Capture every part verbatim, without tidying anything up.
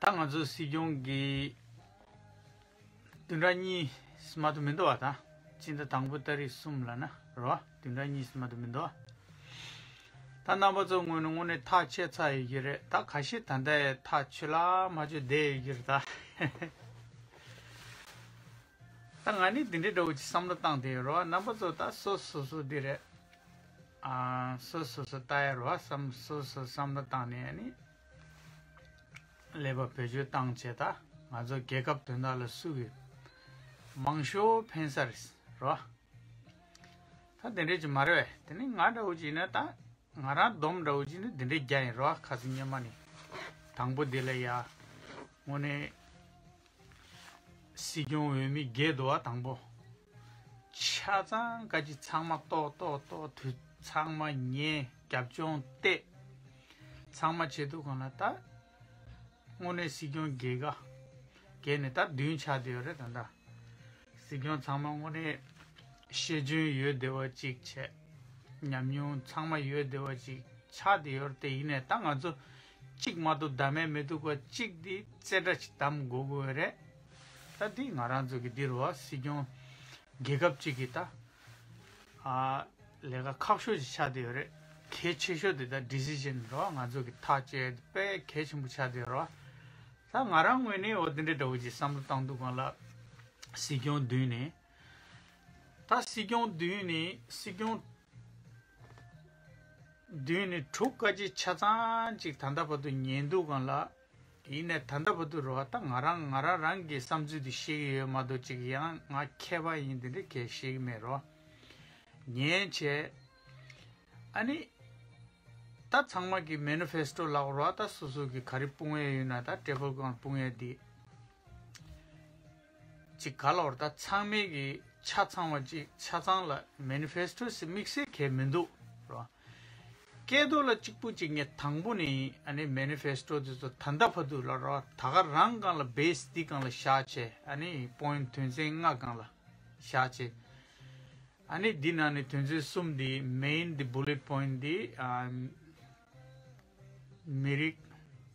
ད་ང་ཚོ་སྲིད་སྐྱོང་གི་བདུན་ཕྲག་གཉིས་མ་གཏོགས་མི་འདུག་བ། ད་སྤྱི་ཟླ་དང་པོ་ཏ་རིག་གསུམ་ལ་ན་རོ། བདུན་ཕྲག་གཉིས་མ་གཏོགས་མི་འདུག་བ། ད་རྣམ་པ་ཚོ་ངོས་ནས་དངོས་གནས་ཐག་བཅད་ཚར་ཡོད་ཀྱི་རེད། ད་ཁ་ཤས་ད་ལྟ་ཡང་ཐག་ཆོད་ལ་མ་ཆོད་བསྡད་ཡོད་ཀྱི་རེད་ད། ད་ང་ནི་འདི་འདྲའི་འདྲ་བོ་ཅིག་བསམ་བློ་བཏང་བསྡད་ཡོད་རོ། རྣམ་པ་ཚོ་ད་སོ་སོ་སོ་འདི་རེད། ཨ། སོ་སོ་སོ་ལྟ་ཡ་རོ། བསམ་སོ་སོ་བསམ་བློ་བཏང་ནས་ནི་ཀླད་པ་བེད་སྤྱོད་བཏང་བྱས། ད་ང་ཚོ་རྒྱལ་ཁབ་དོན་དག་ལ་སུ་གི་མང་ཤོས་ཕན་ས་རེད་རོ། ད་དེ་འདྲས་ཅིག་མ་རེད་བས། དེ་ནི་ང་འདྲ་བོ་ཅིག་ཡིན་ན་ད། ང་རང་སྡོམ་འདྲ་བོ་ཅིག་ནི་འདི་འདྲའི་རྒྱ་ཡིན་རོ། ཁ་སང་སྔོན་མ་ནི་དང་པོ་འདི་ལ་ཡ། དངོས་གནས་སྲིད་སྐྱོང་འོས་མི་བརྒྱད་འདུག་བ། དང་པོ་ཆ་ཚང་ཀ་ཅི་ཚང་མ་ཏོག་ཏོག་ཏོག་དུས་ཚང་མ་ཉན། རྒྱབ་ལྗོངས་བལྟས། ཚང་མ་བྱེད་དུས་གང་ལ་ད། དངོས་གནས་སྲིད་སྐྱོང་བརྒྱད་ཀ། བརྒྱད་ནས་ད་བདུན་ཆགས་བསྡད་ཡོད་རེད་ད་ལྟ། སྲིད་སྐྱོང་ཚང་མ་དངོས་གནས་ཤེས་འཇོན་ཡོད་བདེ་བ་གཅིག་བྱས། ཉམས་མྱོང་ཚང་མ་ཡོད་བདེ་བ་གཅིག་ཆགས་བསྡད་ཡོད་རེད། དེ་ཡིན་ནས་ད་ང་ཚོ་གཅིག་མ་གཏོགས་བདམས་མེད་མི་འདུག་ག་གཅིག་འདི་རྩེ་གྲ་ཅིག་བདམས་དགོས་དགོས་རེད། ད་འདི་ང་རང་ཚོ་གི་འདི་རུ་བ་སྲིད་སྐྱོང་རྒྱལ་ཁབ་གཅིག་གི་ད། ཨ། ལས་ཀ་ཁག་ཤོས་ཤིག་ཆགས་བསྡད་ཡོད་རེད། གལ་ཆེ་ཤོས་དེ་ད་ཌི་སི་ཤན་རོ། ང་ཚོ་གི་ཐག་བཅད་དཔེ་གལ་ཆེན་པོ་ཆགས་བསྡད་ཡོད་རོ། ད་ང་རང་ངོས་ནས་འོ་དེ་འདྲའི་འདྲ་བོ་ཅིག་བསམ་བློ་བཏང་དུས་སྒང་ལ། སྲིད་སྐྱོང་མདུན་ནས། ད་སྲིད་སྐྱོང་མདུན་ནས་སྲིད་སྐྱོང་མདུན་ནས་དྲུག་ཀ་ཅིག་ཆ་ཚང་ཅིག་ད་ལྟ་བར་དུ་ཉན་དུས་སྒང་ལ། ཡིན་ནས་ད་ལྟ་བར་དུ་རོ། ད་ང་རང་ང་རང་རང་གི་བསམ་ཚུལ་དེ་བཤད་ཀྱི་ཡོད་མ་གཏོགས་ཅིག་ཡང་ང་མཁས་པ་ཡིན་དེ་འདྲ་གས་བཤད་ཀྱི་མེད་རོ། ཉན་བྱས། ཨ་ནི། ད་ཚང་མ་གི་མེ་ནི་ཕེ་སི་ཊོ་ལབ་རོ། ད་སོ་སོ་གི་ག་རེ་སྤུངས་ཡས་ཡོད་ན་ད་ཊེ་བལ་སྒང་སྤུངས་ཡས་འདི། ཅིག་ག་ལབ་རོ། ད་ཚང་མའི་གི་ཆ་ཚང་བ་ཅིག་ཆ་ཚང་ལ་མེ་ནི་ཕེ་སི་ཊོ་ཟེར་དམིགས་བསལ་གས་མི་འདུག་རོ། སྐད་དོད་ལ་གཅིག་པུ་གཅིག་ངས་དང་པོ་ནས་ཨ་ནི་མེ་ནི་ཕེ་སི་ཊོ་དེ་ཚོ་ད་ལྟ་བར་དུ་ལ་རོ། ད་ག་རང་སྒང་ལ་བེ་སི་འདི་སྒང་ལ་བཞག་བྱས། ཨ་ནི་པོ་ཡིན་ཊི་དོན་ཚན་ལྔ་སྒང་ལ་བཞག་བྱས། ཨ་ནི་འདི་ནང་ནས་དོན་ཚན་གསུམ་འདི། མེན་འདི། བུ་ལེཊ་པོ་ཡིན་ཊི་འདི། ཨ། མི་རིགས།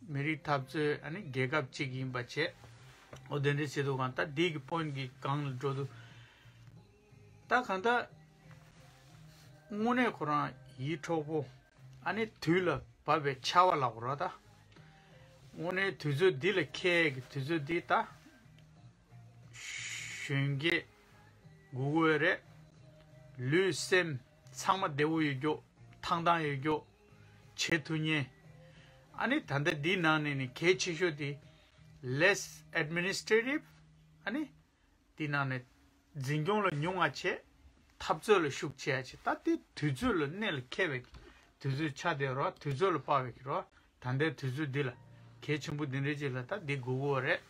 མི་རིགས་འཐབ་རྩོད། ཨ་ནི་རྒྱལ་ཁབ་གཅིག་ཡིན་པ་བྱས། འོ་དེ་འདྲ་བྱེད་དུས་སྒང་ད་འདི་གི་པོ་ཡིན་ཊི་གི་སྒང་ལ་འགྲོ་དུས། ད་གང་ལྟར་དངོས་གནས་ཁོ་རང་ཡིད་འཕྲོག་པོ། ཨ་ནི་དུས་ལ་བབ་པའི་ཆར་པ་ལབ་དགོས་རེད་ད། དངོས་གནས་དུས་ཚོད་འདི་ལ་འཁེལ་གྱི་དུས་ཚོད་འདི་ད། གཞོན་སྐྱེས་དགོས་དགོས་རེད། ལུས་སེམས་ཚང་མ་བདེ་པོ་ཡོད་རྒྱུ། ཐང་ཐང་ཡོད་རྒྱུ། བྱེད་ཐུབ་མཁན། ཨ་ནི་ད་ལྟ་འདི་ནང་ནས་ནི་གལ་ཆེ་ཤོས་དེ་less administrative། ཨ་ནི་དེ་ནང་ནས་འཛིན་སྐྱོང་ལ་ཉུང་ང་བྱས། འཐབ་རྩོད་ལ་ཤུགས་ཆེ་ཡ་བྱས། ད་དེ་དུས་ཚོད་ལ་གནད་ལ་འཁེལ་བའི་དུས་ཚོད་ཆགས་བསྡད་རོ། དུས་ཚོད་ལ་དཔག་པའི་གི་རོ། ད་ལྟའི་དུས་ཚོད་འདི་ལ་གལ་ཆེན་པོ་འདི་འདྲའི་ཅིག་ལ་ད་འདི་དགོས་དགོས་རེད།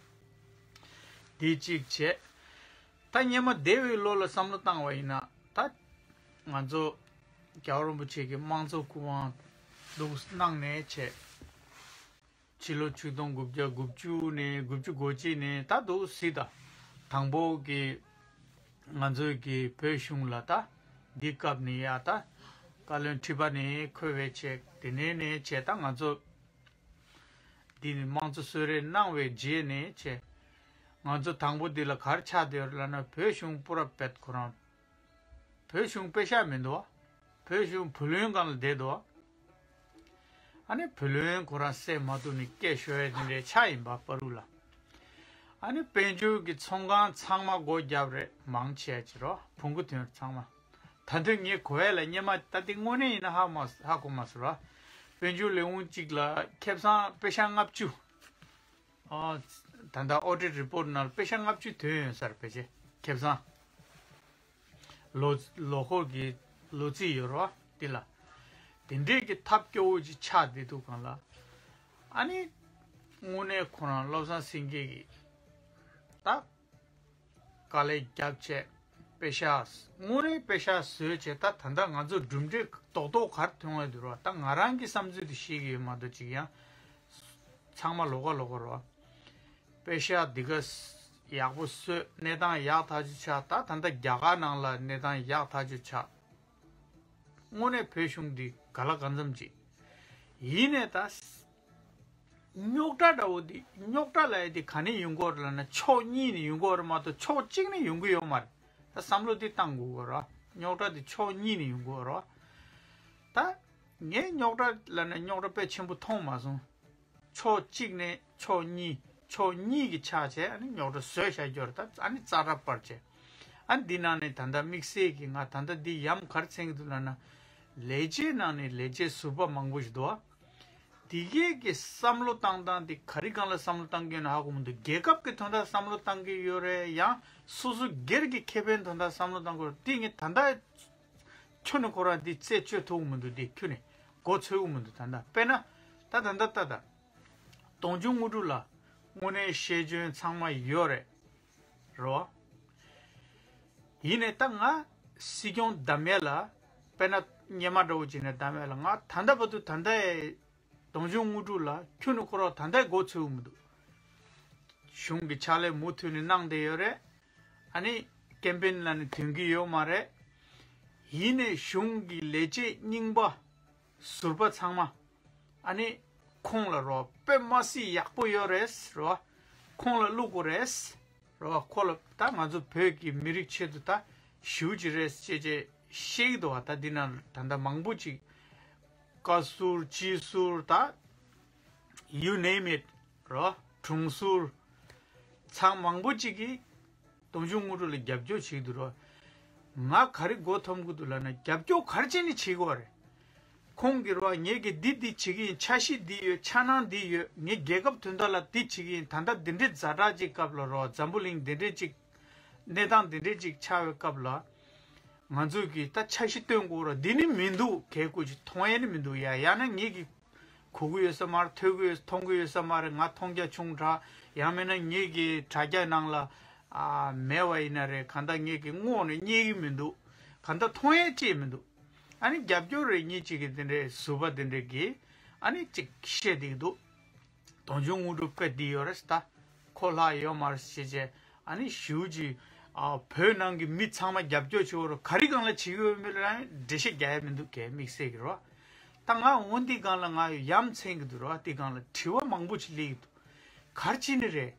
འདི་གཅིག་བྱས། ད་སྔོན་མ་འདས་པའི་ལོ་ལ་བསམ་བློ་བཏང་བ་ཡིན་ན། ད་ང་ཚོ་རྒྱལ་བ་རིན་པོ་ཆེ་གི་དམངས་གཙོ་སྐུ་དབང་འདུག་གནང་ནས་བྱས། ཕྱི་ལོ་ཆིག་སྟོང་དགུ་བརྒྱ་དགུ་བཅུ་ནས་དགུ་བཅུ་གོ་གཅིག་ནས་ད་འདུག་སྲིད་ད། དང་པོ་གི་ང་ཚོའི་གི་བོད་གཞུང་ལ་ད་འདི་སྐབས་ནས་ཡ་ད་བཀའ་བློན་ཁྲི་པ་ནས་འཁོད་པའི་ཆེད། དེ་ནས་ནས་བྱས་ད་ང་ཚོ་འདི་ནས་དམངས་གཙོ་གསོལ་རས་གནང་བའི་རྗེས་ནས་བྱས། ང་ཚོ་དང་པོ་འདི་ལ་ག་རེ་ཆགས་བསྡད་ཡོད་ལབ་ན། བོད་གཞུང་པུ་ར་བེད་ཁོ་རང་། བོད་གཞུང་པེ་ཤག་མི་འདུག་བ། བོད་གཞུང་བུ་ལོན་སྒང་ལ་བསྡད་འདུག་བ། ཨ་ནི་བུ་ལོན་ཁོ་རང་སེལ་མ་ཐུབ་ནས་སྐད་ཤོར་ཡ་དེ་འདྲའི་ཆགས་ཡིན་པ་པ་རུ་ལ། ཨ་ནི་དཔལ་འབྱོར་གྱི་ཚོང་ཁང་ཚང་མ་སྒོ་བརྒྱབ་རེད། མང་ཆེ་བ་ཅིག་རོ། བོང་གུ་ཐོན་ཚང་མ། ད་དུང་ངས་གོ་ཡ་ལ་སྔོན་མ་ད་དེ་དངོས་གནས་ཡིན་ན་ཧ་མ་ཧ་གོ་མ་སོང་རོ། དཔལ་འབྱོར་ལས་ཁུངས་གཅིག་ལ་ཁེ་བཟང་པེ་ཤག་ལྔ་བཅུ། ཨ། ད་ལྟ་ཨོ་ཌིཊ་རི་པོརཊ་ནང་ལ་པེ་ཤག་ལྔ་བཅུ་ཐོན་ཡོད་ས་རེད། ཕལ་ཆེར་ཁེ་བཟང་། ལོ་ལོ་འཁོར་གྱི་ལོ་རྩིས་ཡོད་རེད་བ། འདི་ལ་དེ་འདྲས་ཀྱི་ཐབས་སྐྱོ་བོ་ཅིག་ཆགས་བསྡད་དུས་སྒང་ལ། ཨ་ནི་དངོས་གནས་ཁོ་རང་བློ་བཟང་སེང་གེ་གིས་ད་དཀའ་ལས་བརྒྱབ་བྱས། པེ་ཤག་དངོས་གནས་པེ་ཤག་བཟོས་བྱས། ད་ད་ལྟ་ང་ཚོ་གྲུབ་འབྲས་རྡོག་རྡོག་ག་རེ་ཐོན་ཡོད་འདུག་རོ། ད་ང་རང་གི་བསམ་ཚུལ་དེ་བཤད་ཀྱི་ཡོད་མ་གཏོགས་ཅིག་ཡང་ཚང་མ་ལོགས་ཀ་ལོགས་ཀ་རོ། པེ་ཤག་འདི་ག་ཡག་པོ་བཟོས། གནས་སྟངས་ཡག་ཐག་ཆོད་ཆགས། ད་ད་ལྟ་རྒྱ་གར་ནང་ལ་གནས་སྟངས་ཡག་ཐག་ཆོད་ཆགས། དངོས་གནས་བོད་གཞུང་འདི་ག་ལ་གང་འཚམ་ཅིག་ཡིན་ནས་ད། རྙོག་དྲ་འདྲ་བོ་འདི་རྙོག་དྲ་ལབ་ཡ་འདི་ག་ནས་ཡོང་གི་ཡོད་རེད་ལབ་ན་ཕྱོགས་གཉིས་ནས་ཡོང་གི་ཡོད་རེད་མ་གཏོགས་ཕྱོགས་གཅིག་ནས་ཡོང་གི་ཡོད་མ་རེད། ད་བསམ་བློ་འདི་བཏང་དགོས་ཀྱི་རེད། རྙོག་དྲ་འདི་ཕྱོགས་གཉིས་ནས་ཡོང་གི་ཡོད་རེད། ད་ངས་རྙོག་དྲ་ལབ་ན་རྙོག་དྲ་དཔེ་ཆེན་པོ་མཐོང་མ་སོང་། ཕྱོགས་གཅིག་ནས་ཕྱོགས་གཉིས་ཕྱོགས་གཉིས་ཀྱི་ཆ་བྱས་ཨ་ནི་རྙོག་དྲ་བཟོས་བཞག་རྒྱུ་རེད། ད་ཨ་ནི་རྩ་ར་པར་བྱས། ཨ་ནི་འདི་ནང་ནས་ད་ལྟ་དམིགས་བསལ་གྱི་ང་ད་ལྟ་འདི་ཡ་མཚན་ག་རེ་འཚོལ་གྱི་འདུག་ལབ་ན། ལས་བྱེད་ནང་ནས་ལས་བྱེད་ཟུར་པ་མང་པོ་ཞིག་འདུག་ཨ། དེ་གས་ཀྱི་བསམ་བློ་བཏང་སྟངས་དེ་ག་རེ་སྒང་ལ་བསམ་བློ་བཏང་གི་ཡོད་ན་ཧ་གོ་མི་འདུག་རྒྱལ་ཁབ་ཀྱི་དོན་དག་བསམ་བློ་བཏང་གི་ཡོད་རེད། ཡང་སོ་སོ་སྒེར་གྱི་ཁེ་ཕན་དོན་དག་བསམ་བློ་བཏང་གི་ཡོད་རེད། དེ་ངས་ད་ལྟ་ཁྱོན་ནས་ཁོ་རང་འདི་རྩད་གཅོད་ཐུབ་ཀྱི་མི་འདུག་འདི་ཁྱོན་ནས་མགོ་ཚོད་ཀྱི་མི་འདུག་ད་ལྟ་དཔེར་ན་ད་ད་ལྟ་ད་ལྟ་དོན་གཅོད་དངོས་གྲུབ་ལགས་དངོས་གནས་ཤེས་འཇོན་ཚང་མ་ཡོད་རེད། རེད་བ། ཡིན་ནའི་ད་ང་སྲིད་སྐྱོང་བདམས་ཡས་ལ་དཔེར་ན་སྔོན་མ་འདྲ་བོ་བྱས་ནས་བདམས་ཡས་ལ་ང་ད་ལྟ་བར་དུ་ད་ལྟ་ཡི་དོན་གཅོད་དངོས་གྲུབ་ལགས་ཁྱོན་ནས་ཁོ་རང་ད་ལྟ་མགོ་ཚོད་ཀྱི་མི་འདུག་གཞུང་གི་ཕྱག་ལས་མུ་མཐུད་ནས་གནང་བསྡད་ཡོད་རེད། ཨ་ནི་ཀེམ་པེན་ལ་ནི་ཐོན་གྱི་ཡོད་མ་རེད། ཡིན་ནའི་གཞུང་གི་ལས་བྱེད་རྙིང་པ་ཟུར་པ་ཚང་མ་ཨ་ནི་ཁོང་ལ་རོགས་དཔེ་མ་སྲིད་ཡག་པོ་ཡོད་རེད་རོགས། ཁོང་ལ་བླུག་དགོས་རེད་རོགས། ཁོ་ལ་ད་ང་ཚོ་བོད་ཀྱི་མི་རིགས་ཆེད་དུ་ད་ཞེ་པོ་ཅིག་རེད་ཅེས་ཅེས་བཤད་ཀྱི་འདུག་བ། ད་འདི་ན་ད་ལྟ་མང་པོ་ཅིག་བཀའ་ཟུར་སྤྱི་ཟུར་ད་you name it རོ། དྲུང་ཟུར་ཚང་མང་པོ་ཅིག་གིས་དོན་གཅོད་དངོས་གྲུབ་ལ་རྒྱབ་སྐྱོར་བྱེད་ཀྱི་འདུག་རོ། ང་ག་རེ་མགོ་འཐོམ་གྱི་འདུག་ལབ་ན་རྒྱབ་སྐྱོར་ག་རེ་བྱས་ནས་བྱེད་དགོས་པ་རེད། ཁོང་གིས་རོ་ངེད་ཀྱིས་འདི་འདི་བྱེད་ཀྱི་ཡིན། འཆར་གཞི་འདི་ཡོད། འཆར་སྣང་འདི་ཡོད། ངས་རྒྱལ་ཁབ་དོན་དག་ལ་འདི་བྱེད་ཀྱི་ཡིན། ད་ལྟ་འདི་འདྲའི་ཛ་དྲག་ཅིག་སྐབས་ལ་རོ་འཛམ་བུ་གླིང་འདི་འདྲའི་ཅིག་གནས་སྟངས་འདི་འདྲའི་ཅིག་ཆགས་པའི་སྐབས་ལ། ང་ཚོས་ཀྱིས་ད་འཆར་གཞི་བཏོན་དགོས་ར་འདི་ནི་མི་འདུག་གལ་ཀུ་ཅིག་མཐོང་ཡས་ནི་མི་འདུག་ཡ་ཡང་ན་ངེད་ཀྱིས་གོ་གི་ཡོད་ས་མ་རེད། ཐོས་གི་ཡོད་མཐོང་གི་ཡོད་ས་མ་རེད། ང་མཐོང་རྒྱ་ཆུང་དྲགས། ཡང་མིན་ན་ངེད་ཀྱི་དྲ་རྒྱ་ནང་ལ་ཨ་མེད་པ་ཡིན་ན་རེད། གང་ལྟར་ངེད་ཀྱི་ངོ་ནས་རྙེད་གི་མི་འདུག་གང་ལྟར་མཐོང་ཡས་ཅིག་མི་འདུག་ཨ་ནི་རྒྱབ་སྐྱོར་རེ་གཉིས་ཅིག་གི་དེ་འདྲའི་ཟུར་པ་དེ་འདྲས་ཀྱིས་ཨ་ནི་ཅིག་བཤད་བསྡད་ཀྱི་འདུག་དོན་གཅོད་དངོས་གྲུབ་དཔེ་འདི་ཡོད་རེད་ད། ཁོ་ལྷག་ཡོད་མ་རེད་ཞེས་བྱས་ཨ་ནི་ཞུ་ཅིག་ཨ་བོད་ནང་གི་མི་ཚང་མ་རྒྱབ་སྐྱོར་བྱེད་འོ་རོ་ག་རེ་སྒང་ལ་བྱེད་ཀྱི་ཡོད་མེད་ལ་འགྲེལ་བཤད་རྒྱག་ཡ་མི་འདུག་གས་དམིགས་བསལ་གྱི་རོ། ད་ང་འོ་འདི་སྒང་ལ་ང་ཡ་མཚན་གྱི་འདུག་རོ། འདི་སྒང་ལ་དྲི་བ་མང་པོ་ཞིག་སླེབས་ཀྱི་འདུག་ག་རེ་བྱས་ནི་རེད།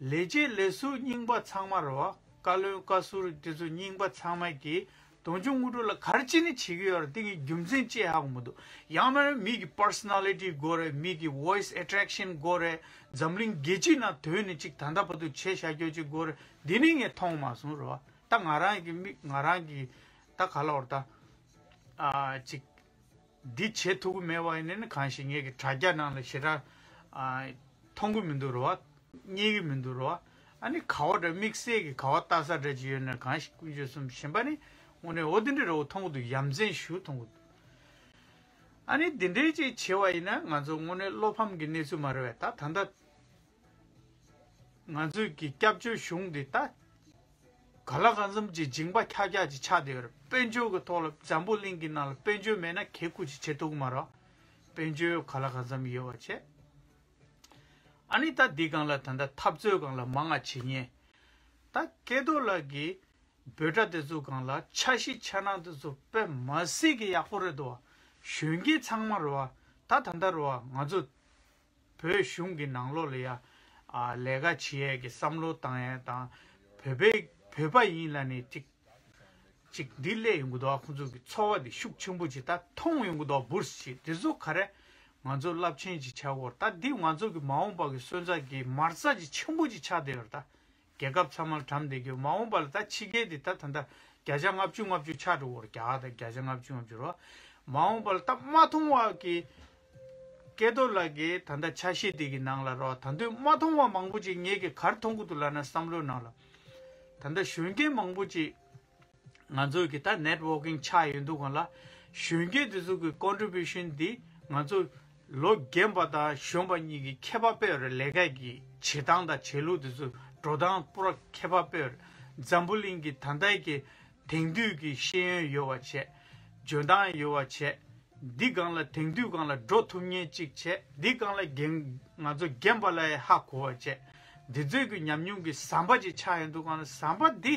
ལས་བྱེད་ལས་ཟུར་རྙིང་པ་ཚང་མ་རོ། བཀའ་བློན་བཀའ་ཟུར་དེ་ཚོ་རྙིང་པ་ཚང་མ་གིས་དོན་གཅོད་དངོས་གྲུབ་ལ་ག་རེ་བྱས་ནས་བྱེད་ཀྱི་ཡོད་རེད། དེ་གི་རྒྱུ་མཚན་ཅི་ཧ་གོ་མི་འདུག་ཡང་མིན་ན་མི་གི་པར་སོ་ན་ལི་ཊི་དགོས་རེད། མི་གི་ཝོ་ཡི་སི་ཨེ་ཊེག་ཤན་དགོས་རེད། འཛམ་གླིང་རྒྱལ་སྤྱིའི་ནང་ཐོན་ནས་ཅིག་ད་ལྟ་བར་དུ་བྱས་བཞག་རྒྱུ་ཅིག་དགོས་རེད། འདི་ནི་ངས་མཐོང་མ་སོང་རོ། ད་ང་རང་གི་མི་ང་རང་གི་ད་ག་ལ་བར་ད་ཨ་ཅིག་འདི་བྱེད་ཐུབ་ཀྱི་མེད་པ་ཡིན་ན་ནི་གང་ཞིག་ངེད་ཀྱི་དྲ་རྒྱ་ནང་ལ་ཞེ་དྲག་ཨ་མཐོང་གི་མི་འདུག་རོ། རྙེད་ཀྱི་མི་འདུག་རོ། ཨ་ནི་ག་བ་འདྲ་དམིགས་བསལ་གྱི་ག་བ་ལྟ་ས་འདྲ་ཅིག་ཡོད་ན་གང་ཞིག་ཀུན་སྤྱོད་གསུམ་གཞན་པ་ནི་དངོས་གནས་འོ་དེ་འདྲ་རེ་བོ་མཐོང་གི་འདུག་ཡ་མཚན་ཞིག་མཐོང་གི་འདུག་ཨ་ནི་འདི་འདྲའི་ཅིག་བྱེད་པ་ཡིན་ན་ང་ཚོ་དངོས་གནས་བློ་ཕམ་གྱི་གནས་ཚུལ་མ་རེད་པས། ད་ད་ལྟ་ང་ཚོས་ཀྱི་སྐྱབས་བཅོལ་གཞུང་འདི་ད་ག་ལ་གང་འཚམ་གྱི་འཇིགས་པ་ཁྱག་ཁྱག་ཅིག་ཆགས་བསྡད་ཡོད་རེད། དཔལ་འབྱོར་གྱི་ཐོག་ལ་འཛམ་བུ་གླིང་གི་ནང་ལ་དཔལ་འབྱོར་མེད་ན་གལ་ཀུ་ཅིག་བྱེད་ཐུབ་ཀྱི་མ་རེད། དཔལ་འབྱོར་ག་ལ་གང་འཚམ་ཡོད་པ་བྱས། ཨ་ནི་ད་འདི་སྒང་ལ་ད་ལྟ་འཐབ་རྩོད་སྒང་ལ་མང་ང་བྱེད་ཉེན། ད་སྐལ་རྡོར་ལགས་ཀྱིས་འབོད་སྒྲ་དེ་ཚོ་སྒང་ལ་འཆར་གཞི་འཆར་སྣང་དེ་ཚོ་དཔེ་མ་སྲིད་ཀྱི་ཡག་པོ་རེད་འདུག་བ། གཞོན་སྐྱེས་ཚང་མ་རེད་བ། ད་ད་ལྟ་རེད་བ་ང་ཚོ་བོད་གཞུང་གི་ནང་ལོགས་ལ་ཡ་ཨ་ལས་ཀ་བྱེད་ཡས་ཀྱི་བསམ་བློ་བཏང་ཡས་དང་། བོད་པའི་བོད་པ་ཡིན་ལབ་ནས་ཅིག་ཅིག་འདི་སླེབས་ཡོང་གི་འདུག་བ། ཁོང་ཚོ་གི་ཚོར་བ་འདི་ཤུགས་ཆེན་པོ་ཅིག་ད་མཐོང་ཡོང་གི་འདུག་བ། འབུར་ཞིག་དེ་ཚོ་ག་རེ་ང་ཚོ་རླབས་ཆེན་ཅིག་ཆགས་ཀྱི་ཡོད་རེད། ད་འདི་ང་ཚོ་གི་མ་འོངས་པ་གི་སོན་རྩ་གི་མ་རྩ་ཅིག་ཆེན་པོ་ཅིག་ཆགས་བསྡད་ཡོད་རེད་ད། རྒྱལ་ཁབ་ཚང་མར་གྲམ་བསྡད་རྒྱུ་མ་འོངས་པ་ལ་ད་ཕྱི་རྒྱལ་འདི་ད་ད་ལྟ་བརྒྱ་ཆ་ལྔ་བཅུ་ལྔ་བཅུ་ཆགས་འགྲོ་གི་རེད། རྒྱ་གར་ད་བརྒྱ་ཆ་ལྔ་བཅུ་ལྔ་བཅུ་རེད། མ་འོངས་པ་ལ་ད་མ་མཐོང་བ་གི་སྐལ་རྡོར་ལགས་ཀྱི་ད་ལྟ་འཆར་གཞི་འདི་གི་ནང་ལ་རོ། ད་དུང་མ་མཐོང་བ་མང་པོ་ཅིག་ངེད་ཀྱིས་ག་རེ་མཐོང་གི་འདུག་ལབ་ན་བསམ་བློའི་ནང་ལ་ད་ལྟ་གཞོན་སྐྱེས་མང་པོ་ཅིག་ང་ཚོ་གི་ད་ནེཊ་ཝོར་ཀིང་ཆགས་ཡོད་འདུག་ག་ལ། གཞོན་སྐྱེས་འདི་ཚོ་གི་ཀོན་ཊི་བིའུ་ཤན་འདི་ང་ཚོ་ལོ་རྒན་པ་དང་གཞོན་པ་གཉིས་ཀྱི་ཁྱད་པར་དཔེ་ཡོད་རེད། ལས་ཀ་གི་བྱེད་སྟངས་དང་བྱེད་ལུགས་འདི་ཚོ་འགྲོ་སྟངས་པུ་ར་ཁྱད་པར་དཔེ་ཡོད་རེད། འཛམ་བུ་གླིང་གི་ད་ལྟའི་གི་དེང་དུས་ཀྱི་ཤེས་ཡོན་ཡོད་པ་བྱས། འཇོན་ཐང་ཡོད་པ་བྱས། འདི་སྒང་ལ་དེང་དུས་སྒང་ལ་འགྲོ་ཐུབ་མཁན་ཅིག་བྱས། འདི་སྒང་ལ་རྒན་ང་ཚོ་རྒན་པ་ལ་ཡང་ཧ་གོ་བ་བྱས། འདི་ཚོའི་གི་ཉམས་མྱོང་གི་ཟམ་པ་ཅིག་ཆགས་ཡོང་དུས་སྒང་ལ་ཟམ་པ་འདི་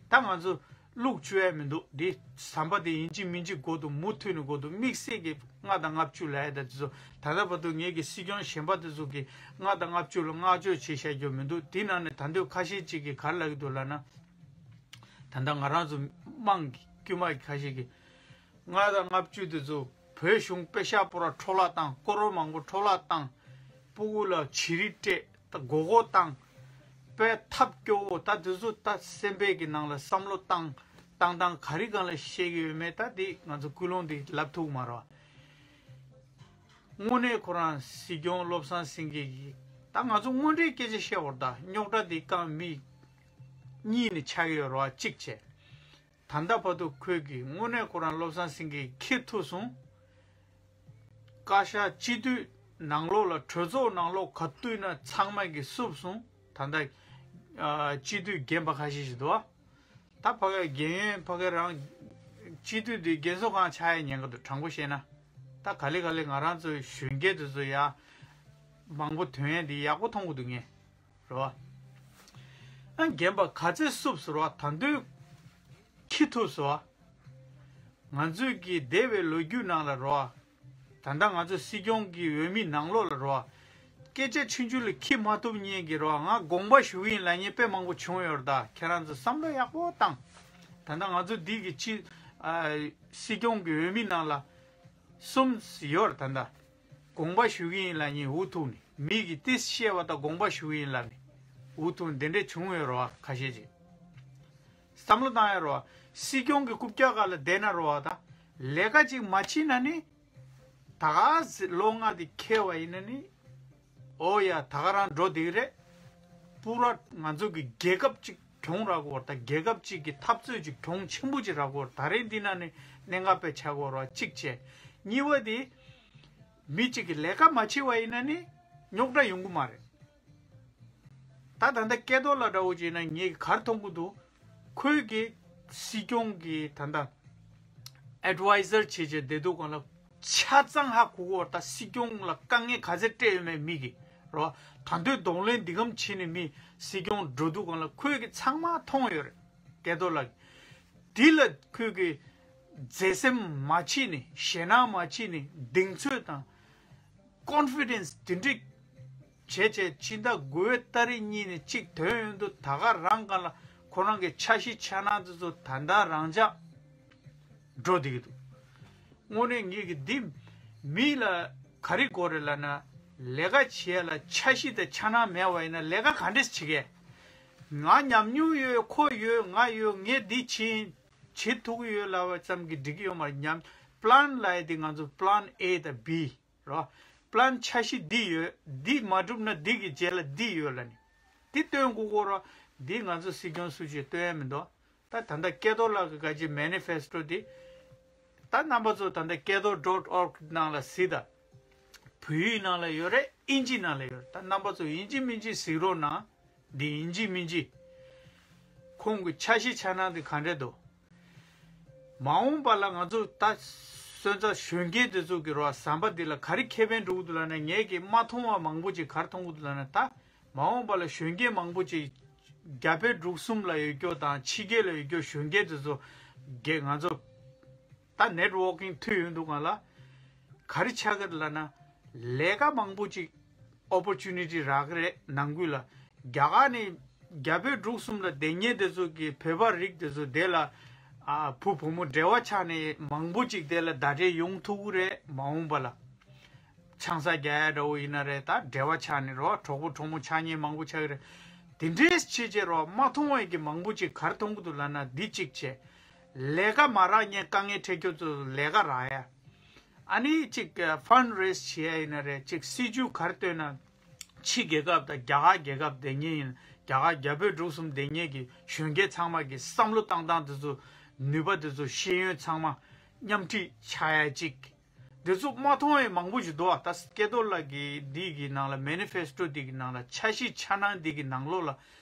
ད་ང་ཚོ་བླུག་བཅུག་ཡ་མི་འདུག་འདི་ཟམ་པ་འདི་ཡིན་གཅིག་མིན་གཅིག་དགོས་འདུག་མུ་མཐུད་ནས་དགོས་འདུག་དམིགས་བསལ་གྱི་ ལྔ་དང་ལྔ་བཅུ་ལབ་ཡ་ད་དེ་ཚོ་ད་ལྟ་བར་དུ་ངེད་ཀྱི་སྲིད་སྐྱོང་གཞན་པ་དེ་ཚོ་གིས་ལྔ་དང་ལྔ་བཅུ་ལ་བསྔགས་བརྗོད་བྱེད་བཞག་རྒྱུ་མི་འདུག་དེ་ནང་ནས་ད་འདོད་ཁ་ཤས་ཅིག་གིས་ག་རེ་ལབ་ཀྱི་འདུག་ལབ་ན། ད་ལྟ་ང་རང་ཚོ་དམངས་ཀྱི་དཀྱུས་མ་ཁ་ཤས་ཀྱིས་ལྔ་དང་ལྔ་བཅུ་དེ་ཚོ་བོད་གཞུང་པེ་ཤ་པོ་ར་འཕྲོ་བརླག་བཏང་། སྐོར་ར་མང་པོ་འཕྲོ་བརླག་བཏང་། སྤུ་གུ་ལ་བྱི་རིལ་སྤྲད། ད་མགོ་སྐོར་བཏང་། དཔེ་ཐབས་སྐྱོ་བོ། ད་དེ་ཚོ་ད་སེམས་པའི་གི་ནང་ལ་བསམ་བློ་བཏང་བཏང་བཏང་ག་རེ་སྒང་ལ་བཤད་ཀྱི་ཡོད་མེད་ད་དེ་ང་ཚོ་ཀུན་སློང་དེ་ལབ་ཐུབ་མ་རེད། དངོས་གནས་ཁོ་རང་སྲིད་སྐྱོང་བློ་བཟང་སེང་གེ་གིས་ད་ང་ཚོ་དངོས་འབྲེལ་སྐད་ཆ་བཤད་བར་ད་རྙོག་དྲ་དེ་རྐང་མི་གཉིས་ནས་ཆགས་ཡོད་རེད་བ། གཅིག་བྱས། ད་ལྟ་བར་དུ་ཁོས་ཀྱིས་དངོས་གནས་ཁོ་རང་བློ་བཟང་སེང་གེ་འཁྱེར་ཐུབ་སོང་། བཀའ་ཤག་སྤྱི་འཐུས་ནང་ལོགས་ལ་གྲོས་ཚོགས་ནང་ལོགས་ག་དུས་ན་ཚང་མ་གིས་བསུབས་སོང་། ད་ལྟ་ཨ་སྤྱི་འཐུས་རྒན་པ་ཁ་ཤས་ཤིག་འདུག་ཨ། ད་ཕ་གའི་རྒན་ཡོལ་ཕ་གའི་རང་སྤྱི་འཐུས་དེ་རྒན་གསོ་ཁང་ཆགས་ཡ་ཉེན་ཁ་འདུག་དྲང་པོ་བཤད་ན། ད་ག་ལེ་ག་ལེ་ང་རང་ཚོའི་གཞོན་སྐྱེས་དེ་ཚོ་ཡ་མང་པོ་ཐོན་ཡ་འདི་ཡག་པོ་མཐོང་གི་འདུག་ངས། རེད་བ། ཨ་རྒན་པ་ག་ཚོད་བསུབས་སོང་རེད་བ། ད་དུང་འཁྱེར་ཐུབ་སོང་བ། ང་ཚོས་ཀྱི་འདས་པའི་ལོ་རྒྱུས་ནང་ལ་རེད་བ། ད་ལྟ་ང་ཚོ་སྲིད་སྐྱོང་གི་འོས་མི་ནང་ལོགས་ལ་རེད་བ། སྐད་ཆ་ཆུང་ཆུང་ལ་འཁྱེར་མ་ཐུབ་མཁན་གྱི་རེད་བ། ང་དགོངས་པ་ཞུ་གི་ཡིན་ལབ་མཁན་དཔེ་མང་པོ་བྱུང་ཡོད་རེད། ད་ཁྱེད་རང་ཚོ་བསམ་བློ་ཡག་པོ་བཏང་། ད་ལྟ་ང་ཚོ་འདི་གི་ཕྱི་ཨ་སྲིད་སྐྱོང་གི་འོས་མི་ནང་ལ་གསུམ་ཡོད་རེད། ད་ལྟ་དགོངས་པ་ཞུ་གི་ཡིན་ལབ་མཁན་འུ་ཐུག་ནས། མི་གིས་ཏིས་བཤད་པ་དང་དགོངས་པ་ཞུ་གི་ཡིན་ལབ་ནས་འུ་ཐུག་ནས་འདི་འདྲས་བྱུང་ཡོད་རེད་བ། ཁ་ཤས་ཅིག་བསམ་བློ་བཏང་ཡ་རེད་བ། སྲིད་སྐྱོང་གི་རྐུབ་བཀྱག་སྒང་ལ་བསྡད་ན་རེད་བ། ད་ལས་ཀ་ཅིག་མ་བྱེད་ན་ནི། ད་ག་ཟེ་ལོ་ལྔ་དེ་འཁེལ་བ་ཡིན་ན་ནི། ཨོ་ཡ་ད་ག་རང་འགྲོ་བསྡད་ཀྱི་རེད། པུ་ར་ང་ཚོ་གི་རྒྱལ་ཁབ་ཅིག་གྱོང་རག་གི་ཡོད་རེད། ད་རྒྱལ་ཁབ་ཅིག་གི་འཐབ་རྩོད་ཅིག་གྱོང་ཆེན་པོ་ཅིག་རག་གི་ཡོད་རེད། ད་རེས་འདི་ནང་ནས་གནད་འགག་དཔེ་ཆགས་ཀྱི་ཡོད་རེད་བ། གཅིག་བྱས། གཉིས་པ་དེ། མི་གཅིག་གིས་ལས་ཀ་མ་བྱས་པ་ཡིན་ན་ནི་རྙོག་དྲ་ཡོང་གི་མ་རེད། ད་ད་ལྟ་སྐལ་རྡོར་ལགས་འདྲ་བོ་བྱས་ན་ངས་ག་རེ་མཐོང་གི་འདུག་ཁོས་ཀྱི་སྲིད་སྐྱོང་གི་ད་ལྟ་ཨེ་ཌི་ཝའི་ཛར་བྱས་བྱས་བསྡད་དུས་སྒང་ལ་ཆ་ཚང་ཧ་གོ་གི་ཡོད་རེད། ད་སྲིད་སྐྱོང་ལ་དཀའ་ངལ་ག་ཚད་སྤྲད་ཡོད་མེད་མི་གིས་རོ། ད་དུང་གདོང་ལེན་འདི་གམ་བྱས་ནས་མི་སྲིད་སྐྱོང་འགྲོ་དུས་སྒང་ལ་ཁོས་ཀྱི་ཚང་མ་མཐོང་ཡོད་རེད། སྐལ་རྡོར་ལགས་ཀྱིས། འདི་ལ་ཁོས་ཀྱི་འཛེམ་མ་བྱས་ནས་ཞེད་སྣང་མ་བྱས་ནས་གདེང་ཚོད་དང་། ཀོན་ཕི་ཌེན་སི་དེ་འདྲ་བྱས་བྱས་ཕྱི་ཟླ་དགུ་པའི་ཏ་རིག་གཉིས་ནས་གཅིག་ཐོན་ཡོང་དུས་ད་ག་རང་སྒང་ལ་ཁོ་རང་གི་འཆར་གཞི་འཆར་སྣང་དེ་ཚོ་ད་ལྟ་རང་འཇགས་འགྲོ་བསྡད་ཀྱི་འདུག་དངོས་གནས་ངེད་ཀྱི་འདི་མི་ལ་ག་རེ་དགོས་རེད་ལབ་ན། ལས་ཀ་བྱེད་ཡ་ལ་འཆར་གཞི་དང་འཆར་སྣང་མེད་པ་ཡིན་ན་ལས་ཀ་ག་འདྲས་བྱེད་ཀྱི། ང་ཉམས་མྱོང་ཡོད། ཁོ་ཡོད། ང་ཡོད། ངས་འདི་བྱེད་བྱེད་ཐུབ་ཀྱི་ཡོད་ལབ་པ་ཙམ་གྱིས་འགྲིག་གི་ཡོད་མ་རེད། ཉམས་པི་ལན་ལབ་ཡ་དེ་ང་ཚོ་པི་ལན་ཨེ་དང་བི་རོ། པི་ལན་འཆར་གཞི་འདི་ཡོད། འདི་མ་འགྲུབ་ན་འདི་གི་རྗེས་ལ་འདི་ཡོད་ལབ་ནས་འདི་སྟོན་དགོས་གོ་རོ། འདི་ང་ཚོ་སྲིད་སྐྱོང་སུ་ཞིག་སྟོན་ཡ་མི་འདུག་ད་ད་ལྟ་སྐལ་རྡོར་ལགས་ཀྱི་ག་ཅི་མེ་ནི་ཕེ་སི་ཊོ་འདི། ད་རྣམ་པ་ཚོ་ད་ལྟ་སྐལ་རྡོར་ཌོཊ་ཨོར་གི་ནང་ལ་གཟིགས་དང་། བོད་ཡིག་ནང་ལ་ཡོད་རེད། ཨིན་ཇི་ནང་ལ་ཡོད་རེད། ད་རྣམ་པ་ཚོ་ཡིན་གཅིག་མིན་གཅིག་གཟིགས་རོགས་གནང་། འདི་ཡིན་གཅིག་མིན་གཅིག་ཁོང་གི་འཆར་གཞི་འཆར་སྣང་འདི་ག་འདྲས་འདུག་མ་འོངས་པ་ལ་ང་ཚོ་ད་སོན་རྩ་གཞོན་སྐྱེས་འདི་ཚོ་གི་རོ་ཟམ་པ་འདི་ལ་ག་རེ་ཁེ་ཕན་འགྲོ་གི་འདུག་ལབ་ན། ངས་ཀྱི་མ་མཐོང་བ་མང་པོ་ཅིག་ག་རེ་མཐོང་གི་འདུག་ལབ་ན། ད་མ་འོངས་པ་ལ་གཞོན་སྐྱེས་མང་པོ་ཅིག་རྒྱ་བལ་འབྲུག་གསུམ་ལ་ཡོད་རྒྱུ་དང་ཕྱི་རྒྱལ་ལ་ཡོད་རྒྱུ་གཞོན་སྐྱེས་འདི་ཚོ་གི་ང་ཚོ་ད་ནེཊ་ཝོར་ཀིང་མཐུད་ཡོང་དུས་སྒང་ལ་ག་རེ་ཆགས་ཀྱི་རེད་ལབ་ན། ལས་ཀ་མང་པོ་ཅིག་ཨོ་པོར་ཅུ་ནི་ཊི་རག་གི་རེད། ནང་ཁུལ་ལ་རྒྱ་གར་ནས་རྒྱ་བལ་འབྲུག་གསུམ་ལ་བསྡད་མཁན་དེ་ཚོ་གི་བོད་པ་རིགས་དེ་ཚོ་དེ་ལ་ཨ་བུ་བུ་མོ་འབྲེལ་བ་ཆགས་ནས་མང་པོ་ཅིག་དེ་ལ་བརྡ་འཕྲིན་ཡོང་ཐུབ་ཀྱི་རེད། མ་འོངས་པ་ལ་ཆང་ས་རྒྱག་ཡ་འདྲ་བོ་ཡིན་ན་རེད། ད་འབྲེལ་བ་ཆགས་ནས་རོ། གྲོགས་པོ་གྲོགས་མོ་ཆགས་མཁན་མང་པོ་ཆགས་ཀྱི་རེད། དེ་འདྲའི་ཕྱི་རྒྱལ་རོ་མ་མཐོང་བའི་གི་མང་པོ་ཅིག་ག་རེ་མཐོང་གི་འདུག་ལབ་ན། འདི་གཅིག་བྱས། ལས་ཀ་མ་རག་མཁན་དཀའ་ངལ་འཕྲད་རྒྱུ་ཚོ་ལས་ཀ་རག་ཡ། ཨ་ནི་གཅིག་ཕན་རེ་ཛི་བྱེད་ཡ་ཡིན་ན་རེད། གཅིག་སྲིད་ཇུས་ག་རེ་བཏོན་ན། ཕྱི་རྒྱལ་ཁབ་དང་རྒྱ་གར་རྒྱལ་ཁབ་བསྡད་མཁན་ཡིན། རྒྱ་གར་རྒྱ་བལ་འབྲུག་གསུམ་བསྡད་མཁན་གྱི་གཞོན་སྐྱེས་ཚང་མ་གི་བསམ་བློ་བཏང་སྟངས་དེ་ཚོ། ནུས་པ་དེ་ཚོ། ཤེས་ཡོན་ཚང་མ་མཉམ་ཁྲིད་ཆགས་ཡ་གཅིག་འདི་ཚོ་མ་མཐོང་བའི་མང་པོ་ཞིག་འདུག་ཨ། ད་སྐལ་རྡོར་ལགས་ཀྱི་འདི་གི་ནང་ལ། མེ་ནི་ཕེ་སི་ཊོ་འདི་གི་ནང་ལ། འཆར་གཞི་འཆར་སྣང་འདི་གི་ནང་ལོགས་ལ་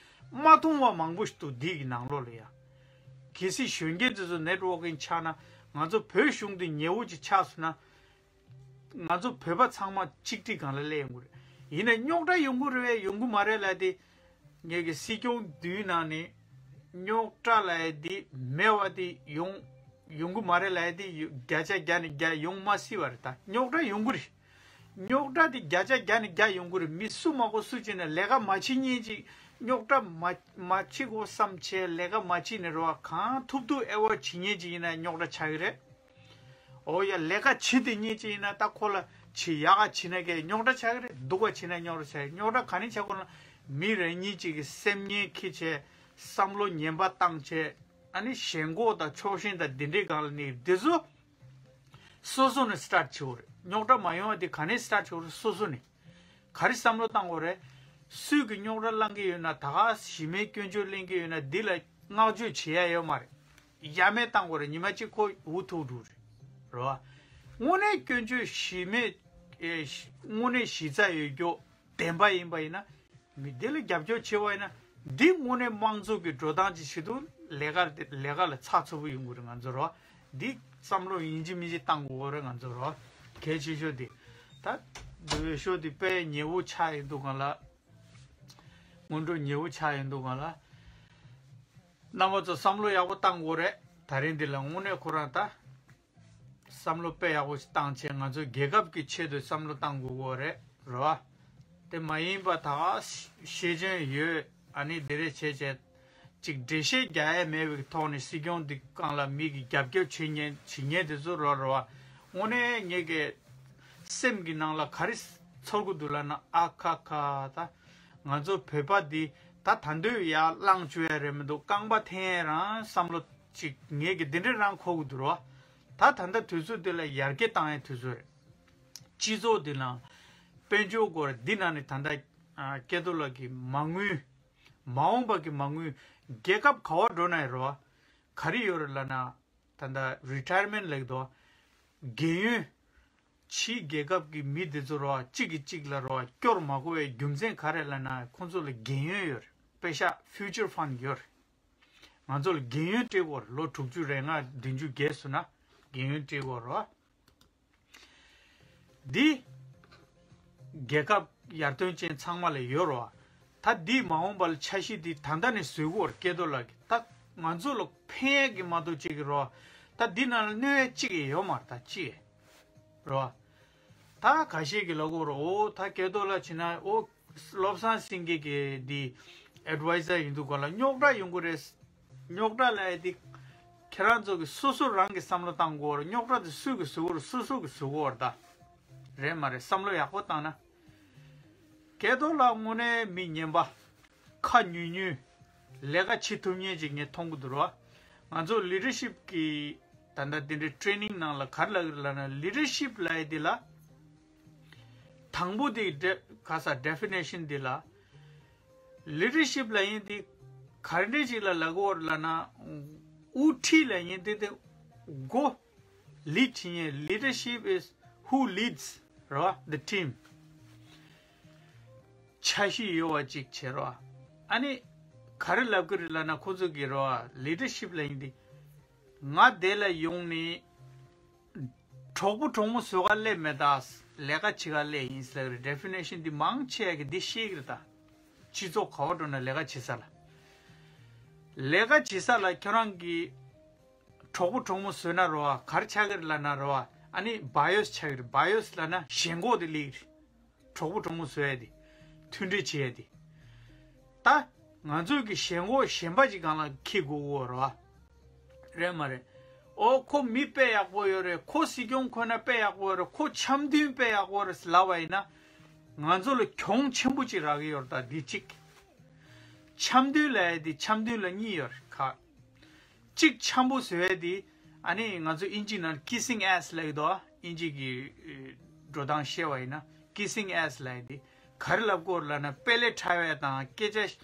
མ་མཐོང་བ་མང་པོ་ཞིག་འདུག་འདི་གི་ནང་ལོགས་ལ་ཡ། གལ་སྲིད་གཞོན་སྐྱེས་འདི་ཚོ་ནེཊ་ཝོར་ཀིང་ཆགས་ན། ང་ཚོ་བོད་གཞུང་འདི་ཉེ་བོ་ཅིག་ཆགས་སོང་ན། ང་ཚོ་བོད་པ་ཚང་མ་གཅིག་སྒྲིལ་སྒང་ལ་སླེབས་ཡོང་གི་རེད། ཡིན་ན་རྙོག་དྲ་ཡོང་གི་རེད་པས་ཡོང་གི་མ་རེད་ལབ་དེ། ངེད་ཀྱི་སྲིད་སྐྱོང་དུས་ནང་ནས་རྙོག་དྲ་ལབ་ཡ་དེ་མེད་པ་དེ་ཡོང་ ཡོང་གི་མ་རེད་ལབ་ཡ་དེ་ཡོ་བརྒྱ་ཆ་བརྒྱ་ནས་བརྒྱ་ཡོང་མ་སྲིད་པ་རེད། ད་རྙོག་དྲ་ཡོང་གི་རེད། རྙོག་དྲ་དེ་བརྒྱ་ཆ་བརྒྱ་ནས་བརྒྱ་ཡོང་གི་རེད། མི་སུ་མ་གོ་སུ་བྱས་ན་ལས་ཀ་མ་བྱེད་མཁན་ཅིག་རྙོག་དྲ་མ་མ་བྱེད་གོ་བསམ་བྱས་ལས་ཀ་མ་བྱེད་ནས་རེད་བ། གང་ཐུབ་ཐུབ་ཨེ་ཝོ་ཌི་བྱེད་མཁན་ཅིག་ཡིན་ན་རྙོག་དྲ་ཆགས་ཀྱི་རེད། འོ་ཡ། ལས་ཀ་བྱེད་དེ་མཁན་ཅིག་ཡིན་ན་ད་ཁོ་ལ་བྱེད་ཡག་ག་བྱེད་ན་ཀྱི་རྙོག་དྲ་ཆགས་ཀྱི་རེད། སྡུག་ག་བྱེད་ན་རྙོག་དྲ་ཆགས་ཀྱི། རྙོག་དྲ་ག་ནས་ཆགས་གོ་ན། མི་རང་ཉིད་ཅིག་གི་སེམས་ངན་འཁྱེར་བྱས་བསམ་བློ་ངན་པ་བཏང་བྱས། ཨ་ནི་ཞེན་ཁོག་དང་ཕྱོགས་ཞེན་དང་དེ་འདྲའི་སྒང་ལ་ནི་འདི་ཚོ་སོ་སོ་ནས་སི་ཊར་ཊི་བྱེད་དགོས་རེད། རྙོག་དྲ་མ་ཡོང་བ་དེ་ག་ནས་སི་ཊར་ཊི་བྱེད་དགོས་རེད། སོ་སོ་ནས། ག་རེ་བསམ་བློ་བཏང་དགོས་རེད། སུས་ཀྱི་རྙོག་དྲ་བསླང་གི་ཡོད་ན། ད་ག་གཞི་མེད་སྐྱོན་བརྗོད་གླེང་གི་ཡོད་ན་འདི་ལ་བསྔགས་བརྗོད་བྱེད་ཡ་ཡོད་མ་རེད། ཡ་མེད་བཏང་དགོས་རེད། ཉི་མ་གཅིག་ཁོ་འུ་ཐུག་འགྲོ་རེད། རེད་བ། དངོས་གནས་སྐྱོན་བརྗོད་གཞི་མེད། ཨེ། དངོས་གནས་གཞི་རྩ་ཡོད་རྒྱུ་བདེན་པ་ཡིན་པ་ཡིན་ན། མི་དེ་ལ་རྒྱབ་སྐྱོར་བྱེད་པ་ཡིན་ན། འདི་དངོས་གནས་དམངས་གཙོ་གི་འགྲོ་སྟངས་ཅིག་བྱེད་དུས་ལས་ཀ་དེ་ལས་ཀ་ལ་ཚགས་ཚུད་པོ་ཡོང་གི་རེད། ང་ཚོ་རོ། འདི་བསམ་བློ་ཡིན་གཅིག་མིན་གཅིག་བཏང་དགོས་རེད། ང་ཚོ་རོ། གལ་ཆེ་ཤོས་དེ། ད་འདི་བའི་ཤོ་དེ་དཔེ་ཉེ་བོ་ཆགས་ཡིན་འདུག་ག་ལ། སྔོན་འགྲོ་ཉེ་བོ་ཆགས་ཡིན་འདུག་ག་ལ། རྣམ་པ་ཚོ་བསམ་བློ་ཡག་པོ་བཏང་དགོས་རེད། ད་རིང་འདི་ལ་དངོས་གནས་ཁོ་རང་ད། བསམ་བློ་དཔེ་ཡག་པོ་ཞིག་བཏང་བྱས་ང་ཚོའི་རྒྱལ་ཁབ་ཀྱི་ཆེད་དུ་བསམ་བློ་བཏང་དགོས་ཀྱི་རེད། རེད་བ། དེ་མ་ཡིན་པ་ད་ག་ཤེས་བྱ་ཡོད། ཨ་ནི་འདི་རེད་བྱས་བྱས། ཅིག་འགྲེལ་བཤད་རྒྱག་ཡ་མེད་པའི་ཐོག་ནས་སྲིད་སྐྱོང་འདི་སྒང་ལ་མི་གི་རྒྱབ་སྐྱོར་བྱེད་མཁན་བྱེད་མཁན་དེ་ཚོ་རོ། རེད་བ། དངོས་གནས་ངེད་ཀྱི་སེམས་ཀྱི་ནང་ལ་ག་རེ་ཚོར་གི་འདུག་ལབ་ན། ཨ་ཁ་ཁ། ད་ང་ཚོ་བོད་པ་འདི་ད་ད་འདོད་ཡར་ལངས་བཅུག་ཡ་རེད་མི་འདུག་རྐང་པ་འཐེན་ཡ་རང་བསམ་བློ་ཅིག་ངེད་ཀྱི་འདི་འདྲ་རང་འཁོར་གི་འདུག་རོ། ད་ད་ལྟ་དུས་ཚོད་འདི་ལ་ཡར་རྒྱས་བཏང་ཡའི་དུས་ཚོད་རེད། སྤྱི་ཚོགས་འདི་ནང་དཔལ་འབྱོར་སྐོར་འདི་ནང་ནས་ད་ལྟ་ཨ་སྐལ་རྡོར་ལགས་ཀྱི་མ་དངུལ། མ་འོངས་པ་གི་མ་དངུལ། རྒྱལ་ཁབ་ག་བར་འགྲོ་ན་ཡང་རོ། ག་རེ་ཡོད་རེད་ལབ་ན། ད་ལྟ་རི་ཊ་ཡར་མེན་ཊི་ལབ་ཀྱི་འདུག་རྒན་ཡོལ། ཕྱིའི་རྒྱལ་ཁབ་ཀྱི་མི་འདི་ཚོ་རོ། གཅིག་གིས་གཅིག་ལ་རོ་སྐྱོར་མ་དགོས་པའི་རྒྱུ་མཚན་ག་རེ་ལབ་ན། ཁོང་ཚོ་ལ་རྒན་ཡོལ་ཡོད་རེད། པེ་ཤག་ཕིའུ་ཅར་ཕན་ཌི་ཡོད་རེད། ང་ཚོ་ལ་རྒན་ཡོལ་སྤྲད་དགོས་རེད། ལོ་དྲུག་ཅུ་རེ་ལྔ་བདུན་ཅུ་བརྒལ་སོང་ན་རྒན་ཡོལ་སྤྲད་དགོས་རེད། འདི་རྒྱལ་ཁབ་ཡར་ཐོན་ཅན་ཚང་མ་ལ་ཡོད་རེད་བ། ད་འདི་མ་འོངས་པ་ལ་འཆར་གཞི་འདི་ད་ལྟ་ནས་བཟོ་དགོས་རེད། སྐལ་རྡོར་ལགས་ཀྱིས། ད་ང་ཚོ་ལ་ཕན་ཡག་གི་མ་གཏོགས་ཅིག་གི་རེད་བ། ད་འདི་ནང་ལ་གནོད་ཡག་ཅིག་ཡང་ཡོད་མ་རེད། ད་ཅིག་རེད་བ། ད་ཁ་ཤས་ཀྱིས་ལབ་ཀྱི་ཡོད་རེད། འོ་ད་སྐལ་རྡོར་ལགས་བྱས་ན། འོ་བློ་བཟང་སེང་གེ་གི་འདི་ཨེཌ་ཝའི་ཛར་ཡིན་དུས་ག་ལ་རྙོག་དྲ་ཡོང་གི་རེད། རྙོག་དྲ་ལབ་ཡ་དེ་ཁྱེད་རང་ཚོ་གིས་སོ་སོ་རང་གིས་བསམ་བློ་བཏང་དགོས་རེད། རྙོག་དྲ་དེ་སུས་ཀྱིས་བཟོ་གི་རེད། སོ་སོ་གིས་བཟོ་དགོས་རེད་ད། རེད་མ་རེད། བསམ་བློ་ཡག་པོ་བཏང་ན། སྐལ་རྡོར་ལགས་དངོས་གནས་མི་ངན་པ། ཁ་ཉུང་ཉུང་། ལས་ཀ་བྱེད་ཐུབ་མཁན་ཅིག་ངས་མཐོང་གི་འདུག་རོ། ང་ཚོ་ལི་ཌར་ཤིབ་ཀྱི་ད་ལྟ་དེ་འདྲའི་ཊེ་རེ་ནིང་ནང་ལ་ག་རེ་ལབ་ཀྱི་རེད་ལབ་ན། ལི་ཌར་ཤིབ་ལབ་ཡ་དེ་ལ། དང་པོ་དེ་ཌེ་ག་ས་ཌེ་ཕི་ནེ་ཤན་དེ་ལ། ལི་ཌར་ཤིབ་ལབ་ཡ་དེ་ག་རེ་འདྲ་ཅིག་ལ་ལབ་ཀྱི་ཡོད་རེད་ལབ་ན། དབུ་ཁྲིད་ལབ་ཡ་དེ་དེ་འགོ་ལིཌ་བྱེད་མཁན། Leadership is who leads, རེད་བ། The team. འཆར་གཞི་ཡོད་པ་ཅིག་བྱེད་རོགས། ཨ་ནི་ག་རེ་ལབ་ཀྱི་རེད་ལབ་ན། ཁོ་ཚོ་གིས་རོགས། ལི་ཌར་ཤིབ་ལབ་ཡ་དེ། ང་འདི་ལ་ཡོང་ནས་གྲོགས་པོ་གྲོགས་མོ་བཟོ་ག་སླེབས་མེད། ད་ལས་ཀ་བྱེད་ག་སླེབས་ཡིན་ཟེར་གི་རེད། ཌེ་ཕི་ནེ་ཤན་འདི་མང་ཆེ་གིས་འདི་ཤེས་ཀྱི་རེད་ད། སྤྱི་ཚོགས་ག་བ་འགྲོ་ན་ལས་ཀ་བྱེད་ས་ལ། ལས་ཀ་བྱེད་ས་ལ་ཁྱོད་རང་གིས་གྲོགས་པོ་གྲོགས་མོ་བཟོས་ན་རོ། ག་རེ་ཆགས་ཀྱི་རེད་ལབ་ན་རོ། ཨ་ནི་བྷ་ཡོ་སི་ཆགས་ཀྱི་རེད། བྷ་ཡོ་སི་ལབ་ན་ཞེན་ཁོག་དེ་སླེབས་ཀྱི་རེད། གྲོགས་པོ་གྲོགས་མོ་བཟོ་ཡ་དེ། མཐུན་སྒྲིལ་བྱེད་ཡ་དེ། ད་ང་ཚོ་གི་ཞེན་ཁོག་གཞན་པ་ཅིག་སྒང་ལ་འཁྱེར་དགོས་ཀྱི་ཡོད་རེད་བ། རེད་མ་རེད། ཨོ་ཁོ་མི་དཔེ་ཡག་པོ་ཡོད་རེད། ཁོ་སྲིད་སྐྱོང་འཁོད་ན་དཔེ་ཡག་པོ་ཡོད་རེད། ཁོ་འཆམ་མཐུན་དཔེ་ཡག་པོ་རེད་ལབ་པ་ཡིན་ན། ང་ཚོ་ལ་གྱོང་ཆེན་པོ་ཅིག་རག་གི་ཡོད་རེད། ད་འདི་གཅིག་འཆམ་མཐུན་ལབ་ཡ་དེ་འཆམ་མཐུན་ལ་གཉིས་ཡོད་རེད་ཁ། གཅིག་འཆམ་པོ་བཟོ་ཡ་དེ། ཨ་ནི་ང་ཚོ་དབྱིན་ཇི་ནང་kissing ass ལབ་ཀྱི་འདུག་དབྱིན་ཇི་གི་ཨེ་འགྲོ་སྟངས་བཤད་པ་ཡིན་ན། kissing ass ལབ་ཡ་དེ་ག་རེ་ལབ་ཀྱི་ཡོད་རེད་ལབ་ན། དཔེ་ལས་ཕྲ་བ་དང་སྐད་ཆ་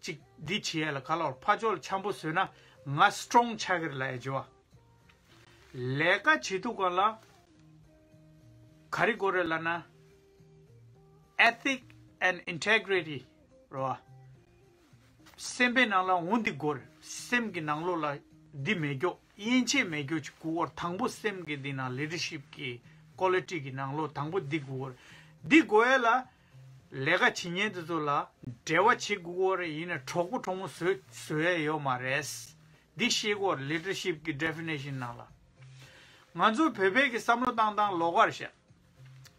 ཅིག་འདི་བྱེད་ཡ་ལ་ག་ལབ། ཕར་ཕྱོགས་ལ་འཆམ་པོ་བཟོས་ན་ང་སི་ཊོང་ཆགས་ཀྱི་རེད་ལབ་ཡ་བྱེད་པ། ལས་ཀ་བྱེད་དུས་སྒང་ལ་ག་རེ་དགོས་རེད་ལབ་ན། Ethic and integrity རོ། སེམས་པའི་ནང་ལ་འོ་འདི་དགོས་རེད། སེམས་ཀྱི་ནང་ལོགས་ལ་འདི་མེད་རྒྱུ། ཡན་ཆད་མེད་རྒྱུ་ཅིག་དགོས་རེད། དང་པོ་སེམས་ཀྱི་འདི་ནང་། ལི་ཌར་ཤིབ་ཀྱི་ཀོ་ལི་ཊི་གི་ནང་ལོགས་དང་པོ་འདི་དགོས་རེད། འདི་དགོས་ཡ་ལ་ལས་ཀ་བྱེད་མཁན་དེ་ཚོ་ལ་འབྲེལ་བ་བྱེད་དགོས་ཀྱི་ཡོད་རེད། ཡིན་ན་གྲོགས་པོ་གྲོགས་མོ་བཟོ་བཟོ་ཡ་ཡོད་མ་རེད། འདི་ཤེས་དགོས་རེད། ལི་ཌར་ཤིབ་ཀྱི་ཌེ་ཕི་ནེ་ཤན་ནང་ལ། ང་ཚོ་བོད་པའི་གི་བསམ་བློ་བཏང་སྟངས་ལོགས་ཀ་རེད་ཤག་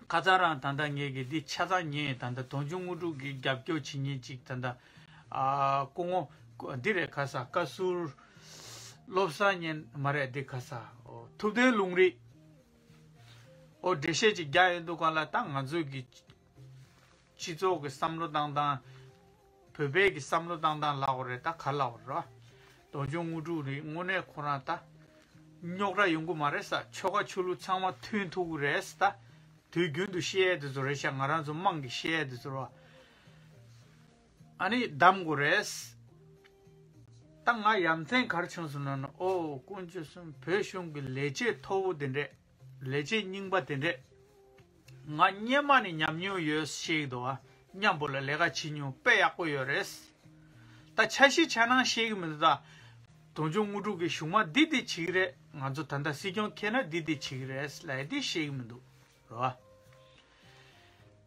ཁ་སང་རང་ད་ལྟ་ངས་གི་འདི་ཆ་ཚང་ཉན། ད་ལྟ་དུང་ཕྱུར་དངོས་གྲུབ་ཀྱི་རྒྱབ་སྐྱོར་བྱེད་མཁན་ཅིག་ད་ལྟ་ཨ་སྐུ་ངོ་འདི་རེད། ཁ་ས་བཀའ་ཟུར་བློ་བཟང་ཉན་མ་རེད། འདི་ཁ་ས་ཨོ་ཐུབ་བསྟན་ལུང་རིགས་ཨོ་འགྲེལ་བཤད་ཅིག་རྒྱག་ཡོང་དུས་སྒང་ལ། ད་ང་ཚོའི་གི་སྤྱི་ཚོགས་ཀྱི་བསམ་བློ་བཏང་སྟངས། བོད་པའི་གི་བསམ་བློ་བཏང་སྟངས་ལབ་དགོས་རེད། ད་ག་ལབ་དགོས་རེད། དུང་ཕྱུར་དངོས་གྲུབ་རེད། དངོས་གནས་ཁོ་རང་ད་རྙོག་དྲ་ཡོང་གི་མ་རེད་ས། ཆོལ་ཁ་ཆོས་ལུགས་ཚང་མ་མཐུན་ཐུབ་ཀྱི་རེད་ས། ད་དུས་རྒྱུན་དུ་བཤད་ཡས་དེ་ཚོ་རེད་ཤག་ང་རང་ཚོ་དམངས་ཀྱིས་བཤད་ཡས་དེ་ཚོ་རེད་བ། ཨ་ནི་གདམ་དགོས་རེད། ད་ང་ཡ་མཚན་ག་རེ་བྱུང་སོང་ན་ན། ཨོ་དཀོན་མཆོག་གསུམ། བོད་གཞུང་གི་ལས་བྱེད་མཐོ་པོ་དེ་འདྲས། ལས་བྱེད་རྙིང་པ་དེ་འདྲས། ང་སྔོན་མ་ནས་ཉམས་མྱོང་ཡོད་ཤེས་ཀྱི་འདུག་ཨ། མཉམ་པོ་ལ་ལས་ཀ་བྱེད་མྱོང་དཔེ་ཡག་པོ་ཡོད་རེད། ད་འཆར་གཞི་འཆར་སྣང་ཤེས་ཀྱི་མི་འདུག་ད་དུང་ཕྱུར་དངོས་གྲུབ་ཀྱི་གཞུང་མ་འདི་འདི་བྱེད་ཀྱི་རེད། ང་ཚོ་ད་ལྟ་སྲིད་སྐྱོང་འཁྱེར་ན་འདི་འདི་བྱེད་ཀྱི་རེད་ལབ་ཡ་འདི་ཤེས་ཀྱི་མི་འདུག་རེད་བ།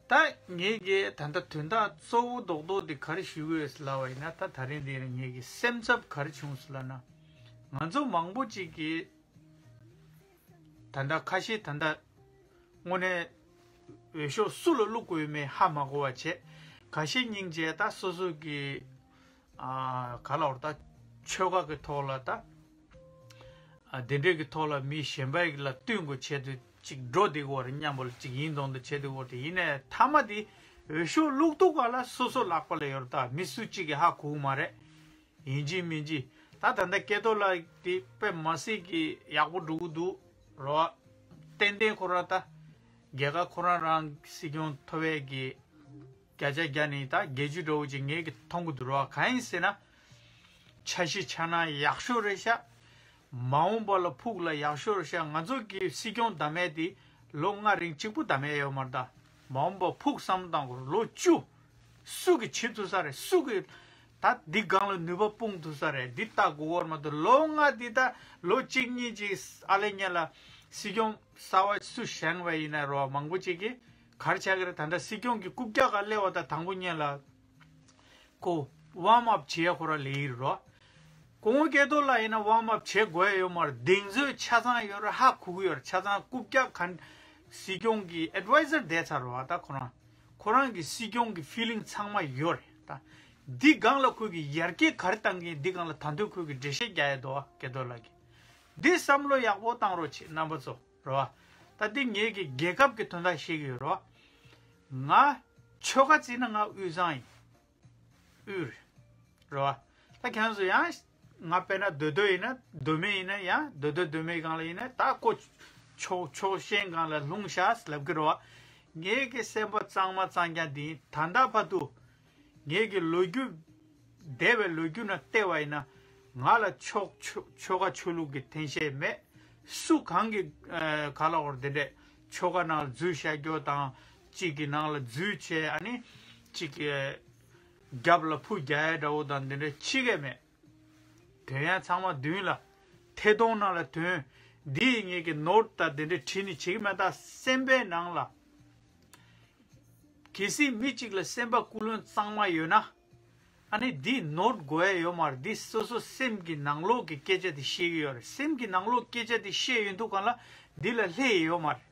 ད་ངས་ཀྱི་ད་ལྟ་དོན་དག་གཙོ་བོ་རྡོག་རྡོག་འདི་ག་རེ་ཞུ་གི་ཡོད་ལབ་པ་ཡིན་ན། ད་ད་རིང་འདི་ངས་ཀྱི་སེམས་འཚབ་ག་རེ་བྱུང་སོང་ལབ་ན། ང་ཚོ་མང་པོ་ཅིག་གིས་ད་ལྟ་ཁ་ཤས་ད་ལྟ་དངོས་གནས་འོས་ཤོག་སུ་ལ་བླུག་དགོས་མེད་ཧ་མ་གོ་བ་བྱས། ཁ་ཤས་སྙིང་རྗེ་ད་སོ་སོ་གི་ཨ་ག་ལབ་དགོས་རེད། ད་ཆོལ་ཁ་གི་ཐོག་ལ་ད་ཨ་དེ་འདྲས་ཀྱི་ཐོག་ལ་མི་གཞན་པ་ལ་བསྟུན་དགོས་ཆེད་དུ་ཅིག་འགྲོ་བསྡད་ཀྱི་ཡོད་རེད། མཉམ་པོ་ལ་ཅིག་ཡིན་མདོག་མདོག་བྱེད་བསྡད་ཀྱི་ཡོད་རེད། ཡིན་ནའི་མཐའ་མ་དེ་འོས་ཤོག་བླུག་དུས་སྒང་ལ་སོ་སོ་ལག་པ་ལ་ཡོད་རེད། ད་མི་སུ་གཅིག་གིས་ཧ་གོ་གི་མ་རེད། ཡིན་གཅིག་མིན་གཅིག་ད་ད་ལྟ་སྐལ་རྡོར་ལགས་དེ་དཔེ་མི་སྲིད་ཀྱི་ཡག་པོ་འགྲོ་གི་འདུག་རེད་བ། ཏན་ཏན་ཁོ་རང་ད་རྒྱལ་ཁབ་ཁོ་རང་རང་སྲིད་སྐྱོང་ཐོབ་ཡས་ཀྱི་བརྒྱ་ཆ་བརྒྱ་ནས་ད་བརྒྱད་ཅུ་འདྲ་བོ་ཅིག་ངས་ཀྱི་མཐོང་གི་འདུག་རེད་བ། གང་ཡིན་ཟེར་ན། འཆར་གཞི་འཆར་སྣང་ཡག་ཤོས་རེད་ཤག་མ་འོངས་པ་ལ་ཕུགས་ལ་ཡག་ཤོས་རེད་ཤག་ང་ཚོ་གི་སྲིད་སྐྱོང་བདམས་ཡས་དེ་ལོ་ལྔ་རིང་གཅིག་པུ་བདམས་ཡས་ཡོད་མ་རེད། ད་མ་འོངས་པ་ཕུགས་བསམ་བཏང་དགོས་རེད། ལོ་བཅུ། སུ་གིས་བྱེད་ཐུབ་ས་རེད། སུ་གིས་ད་འདི་སྒང་ལ་ནུས་པ་སྤུངས་ཐུབ་ས་རེད། འདི་ལྟ་དགོས་པ་མ་གཏོགས་ལོ་ལྔ་འདི་ད་ལོ་གཅིག་གཉིས་ཅིག་ཨ་ལེ་ཉེ་ལ་སྲིད་སྐྱོང་གསར་པ་སུ་བཞེངས་པ་ཡིན་ན་རེད་བ། མང་པོ་ཅིག་གིས་ག་རེ་བྱ་གི་རེད། ད་ལྟ་སྲིད་སྐྱོང་གི་རྐུབ་བཀྱག་ག་སླེབས་པ་ད་དང་པོ་ཉིད་ལ་ཁོ་ཝརམ་ཨབ་བྱེད་ཡ་ཁོ་རང་ལས་ཡིན་རོ། སྐུ་ངོ་སྐལ་རྡོར་ལགས་ཡིན་ན་ཝརམ་ཨབ་བྱེད་དགོས་ཡ་ཡོད་མ་རེད། གདེང་ཚོད་ཆ་ཚང་ཡོད་རེད། ཧ་གོ་གི་ཡོད་རེད། ཆ་ཚང་རྐུབ་བཀྱག་ག་སྲིད་སྐྱོང་གི་ཨེཌ་ཝའི་ཛར་བསྡད་ཚར་རོ། ད་ཁོ་རང་ཁོ་རང་གི་སྲིད་སྐྱོང་གི་ཕི་ལིང་ཚང་མ་ཡོད་རེད། ད་འདི་སྒང་ལ་ཁོས་གི་ཡར་རྒྱས་ག་རེ་བཏང་གི་འདི་སྒང་ལ་ད་དུང་ཁོས་གི་འགྲེལ་བཤད་རྒྱག་ཡ་འདུག་སྐལ་རྡོར་ལགས་ཀྱིས། འདི་བསམ་བློ་ཡག་པོ་བཏང་རོགས་བྱེད་རྣམ་པ་ཚོ་རོ། ད་འདི་ངས་གི་རྒྱལ་ཁབ་ཀྱི་དོན་དག་བཤད་གི་ཡོད་རོ། ང་ཆོལ་ཁ་བརྩིས་ན་ང་དབུས་གཙང་ཡིན། དབུས་རེད་བ། ད་ཁྱེད་ཚོ་ཡང་ང་དཔེར་ན་མདོ་སྟོད་ཡིན་ན་མདོ་སྨད་ཡིན་ན་ཡང་མདོ་སྟོད་མདོ་སྨད་སྒང་ལ་ཡིན་ན་ད་ཁོ་ཕྱོགས་ཕྱོགས་གཞན་སྒང་ལ་ལྷུང་ཤག་ལབ་ཀྱི་རེད་བ། ངེད་ཀྱི་སེམས་པ་གཙང་མ་གཙང་རྐྱང་འདི་ཡིན། ད་ལྟ་བར་དུ་ངེད་ཀྱི་ལོ་རྒྱུས་འདས་པའི་ལོ་རྒྱུས་ནང་བལྟས་པ་ཡིན་ན་ང་ལ་ཕྱོགས་ཕྱོགས་ཆོལ་ཁ་ཆོས་ལུགས་ཀྱི་འཐེན་ཤེས་མེད། སུ་གང་གི་ཨ་ག་ལ་བར་དེ་འདྲས་ཆོལ་ཁ་ནང་ལ་འཛུལ་བཞག་རྒྱུ་དང་གཅིག་གི་ནང་ལ་འཛུལ་བྱས་ཨ་ནི་གཅིག་གི་རྒྱབ་ལ་ཕུ་རྒྱག་ཡ་འདྲ་བོ་དང་འདི་འདྲ་ཕྱི་གས་མེད། དོན་ཡང་ཚང་མ་མདུན་ལ་ཐད་གཏོང་ནང་ལ་དོན། འདི་ཡི་ངེད་ཀྱི་ནོར་དང་འདི་འདྲ་བྲིས་ནས་བྱེད་ཀྱི་མེད། ད་སེམས་པའི་ནང་ལ་གལ་སྲིད་མི་གཅིག་ལ་སེམས་པ་ཀུན་སློང་གཙང་མ་ཡོད་ན་ཨ་ནི་འདི་ནོར་དགོས་ཡ་ཡོད་མ་རེད། འདི་སོ་སོ་སེམས་ཀྱི་ནང་ལོགས་ཀྱི་སྐད་ཆ་དེ་བཤད་ཀྱི་ཡོད་རེད། སེམས་ཀྱི་ནང་ལོགས་སྐད་ཆ་དེ་བཤད་ཡོང་དུས་སྒང་ལ་འདི་ལ་སླེབས་ཡ་ཡོད་མ་རེད།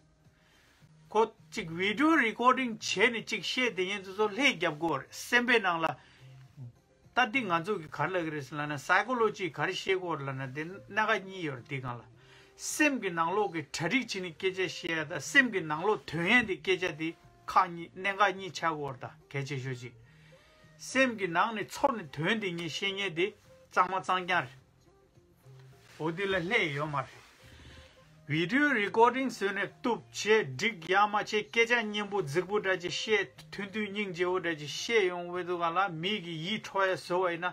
ཁོ་གཅིག་བི་ཌི་ཡོ་རི་ཀོར་ཌིང་བྱས་ནས་གཅིག་བཤད་དེ་ཡིན་ཚོ་ཚོ་ལྷས་རྒྱབ་དགོས་རེད། སེམས་པའི་ནང་ལ། ད་འདི་ང་ཚོ་གི་ག་རེ་ལབ་ཀྱི་རེད་ཟེར་ལབ་ན་སའི་ཀོ་ལོ་ཇི་ག་རེ་བཤད་དགོས་རེད་ལབ་ན་དེ་སྣ་ཁ་གཉིས་ཡོད་རེད། དེ་སྒང་ལ་སེམས་ཀྱི་ནང་ལོགས་ཀྱི་གྲ་སྒྲིག་བྱས་ནས་སྐད་ཆ་བཤད་ཡ་དང་སེམས་ཀྱི་ནང་ལོགས་དོན་ཡན་དེ་སྐད་ཆ་དེ་ཁག་གཉིས་སྣ་ཁ་གཉིས་ཆགས་དགོས་རེད། ད་གལ་ཆེ་ཤོས་ཅིག་སེམས་ཀྱི་ནང་ནས་ཚོར་ནས་དོན་དེ་ངས་བཤད་མཁན་དེ་གཙང་མ་གཙང་རྐྱང་རེད། འོ་འདི་ལ་སླེབས་ཡོད་མ་རེད། བི་ཌི་ཡོ་རི་ཀོར་ཌིང་བཟོས་ནས་གཏུབ་བྱས་སྒྲིག་ཡག་མ་བྱས་སྐད་ཆ་སྙན་པོ་རྫིག་པོ་འདྲ་ཅིག་བཤད། ཐུང་ཐུང་སྙིང་རྗེ་བོ་འདྲ་ཅིག་བཤད་ཡོང་བའི་དུས་སྒང་ལ་མི་གི་ཡིད་འཕྲོག་ཡ་བཟོ་བ་ཡིན་ན་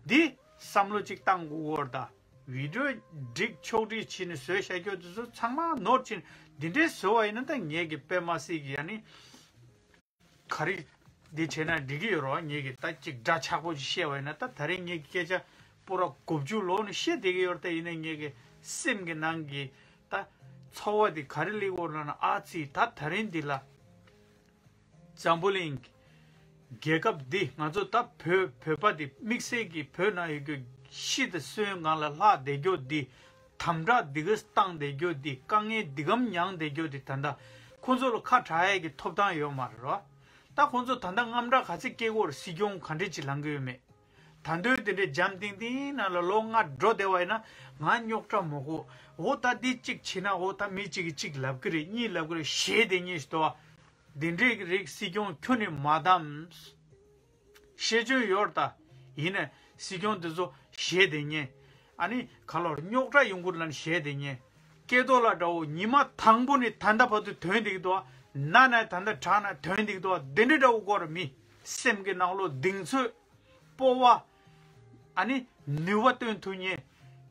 འདི་བསམ་བློ་ཅིག་བཏང་དགོས་ཀྱི་ཡོད་རེད། ད་བི་ཌི་ཡོ་སྒྲིག་ཕྱོགས་སྒྲིག་བྱས་ནས་བཟོས་བཞག་རྒྱུ་དེ་ཚོ་ཚང་མ་ནོར་བྱས་ནས་འདི་འདྲའི་བཟོ་བ་ཡིན་ན་ད་ངས་གི་དཔེ་མ་སྲིད་གི་ཡ་ནི། ག་རེ་འདི་བྱས་ན་འགྲིག་གི་ཡོད་རེད་བ། ངས་ཀྱི་ད་ཅིག་འདྲ་ཆགས་པོ་ཅིག་བཤད་པ་ཡིན་ན། ད་ད་རེས་ངས་ཀྱི་སྐད་ཆ་པོ་ར་དགུ་བཅུ་ལོག་ནས་བཤད་བསྡད་ཀྱི་ཡོད་རེད། ད་ཡིན་ནའི་ངས་ཀྱི་སེམས་ཀྱི་ནང་གི་ད་ཚོར་བ་འདི་ག་རེ་སླེབས་ཡོད་ལབ་ན། ཨ་ཙི། ད་ད་རིང་འདི་ལ་འཛམ་བུ་གླིང་རྒྱལ་ཁབ་འདི་ང་ཚོ་ད་བོད་བོད་པ་འདི་དམིགས་བསལ་གྱི་བོད་ནང་ཡོད་རྒྱུ་ཤི་དང་གསོན་སྒང་ལ་ལྷག་བསྡད་རྒྱུ་འདི་ དམ་དྲག་འདི་ག་བཏང་བསྡད་རྒྱུ་འདི། དཀའ་ངལ་འདི་གམ་མྱངས་བསྡད་རྒྱུ་འདི། ད་ལྟ་ཁོང་ཚོ་ལ་ཁ་གྲག་ཡས་ཀྱི་ཐོབ་ཐང་ཡོད་མ་རེད་རོ། ད་ཁོང་ཚོ་ད་ལྟ་དངངས་སྐྲག་ག་ཚད་སྐྱེ་གི་ཡོད་རེད། སྲིད་སྐྱོང་ག་འདྲས་ཅིག་ལངས་གི་ཡོད་མེད། ད་དུང་དེ་འདྲའི་འཇམ་ཐིང་ཐིང་ནང་ལ་ལོ་ལྔ་འགྲོ་བསྡད་པ་ཡིན་ན། ང་རྙོག་དྲ་མ་དགོས། འོ་ད་འདི་གཅིག་བྱས་ན། འོ་ད་མི་གཅིག་གིས་གཅིག་ལབ་གི་རེད། གཉིས་ལབ་གི་རེད། ཞེད་བསྡད་མཁན་ཞིག་འདུག་བ། འདི་འདྲའི་རིགས་སྲིད་སྐྱོང་ཁྱོན་ནས་མ་བདམས། ཤེས་འཇོན་ཡོད་རེད་ད། ཡིན་ནའི་སྲིད་སྐྱོང་འདི་ཚོ་ཞེད་བསྡད་མཁན། ཨ་ནི་ག་ལོར་རྙོག་དྲ་ཡོང་གི་ལབ་ནས་ཞེད་བསྡད་མཁན། སྐལ་རྡོར་ལགས་འདྲ་བོ་ཉི་མ་དང་པོ་ནས་ད་ལྟ་བར་དུ་དོན་འདི་གི་འདུག་བ། ན་ན་ད་ལྟ་དྲག་ན་དོན་འདི་གི་འདུག་བ། འདི་འདྲ་འདྲ་བོ་སྐོར་མི་སེམས་ཀྱི་ནང་ལོགས་གདེང་ཚོད། སྤོབས་པ། ཨ་ནི་ནུས་པ་སྟོན་ཐུབ་མཁན།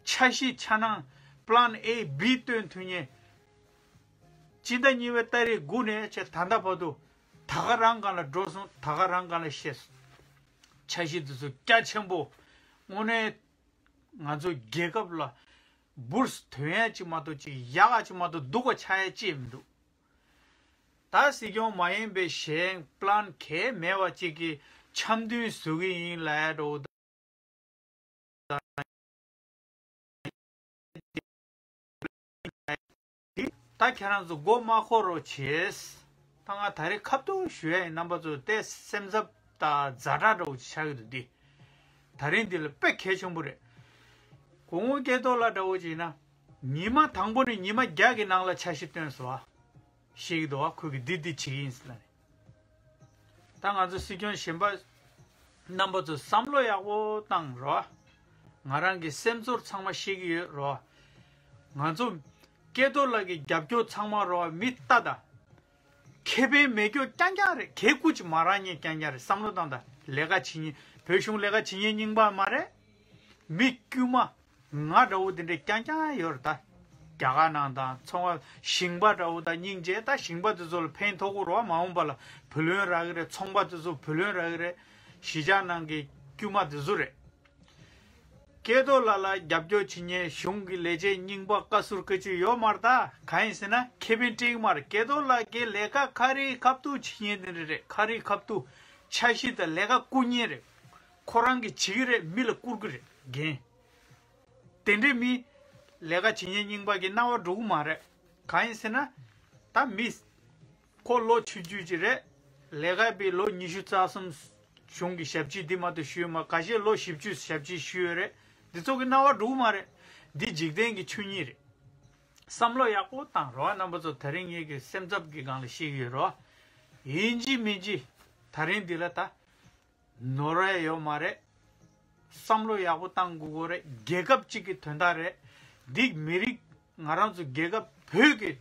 འཆར་གཞི་འཆར་སྣང་། Plan A B སྟོན་ཐུབ་མཁན། སྤྱི་ཟླ་གཉིས་པའི་ཏ་རིག་དགུ་ནས་བྱས་ད་ལྟ་བར་དུ་ད་ག་རང་སྒང་ལ་འགྲོ་སོང་། ད་ག་རང་སྒང་ལ་བཤད་སོང་། འཆར་གཞི་འདི་ཚོ་རྒྱ་ཆེན་པོ། དངོས་གནས་ང་ཚོ་རྒྱལ་ཁབ་ལ་འབུར་ཐོན་ཡ་ཅིག་མ་གཏོགས་ཅིག་ཡག་ག་ཅིག་མ་གཏོགས་སྡུག་ག་ཆགས་ཡ་ཅིག་མི་འདུག་ད་སྲིད་སྐྱོང་མ་ཡིན་པའི་གཞན་པི་ལན་གང་ཡང་མེད་པ་ཅིག་གི་འཆམ་མཐུན་བཟོ་གི་ཡིན་ལབ་ཡ་འདྲ་བོ། འདི་ད་ཁྱེད་རང་ཚོ་མགོ་མ་འཁོར་རོགས་བྱེད། ད་ང་ད་རེས་ཁ་ཐུག་ཞུ་ཡ་ཡིན། རྣམ་པ་ཚོ་དེ་སེམས་འཚབ་དང་ཛ་དྲག་འདྲ་བོ་ཅིག་ཆགས་ཀྱི་འདུག་འདི་ད་རིང་འདི་ལ་དཔེ་གལ་ཆེན་པོ་རེད། གོང་འོག་སྐལ་རྡོར་ལགས་འདྲ་བོ་ཅིག་ཡིན་ན། ཉི་མ་དང་པོ་ནས་ཉི་མ་བརྒྱ་གི་ནང་ལ་འཆར་གཞི་བཏོན་སོང་བ། ཤེས་ཀྱི་འདུག་བ། ཁོས་ཀྱིས་འདི་འདི་བྱེད་ཀྱི་ཡིན་ཟེར་ལབ་ནས། ད་ང་ཚོ་སྲིད་སྐྱོང་གཞན་པ་རྣམ་པ་ཚོ་བསམ་བློ་ཡག་པོ་བཏང་རོགས། ང་རང་གི་སེམས་ཚོར་ཚང་མ་ཤེས་ཀྱི་ཡོད་རོགས། ང་ཚོ་སྐལ་རྡོར་ལགས་ཀྱི་རྒྱབ་སྐྱོར་ཚང་མ་རོགས། མི་ལྟ་ད། ཁེ་ཕན་མེད་རྒྱུ་རྐྱང་རྐྱང་རེད། གད་སྐུ་ཅིག་མ་རག་མཁན་རྐྱང་རྐྱང་རེད། བསམ་བློ་བཏང་ད། ལས་ཀ་བྱེད་མཁན། བོད་གཞུང་ལས་ཀ་བྱེད་མཁན་རྙིང་པ་མ་རེད། མི་དཀྱུས་མ་ང་འདྲ་བོ་དེ་འདྲ་རྐྱང་རྐྱང་ཡོད་རེད་ད། རྒྱ་གར་ནང་དང་ཚོང་པ་ཞིང་པ་འདྲ་བོ་དང་སྙིང་རྗེ། ད་ཞིང་པ་དེ་ཚོ་ལ་ཕན་ཐོགས་ཀྱི་རེད་བ། མ་འོངས་པ་ལ་བུ་ལོན་རག་གི་རེད། ཚོང་པ་དེ་ཚོ་བུ་ལོན་རག་གི་རེད། གཞིས་ཆགས་ནང་གི་དཀྱུས་མ་དེ་ཚོ་རེད། སྐལ་རྡོར་ལགས་ལ་རྒྱབ་སྐྱོར་བྱེད་མཁན་གཞུང་གི་ལས་བྱེད་རྙིང་པ་བཀའ་ཟུར་བཀའ་བརྒྱུད་ཡོད་མ་རེད་ད། གང་ཡིན་ཟེར་ན་ཁེ་ཕན་སྤྲད་ཀྱི་མ་རེད། སྐལ་རྡོར་ལགས་ཀྱི་ལས་ཀ་ཁ་རི་ཁ་ཐུག་བྱེད་མཁན་དེ་འདྲ་རེད། ཁ་རི་ཁ་ཐུག་འཆར་གཞི་དང་ལས་ཀ་བསྐུར་མཁན་རེད། ཁོ་རང་གིས་བྱེད་ཀྱི་རེད། མི་ལ་བསྐུར་གྱི་རེད། འགན། དེ་འདྲའི་མི་ལས་ཀ་བྱེད་མཁན་རྙིང་པ་གི་རྣ་བར་འགྲོ་གི་མ་རེད། གང་ཡིན་ཟེར་ན། ད་མི་ཁོ་ལོ་ཆུང་ཆུང་ཅིག་རེད། ལས་ཀ་པའི་ལོ་ཉི་ཤུ་རྩ་གསུམ། གཞུང་གི་ཞབས་ཕྱི་འདི་མ་གཏོགས་ཞུས་མ། ཁ་ཤས་ལོ་བཞི་བཅུ་ཞབས་ཕྱི་ཞུས་ཡོད་རེད། འདི་ཚོ་གི་རྣ་བར་འགྲོ་གི་མ་རེད། འདི་འཇིག་རྟེན་གྱི་ཆོས་ཉིད་རེད། བསམ་བློ་ཡག་པོ་བཏང་རོགས། རྣམ་པ་ཚོ་དེ་རིང་ངེད་ཀྱི་སེམས་འཚབ་ཀྱི་སྒང་ལ་བཤད་ཀྱི་ཡོད་རོགས། ཡིན་གཅིག་མིན་གཅིག་དེ་རིང་འདི་ལ་ད་ནོར་བ་ཡོད་མ་རེད། བསམ་བློ་ཡག་པོ་བཏང་དགོས་ཀྱི་རེད། རྒྱལ་ཁབ་གཅིག་གི་དོན་དག་རེད། འདི་མི་རིགས་ང་རང་ཚོ་རྒྱལ་ཁབ་བོད་ཀྱི་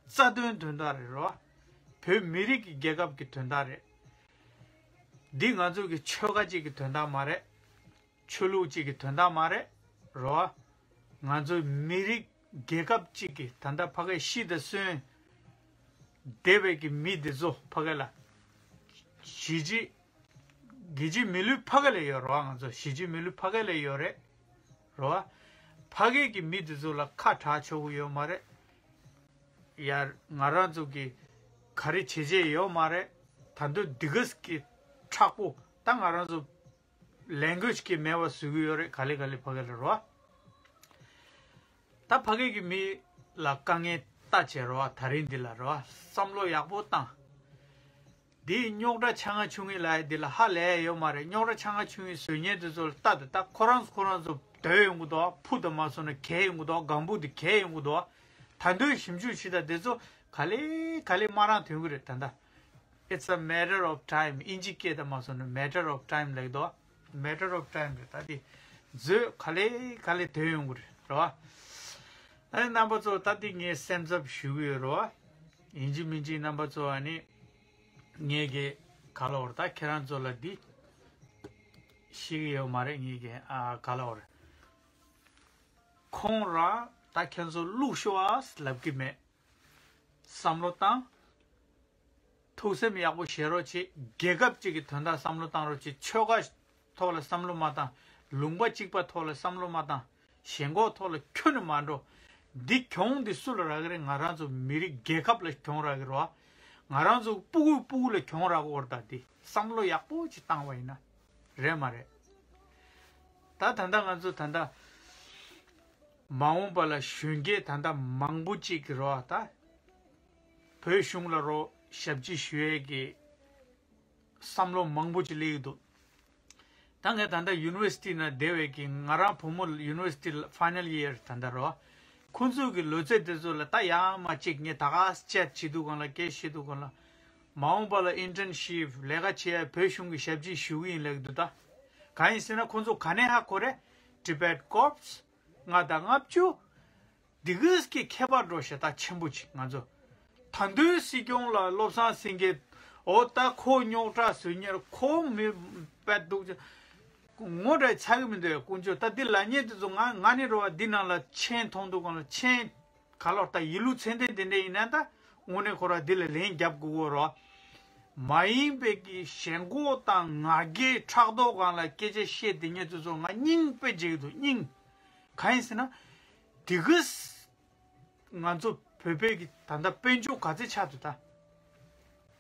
རྩ་དོན་དོན་དག་རེད་རོ། བོད་མི་རིགས་ཀྱི་རྒྱལ་ཁབ་ཀྱི་དོན་དག་རེད། འདི་ང་ཚོ་གི་ཆོལ་ཁ་གཅིག་གི་དོན་དག་མ་རེད། ཆོས་ལུགས་གཅིག་གི་དོན་དག་མ་རེད་རོ། ང་ཚོ་མི་རིགས་རྒྱལ་ཁབ་གཅིག་གི་ད་ལྟ་ཕ་གིར་ཤི་དང་གསོན་བསྡད་པའི་གི་མི་འདི་ཚོ་ཕ་གི་ལ་གཞིས་བྱེས་རྒྱལ་སྤྱིའི་མི་ལུས་ཕ་གི་ལ་ཡོད་རོ། ང་ཚོ་གཞིས་བྱེས་མི་ལུས་ཕ་གི་ལ་ཡོད་རེད་རོ། ཕ་གི་གི་མི་འདི་ཚོ་ལ་ཁ་གྲག་ཆོག་གི་ཡོད་མ་རེད། ཡར་ང་རང་ཚོ་གི་ག་རེ་བྱེད་བྱེད་ཡོད་མ་རེད། ད་དུང་འདི་ག་གི་མཁྲེགས་པོ་ད་ང་རང་ཚོ་language གི་མེད་པ་བཟོ་གི་ཡོད་རེད། ག་ལེ་ག་ལེ་ཕ་གི་ལ་རོ། ད་ཕ་གི་གི་མི་ལ་དཀའ་ངལ་ལྟ་བྱེད་རོ། དེ་རིང་འདི་ལ་རོ། བསམ་བློ་ཡག་པོ་བཏང་། འདི་རྙོག་དྲ་ཆ་ང་ཆུང་ངུ་ལ་འདི་ལ་ཧ་ལས་ཡོད་མ་རེད། རྙོག་དྲ་ཆ་ང་ཆུང་ངུ་བཟོ་མཁན་དེ་ཚོ་ལ་ལྟ་དེ། ད་ཁོ་རང་ཁོ་རང་ཚོ་སྡོད་ཡོང་གི་འདུག་ཕུ་དང་མ་སོང་ན་གས་ཡོང་གི་འདུག་སྒམ་པོ་དེ་གས་ཡོང་གི་འདུག་ད་དུང་ཞིབ་འཇུག་བྱེད་ད་དེ་ཚོ་ག་ལེ་ག་ལེ་མ་རང་ཐོན་གི་རེད། ད་ད། It's a matter of time. ཨིན་ཇི་སྐད་དུ་མ་སོང་ན་matter of time ལབ་དོ། matter of time རེད། ད་དེ་མཛོད་ག་ལེ་ག་ལེ་ཐོན་ཡོང་གི་རེད་རོ། ཨ་ནི་རྣམ་པ་ཚོ་ད་དེ་ངས་སེམས་འཚབ་ཞུ་གི་ཡོད་རོ། ཡིན་གཅིག་མིན་གཅིག་རྣམ་པ་ཚོ་ཨ་ནི་ངས་གི་ག་ལ་བར་ད་ཁྱེད་རང་ཚོ་ལ་འདི་ཤེས་གི་ཡོད་མ་རེད། ངས་གི་ཨ་ག་ལ་བར་ཁོང་རང་ད་ཁྱེད་ཚོ་ལུག་ཤོག་ཨ་ལབ་གི་མེད། བསམ་བློ་བཏང་། ཐུགས་སེམས་ཡག་པོ་བཞེས་རོགས་བྱེད། རྒྱལ་ཁབ་ཅིག་གི་དོན་དག་བསམ་བློ་བཏང་རོགས་བྱེད། ཆོལ་ཁ་ཐོག་ལ་བསམ་བློ་མ་བཏང་། ལུང་པ་གཅིག་པ་ཐོག་ལ་བསམ་བློ་མ་བཏང་། ཞེན་ཁོག་ཐོག་ལ་ཁྱོན་ནས་མ་འགྲོ། འདི་གྱོང་འདི་སུ་ལ་རག་གི་རེད། ང་རང་ཚོ་མི་རིགས་རྒྱལ་ཁབ་ལ་གྱོང་རག་གི་རེད་བ། ང་རང་ཚོ་སྤུ་གུ་སྤུ་གུ་ལ་གྱོང་རག་གི་ཡོད་རེད། ད་འདི་བསམ་བློ་ཡག་པོ་ཅིག་བཏང་བ་ཡིན་ན་རེད་མ་རེད། ད་ད་ལྟ་ང་ཚོ་ད་ལྟ་ མ་འོངས་པ་ལ་གཞོན་སྐྱེས་ད་ལྟ་མང་པོ་གཅིག་གི་རོ་ད་བོད་གཞུང་ལ་རོ་ཞབས་ཕྱི་ཞུ་ཡས་ཀྱི་བསམ་བློ་མང་པོ་ཅིག་སླེབས་ཀྱི་འདུག་ད་ངས་ད་ལྟ་ཡུ་ནི་ཝར་སི་ཊི་ནང་བསྡད་པའི་གི་ང་རང་བུ་མོ་ཡུ་ནི་ཝར་སི་ཊི་ལ་ཕའི་ནལ་ཡིར་ད་ལྟ་རོ། ཁོང་ཚོ་གི་ལོ་ཚད་དེ་ཚོ་ལ་ད་ཡང་མ་གཅིག་ངས་ད་ག་སེ་ཅེཊ་བྱེད་དུས་སྒང་ལ་སྐད་བཤད་དུས་སྒང་ལ། མ་འོངས་པ་ལ་ཨིན་ཊརན་ཤིབ་ལས་ཀ་བྱེད་ཡ་བོད་གཞུང་གི་ཞབས་ཕྱི་ཞུ་གི་ཡིན་ལབ་ཀྱི་འདུག་ད་གང་ཡིན་ཟེར་ན་ཁོང་ཚོ་ག་ནས་ཧ་གོ་རེད། ཊི་བེཊ་ཀོར་པ་སི་ལྔ་དང་ལྔ་བཅུ། འདི་གིས་ཀྱི་ཁྱད་པར་འགྲོ་ཞེ་དྲག་ཆེན་པོ་ཅིག་ང་ཚོ། ད་དུང་སྲིད་སྐྱོང་ལ་བློ་བཟང་སེང་གེ། འོ་ད་ཁོ་རྙོག་དྲ་བཟོས་ཉེར་ཁོ་མི་པད་འདུག་ཅེས། ངོ་འདྲ་ཚ་གི་མི་འདུག་ཀུན་སྤྱོད་ད་འདི་ལ་ཉེ་དེ་ཚོ་ང་ང་ནི་རོ་བ་འདི་ནང་ལ་མཆན་མཐོང་འདུག་གང་ལ་མཆན། ག་ལོར་ད་ཡིན་ལུགས་ཚད་ལྡན་དེ་འདྲ་ཡིན་ན་ད་དངོས་གནས་ཁོ་ར་འདི་ལ་ལན་རྒྱབ་དགོས་གོ་རོ། མ་ཡིན་པའི་གི་ཞེན་ཁོག་དང་ང་རྒྱལ་ཕྲག་དོག་སྒང་ལ་སྐད་ཆ་བཤད་དེ་ཉེ་དེ་ཚོ་ང་སྙིང་དཔེ་འཇིགས་འདུག་སྙིང་། གང་ཡིན་ཟེར་ན། དེ་གིས་ང་ཚོ་བོད་པའི་གི་ད་ལྟ་དཔལ་འབྱོར་ག་ཚད་ཆག་འདུག་ད།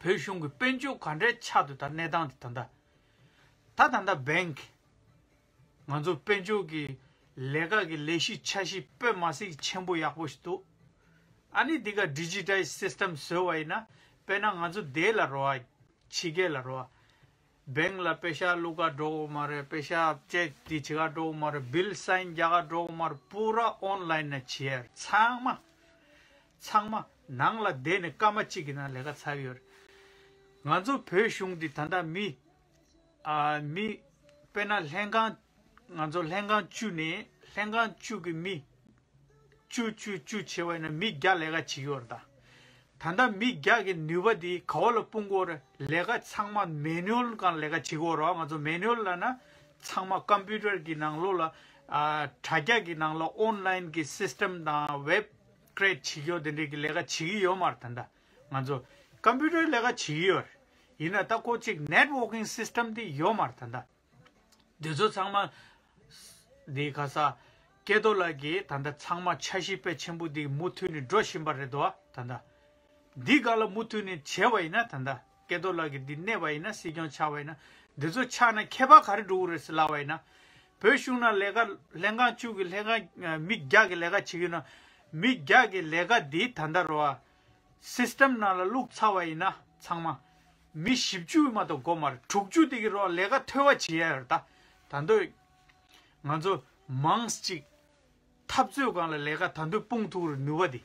བོད་གཞུང་གི་དཔལ་འབྱོར་ག་འདྲས་ཆག་འདུག་ད་གནས་སྟངས་དེ་ད་ལྟ། ད་ད་ལྟ་བེང་ང་ཚོ་དཔལ་འབྱོར་གི་ལས་ཀ་གི་ལས་གཞི་འཆར་གཞི་དཔེ་མ་སྲིད་ཆེན་པོ་ཡག་པོ་ཞིག་འདུག་ཨ་ནི་འདི་ག་ཌི་ཇི་ཊལ་སིས་ཊམ་བཟོས་པ་ཡིན་ན་དཔེར་ན་ང་ཚོ་དེ་ལ་རོ་ཨ། ཕྱི་རྒྱལ་ལ་རོ། བེང་ལ་པེ་ཤ་བླུག་ག་འགྲོ་དགོས་མ་རེད། པེ་ཤ་ཅེག་དེ་བྱེད་ག་འགྲོ་དགོས་མ་རེད། བིལ་སའིན་རྒྱག་ག་འགྲོ་དགོས་མ་རེད། པུ་ར་ཨོན་ལའིན་ནས་བྱེད་ཡ་རེད། ཚང་མ། ཚང་མ་ནང་ལ་བསྡད་ནས་སྐར་མ་གཅིག་གི་ནང་ལས་ཀ་ཚར་གི་ཡོད་རེད། ང་ཚོ་བོད་གཞུང་འདི་ད་ལྟ་མི། ཨ་མི། དཔེར་ན་ལྷན་ཁང་། ང་ཚོ་ལྷན་ཁང་བཅུ་ནས་ལྷན་ཁང་བཅུ་གི་མི། བཅུ་བཅུ་བཅུ་བྱས་པ་ཡིན་ན་མི་བརྒྱ་ལས་ཀ་བྱེད་ཀྱི་ཡོད་རེད་ད། ད་ལྟ་མི་བརྒྱ་གི་ནུས་པ་དེ་ག་བ་ལ་སྤུངས་དགོས་རེད། ལས་ཀ་ཚང་མ་མེ་ནུ་ཨལ་སྒང་ལས་ཀ་བྱེད་ཀྱི་ཡོད་རེད། ང་ཚོ་མེ་ནུ་ཨལ་ལབ་ན་ཚང་མ་ཀམ་པུ་ཊར་གི་ནང་ལོགས་ལ་ཨ་དྲ་རྒྱ་གི་ནང་ལ་ཨོན་ལའིན་གི་སིས་ཊམ་དང་ཝེབ་ཀི་རི་ཨེཊ་བྱེད་ཀྱི་ཡོད་དེ་འདྲའི་གི་ལས་ཀ་བྱེད་ཀྱི་ཡོད་མ་རེད་ད་ལྟ། ང་ཚོ་ཀམ་པུ་ཊར་ལས་ཀ་བྱེད་ཀྱི་ཡོད་རེད། ཡིན་ན་ད་ཁོ་གཅིག་ནེཊ་ཝོར་ཀིང་སིས་ཊམ་དེ་ཡོད་མ་རེད་ད་ལྟ། འདི་ཚོ་ཚང་མ། འདི་ཁ་ས། སྐལ་རྡོར་ལགས་ཀྱིས་ད་ལྟ་ཚང་མ་འཆར་གཞི་དཔེ་ཆེན་པོ་འདི་མུ་མཐུད་ནས་འགྲོ་བཞིན་པ་རེད་དོ་ད་ལྟ། འདི་སྒང་ལ་མུ་མཐུད་ནས་བྱས་པ་ཡིན་ན་ད་ལྟ་སྐལ་རྡོར་ལགས་ཀྱིས་འདི་གནས་པ་ཡིན་ན་སྲིད་སྐྱོང་ཆགས་པ་ཡིན་ན་འདི་ཚོ་ཆགས་ན་ཁྱད་པར་ག་རེ་འགྲོ་གི་རེད་ཟེར་ལབ་པ་ཡིན་ན། བོད་གཞུང་ནང་ལས་ཀ་ལྷན་ཁང་བཅུ་གི་ལྷན་ཁང་མི་བརྒྱ་གི་ལས་ཀ་བྱེད་ཀྱི་ན་མི་བརྒྱ་གི་ལས་ཀ་འདི་ད་ལྟ་རོ་བ། སིས་ཊམ་ནང་ལ་བླུགས་ཚར་བ་ཡིན་ན་ཚང་མ། མི་བཞི་བཅུ་མ་གཏོགས་དགོས་མ་རེད། དྲུག་ཅུ་དེ་གི་རོགས་ལས་ཀ་ཐོལ་པ་བྱེད་ཡ་ཡོད་རེད་ད། ད་དུང་། ང་ཚོ་མང་སྤྱིར། འཐབ་རྩོད་སྒང་ལ་ལས་ཀ་ད་དུང་སྤུངས་ཐུབ་རེད་ནུས་པ་དེ།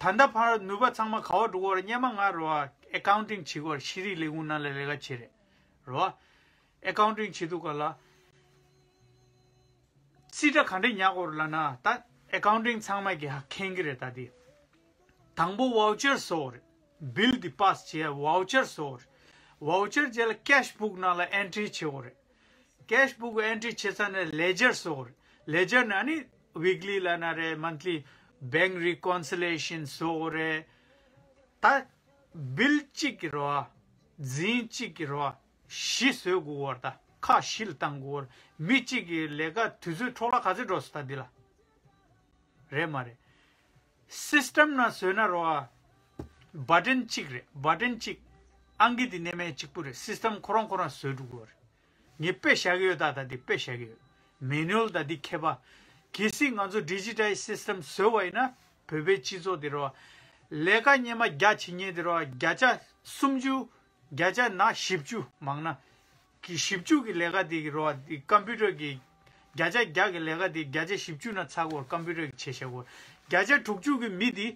ད་ལྟ་ཕར་ནུས་པ་ཚང་མ་ག་བ་འགྲོ་གི་རེད། སྔོན་མ་ང་རོ་ཨ་ཨེ་ཀའུན་ཊིང་བྱེད་དགོས་རེད། ཤེས་རིག་ལས་ཁུངས་ནང་ལ་ལས་ཀ་བྱེད་རེད། རོ་ཨ། ཨེ་ཀའུན་ཊིང་བྱེད་དུས་སྒང་ལ། རྩིས་ཁྲ་ག་འདྲས་ཉར་དགོས་རེད་ལབ་ན་ད་ཨེ་ཀའུན་ཊིང་ཚང་མ་གིས་ཧ་མཁྱེན་གི་རེད་ད་དེ། དང་པོ་ཝའུ་ཅར་བཟོ་དགོས་རེད། བིལ་འདི་པཱ་སི་བྱེད་ཡ་ཝའུ་ཅར་བཟོ་དགོས་རེད། ཝའུ་ཅར་རྗེས་ལ་ཀེཤ་བུག་ནང་ལ་ཨེན་ཊི་རི་བྱེད་དགོས་རེད། ཀེཤ་བུག་ཨེན་ཊི་རི་བྱེད་ཚར་ནས་ལེ་ཇར་བཟོ་དགོས་རེད། ལེ་ཇར་ནང་ནི་ཝིག་ལི་ལབ་ན་རེད། མན་ཐ་ལི། བེང་རི་ཀོན་སི་ལེ་ཤན་བཟོ་དགོས་རེད། ད་བིལ་གཅིག་གི་རོ་ཨ། འཛིན་གཅིག་གི་རོ་ཨ། བཞི་བཟོ་དགོས་བར་ད་ཁག་བཞི་ལ་བཏང་དགོས་བར་མི་གཅིག་གི་ལས་ཀ་དུས་ཚོད་འཕྲོ་བརླག་ག་ཚོད་འགྲོ་སོང་ད་འདི་ལ། རེད་མ་རེད། སིས་ཊམ་ནང་བཟོས་ན་རོ་ཨ། བ་ཊན་གཅིག་རེད། བ་ཊན་གཅིག་ཨང་ཀི་འདི་གནས་མལ་གཅིག་པུ་རེད། སིས་ཊམ་ཁོ་རང་ཁོ་རང་བཟོས་འགྲོ་དགོས་རེད། ངས་དཔེ་བཞག་གི་ཡོད་ད་ད་འདི་དཔེ་བཞག་གི་ཡོད། མེ་ནུ་ཨལ་ད་འདི་མཁས་པ། གལ་སྲིད་ང་ཚོ་ཌི་ཇི་ཊལ་སིས་ཊམ་བཟོས་པ་ཡིན་ན་བོད་པའི་སྤྱི་ཚོགས་འདི་རོ་ཨ། ལས་ཀ་སྔོན་མ་བརྒྱ་བྱེད་མཁན་འདི་རོ་ཨ། བརྒྱ་ཆ་སུམ་ཅུ། བརྒྱ་ཆ་ན་བཞི་བཅུ་མང་ན། གི་བཞི་བཅུ་གི་ལས་ཀ་དེ་གི་རོ་བ་དེ་ཀམ་པུ་ཊར་གི། བརྒྱ་ཆ་བརྒྱ་གི་ལས་ཀ་དེ་བརྒྱ་ཆ་བཞི་བཅུ་ན་ཚར་དགོས་ཀམ་པུ་ཊར་གི་བྱས་བཞག་དགོས། བརྒྱ་ཆ་དྲུག་ཅུ་གི་མི་དེ་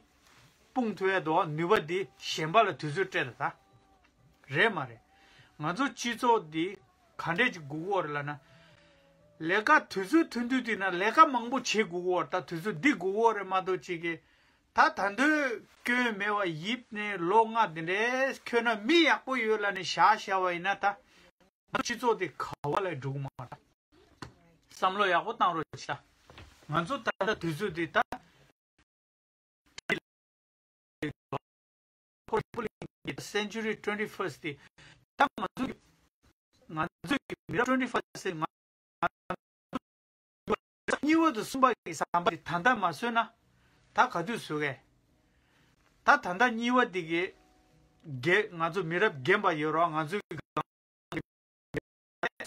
སྤུངས་ཐུབ་ཡ་དོ་ནུས་པ་དེ་གཞན་པ་ལ་དུས་ཚོད་སྤྲད་ད་ད། རེད་མ་རེད། ང་ཚོ་སྤྱི་ཚོགས་འདི་ག་འདྲས་ཅིག་དགོས་ཀྱི་ཡོད་རེད་ལབ་ན། ལས་ཀ་དུས་ཚོད་ཐུང་ཐུང་དེ་ན་ལས་ཀ་མང་པོ་བྱེད་དགོས་ཀྱི་ཡོད་རེད། ད་དུས་ཚོད་འདི་དགོས་ཀྱི་ཡོད་རེད་མ་གཏོགས་ཅིག་གི་ད་ད་འདོད་སྐྱོན་མེད་པ་ཡིབ་ནས་ལོ་ལྔ་འདི་འདྲའི་ཁྱོད་ན་མི་ཡག་པོ་ཡོད་ལབ་ནས་བཞག་བཞག་པ་ཡིན་ན་ད་ང་ཚོ་སྤྱི་ཚོགས་དེ་ག་བ་ལ་འགྲོ་གི་མ་རེད། བསམ་བློ་ཡག་པོ་བཏང་རོགས་བྱ། ང་ཚོ་ད་ལྟ་དུས་ཚོད་འདི་ད་སེན་ཅུ་རི་ཊུ་ཝེན་ཊི་ཕར་སི་ཊི་དེ་ད་ང་ཚོ་གི་ང་ཚོ་གི་མི་རབས་ཊུ་ཝེན་ཊི་ཕར་སི་ཊི་ང་གཉིས་པ་དང་གསུམ་པ་གི་ཟམ་པ་དེ་ད་ལྟ་མ་བཟོས་ན་ད་ག་དུས་བཟོ་གས། ད་ད་ལྟ་གཉིས་པ་དེ་གི་རྒན་ང་ཚོ་མི་རབས་རྒན་པ་ཡོད་རོགས། ང་ཚོ་གི་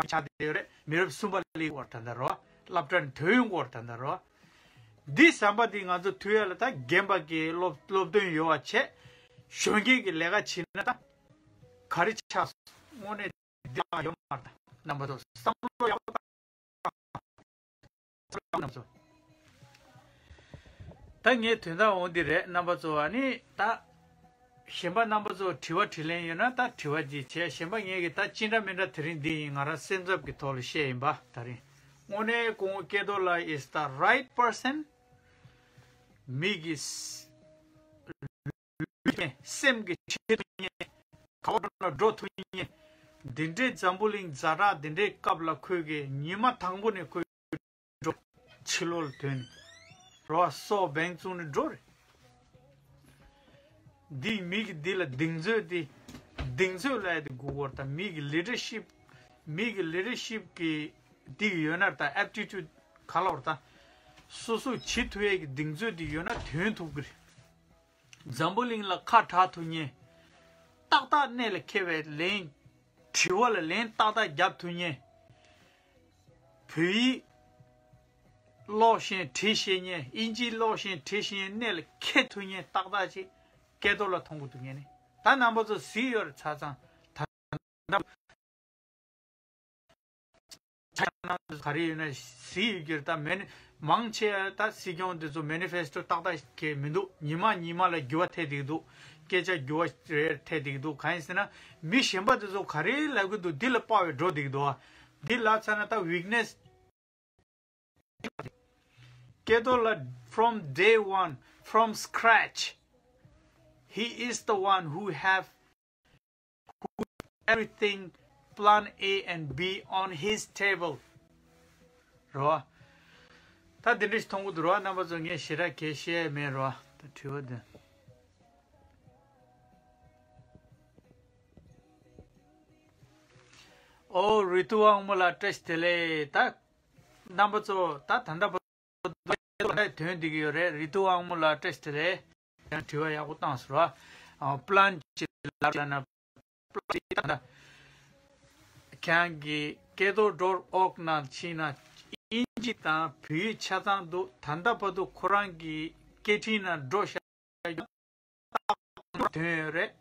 ཆགས་བསྡད་ཡོད་རེད། མི་རབས་གསུམ་པ་སླེབས་བར་ད་ལྟ་རོ། སློབ་གྲྭ་ནས་ཐོན་ཡོང་བར་ད་ལྟ་རོ། འདི་ཟམ་པ་འདི་ང་ཚོ་མཐུད་ཡ་ལ་ད་རྒན་པ་གི་སློབ་སློབ་སྟོན་ཡོད་པ་བྱས། གཞོན་སྐྱེས་ཀྱི་ལས་ཀ་བྱེད་ན་ད་ག་རེ་ཆགས་སོང་། དངོས་གནས་འདི་ཡོད་མ་རེད། རྣམ་པ་ཚོ་བསམ་བློ་ཡག་པོ་བཏང་། རྣམ་པ་ཚོ། ད་ངའི་དོན་དག་འོ་འདི་རེད། རྣམ་པ་ཚོ། ཨ་ནི་ད་གཞན་པ་རྣམ་པ་ཚོ་དྲི་བ་དྲིས་ལན་ཡོད་ན་ད་དྲི་བ་ཅིག་བྱས། གཞན་པ་ངས་ཀྱི་ད་ཅི་འདྲ་མི་འདྲ་དེ་རིང་འདི་ཡིན། ང་རང་སེམས་འཚབ་ཀྱི་ཐོག་ལ་བཤད་ཡིན་པ། དེ་རིང་དངོས་གནས་ཁོང་སྐལ་རྡོར་ལགས is the right person. མི་གི་ལུས་ཀྱི་སེམས་ཀྱི་ཁྲིད་ཐུབ་མཁན། ག་བ་འགྲོ་ན་འགྲོ་ཐུབ་མཁན། འདི་འདྲའི་འཛམ་བུ་གླིང་ཛ་དྲག་འདི་འདྲའི་སྐབས་ལ་ཁོས་ཀྱི་ཉི་མ་དང་པོ་ནས་ཁོས་འགྲོ། ཕྱི་ལོགས་ལ་ཐོན་ནས་རོ་སོགས་བེང་བཙུགས་ནས་འགྲོ་རེད། འདི་མི་གི་འདི་ལ་གདེང་ཚོད་འདི་གདེང་ཚོད་ལ་ཡ་དེ་དགོས་བར་དང་། མི་གི་leadership མི་གི་leadership གི་འདི་ཡོད་ན་ད་aptitude ག་ལ་བར་དང་། སོ་སོ་བྱེད་ཐུབ་ཡས་ཀྱི་གདེང་ཚོད་འདི་ཡོད་ན་ཐོན་ཐུབ་ཀྱི་རེད། འཛམ་བུ་གླིང་ལ་ཁ་གྲག་ཐུབ་མཁན། ཏག་ཏག་གནད་ལ་འཁེལ་བའི་ལན། དྲི་བ་ལ་ལན་ཏག་ཏག་རྒྱབ་ཐུབ་མཁན། བོད་ཡིག་ཀློག་ཤེས་བྲིས་ཤེས་མཁན། ཨིན་ཇི་ཀློག་ཤེས་བྲིས་ཤེས་མཁན། གནད་ལ་འཁེལ་ཐུབ་མཁན་ཏག་ཏག་ཅིག་སྐལ་རྡོར་ལ་མཐོང་གི་འདུག་ངས་ནི། ད་རྣམ་པ་ཚོ་གཟིགས་ཡོད་རེད། ཆ་ཚང་ད་ཆ་ཚང་ག་རེ་ཡོད་ན་གཟིགས་ཡོད་ཀྱི་རེད། ད་མེད་ནི་མང་ཆེ་ད་སྲིད་སྐྱོང་འདི་ཚོ་manifesto ཏག་ཏག་གི་མི་འདུག་ཉི་མ་ཉི་མ་ལ་འགྱུར་བ་ཐེབས་བསྡད་ཀྱི་འདུག་སྐད་ཆ་འགྱུར་བ་རེ་ཐེབས་བསྡད་ཀྱི་འདུག་གང་ཡིན་ཟེར་ན་མི་གཞན་པ་འདི་ཚོ་ག་རེ་ལབ་ཀྱི་འདུག་འདི་ལ་དཔའ་བའི་འགྲོ་བསྡད་ཀྱི་འདུག་འདི་ལབ་ཚར་ན་ད་weakness སྐལ་རྡོར་ལགས། From day one, from scratch, he is the one who have everything, plan A and B on his table. རོ། ད་འདི་འདྲ་ཞིག་མཐོང་གི་འདུག་རོ། རྣམ་པ་ཚོ་ངས་ཞེ་དྲག་གལ་བཤད་མེད་རོ། ད་དྲི་བ་འདི། ཨོ་རི་ཏུ་དབང་མོ་ལགས་བཀྲ་ཤིས་བདེ་ལེགས། ད་རྣམ་པ་ཚོ་ད་ད་ལྟ་བར་དུ་ཐོན་བསྡད་ཀྱི་ཡོད་རེད། རི་ཏུ་དབང་མོ་ལགས་བཀྲ་ཤིས་བདེ་ལེགས། ཡང་དྲི་བ་ཡག་པོ་བཏང་སོང་ར། ཨ་པི་ལན་ཅིག་ལབ་ན་པི་ལན་ཅིག་ད་ལྟ་ཁྱེད་རང་གི་སྐལ་རྡོར་ཌོཊ་ཨོག་ནང་ཕྱིན་ན་ཨིན་ཇི་དང་བོད་ཡིག་ཆ་ཚང་འདུག་ད་ལྟ་བར་དུ་ཁོ་རང་གི་སྐད་འཕྲིན་ནང་འགྲོ་བཞག་ཡོད། ཐོན་ཡོད་རེད།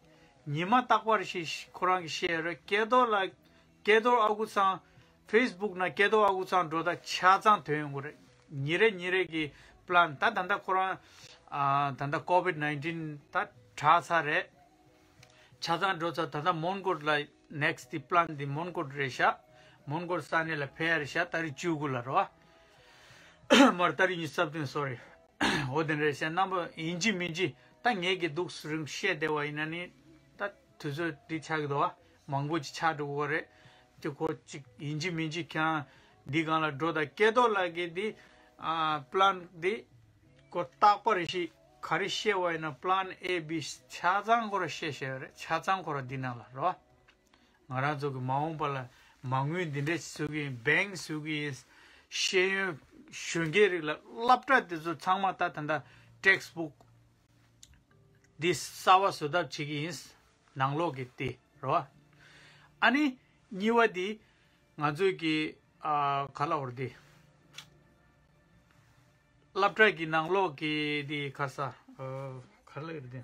ཉི་མ་རྟག་པར་ཞིག་ཁོ་རང་གིས་བཤད་ཡོད་རེད། སྐལ་རྡོར་ལགས། སྐལ་རྡོར་ཨ་ཁུ་ཚང་། ཕེ་སི་བུག་ནང་སྐལ་རྡོར་ཨ་ཁུ་ཚང་འགྲོ་ད་ཆ་ཚང་ཐོན་ཡོང་གི་རེད། ཉིན་རེ་ཉིན་རེ་གི་པི་ལན། ད་ད་ལྟ་ཁོ་རང་ཨ་ད་ལྟ་ཀོ་ཝིཌ་ནའིན་ཊིན་ད་དྲག་ཚར་རེད། ཆ་ཚང་འགྲོ་ཚར། ད་ལྟ་མོན་གྷོ་ལ་ནེག་སི་ཊི་དེ་པི་ལན་དེ་མོན་གྷོ་རེད་ཤག་མོན་གྷོ་ས་གནས་ལ་ཕེབས་ཡ་རེད་ཤག་ཏ་རིག་བཅུ་དགུ་ལ་རེད་བ། མར་ཏ་རིག་ཉི་ཤུ་རྩ་བདུན། སོ་རི། འོ་དེ་འདྲ་བཤད། རྣམ་པ་ཡིན་གཅིག་མིན་གཅིག་ད་ངས་ཀྱི་འདུག་སུ་རིང་བཤད་བསྡད་པ་ཡིན་ན་ནི་ད་དུས་ཚོད་འདི་ཆགས་ཀྱི་འདུག་བ། མང་པོ་ཅིག་ཆགས་འགྲོ་གི་རེད། དེ་ཁོ་ཅིག་ཡིན་གཅིག་མིན་གཅིག་ཁྱེད་རང་འདི་སྒང་ལ་འགྲོ་དང་། སྐལ་རྡོར་ལགས་ཀྱིས་འདི་ཨ་པི་ལན་འདི་ཁོ་རྟག་པར་ཞིག་ག་རེ་བཤད་པ་ཡིན་ན་པི་ལན་ཨེ་བི་ཆ་ཚང་ཁོ་ར་བཤད་བཤད་ཡོད་རེད། ཆ་ཚང་ཁོ་ར་འདི་ནང་ལ་རེད་བ། ང་རང་ཚོ་གི་མ་འོངས་པ་ལ་མ་དངུལ་འདི་འདྲས་བཟོ་གི་ཡིན། བེང་བཟོ་གི་ཡིན། ཤེས་ཡོན་གཞོན་སྐྱེས་རིགས་ལ་སློབ་གྲྭ་འདི་ཚོ་ཚང་མ་ད་ད་ལྟ་ཊེག་སི་བུག་འདི་གསར་པ་བཟོ་ཐབས་བྱེད་ཀྱི་ཡིན། ནང་ལོགས་ཀྱི་དེ་རེད་བ། ཨ་ནི་གཉིས་པ་འདི་ང་ཚོའི་གི་ཨ་ག་ལ་བར་འདི་སློབ་གྲྭ་གི་ནང་ལོགས་ཀྱི་འདི་ག་ས་ཨ་ག་ལ་ཡོད་འདི།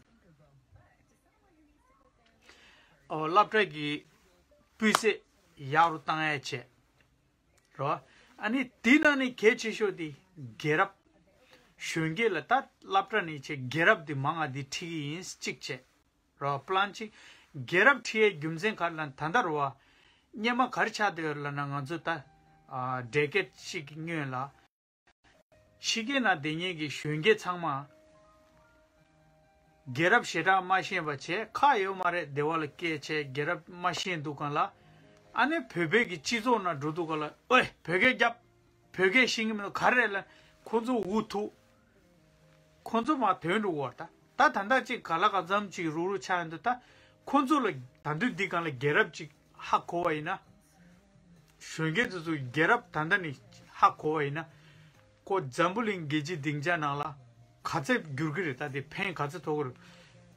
ཨོ་སློབ་གྲྭ་གི་སྤུས་ཚད་ཡག་རུ་བཏང་ཡ་བྱས། རོ། ཨ་ནི་དེ་ནང་ནས་གལ་ཆེ་ཤོས་དེ་རྒྱལ་རབས། གཞོན་སྐྱེས་ལ་ད་སློབ་གྲྭ་ནས་བྱས་རྒྱལ་རབས་དེ་མང་ང་དེ་ཁྲིད་ཀྱི་ཡིན་གཅིག་བྱས། རོ། པི་ལན་གཅིག་རྒྱལ་རབས་ཁྲིད་ཡའི་རྒྱུ་མཚན་ག་རེ་ལབ་ན་ད་ལྟ་རོ་བ། སྔོན་མ་ག་རེ་ཆགས་བསྡད་ཡོད་ལབ་ན་ང་ཚོ་ད་ཨ་ཌེ་ཀེཌ་གཅིག་གི་སྔོན་ལ། ཕྱི་རྒྱལ་ནང་བསྡད་མཁན་གྱི་གཞོན་སྐྱེས་ཚང་མ། རྒྱལ་རབས་ཞེ་དྲག་མ་ཤེས་པ་བྱས་ཁག་ཡོད་མ་རེད། སྡེ་བ་ལ་སྐད་ཆ་རྒྱལ་རབས་མ་ཤེས་འདུག་གང་ལ། ཨ་ནི་བོད་པའི་གི་སྤྱི་ཚོགས་ནང་འགྲོ་འདུག་གང་ལ། ཨོའི་བོད་སྐད་རྒྱབ། བོད་སྐད་ཤེས་ཀྱི་མི་འདུག་ག་རེ་རེད་ལ། ཁོ་ཚོ་འུ་ཐུག་ཁོ་ཚོ་མར་ཐོན་འགྲོ་གི་བར་ད། ད་ད་ལྟ་ཅིག་ག་ལ་གང་འཚམ་ཅིག་རུག་རུག་ཆགས་ཡོང་དུས་ད། ཁོ་ཚོ་ལ་ད་དུང་འདི་སྒང་ལ་རྒྱལ་རབས་ཅིག་ཧ་གོ་བ་ཡིན་ན། གཞོན་སྐྱེས་ཚོ་ཚོ་རྒྱལ་རབས་ད་ལྟ་ནས་ཧ་གོ་བ་ཡིན་ན། ཁོ་འཛམ་བུ་གླིང་རྒྱལ་སྤྱིའི་སྡིངས་ཆ་ནང་ལ་ག་ཚད་འགྱུར་གི་རེད། ད་དེ་ཕན་ག་ཚད་ཐོགས་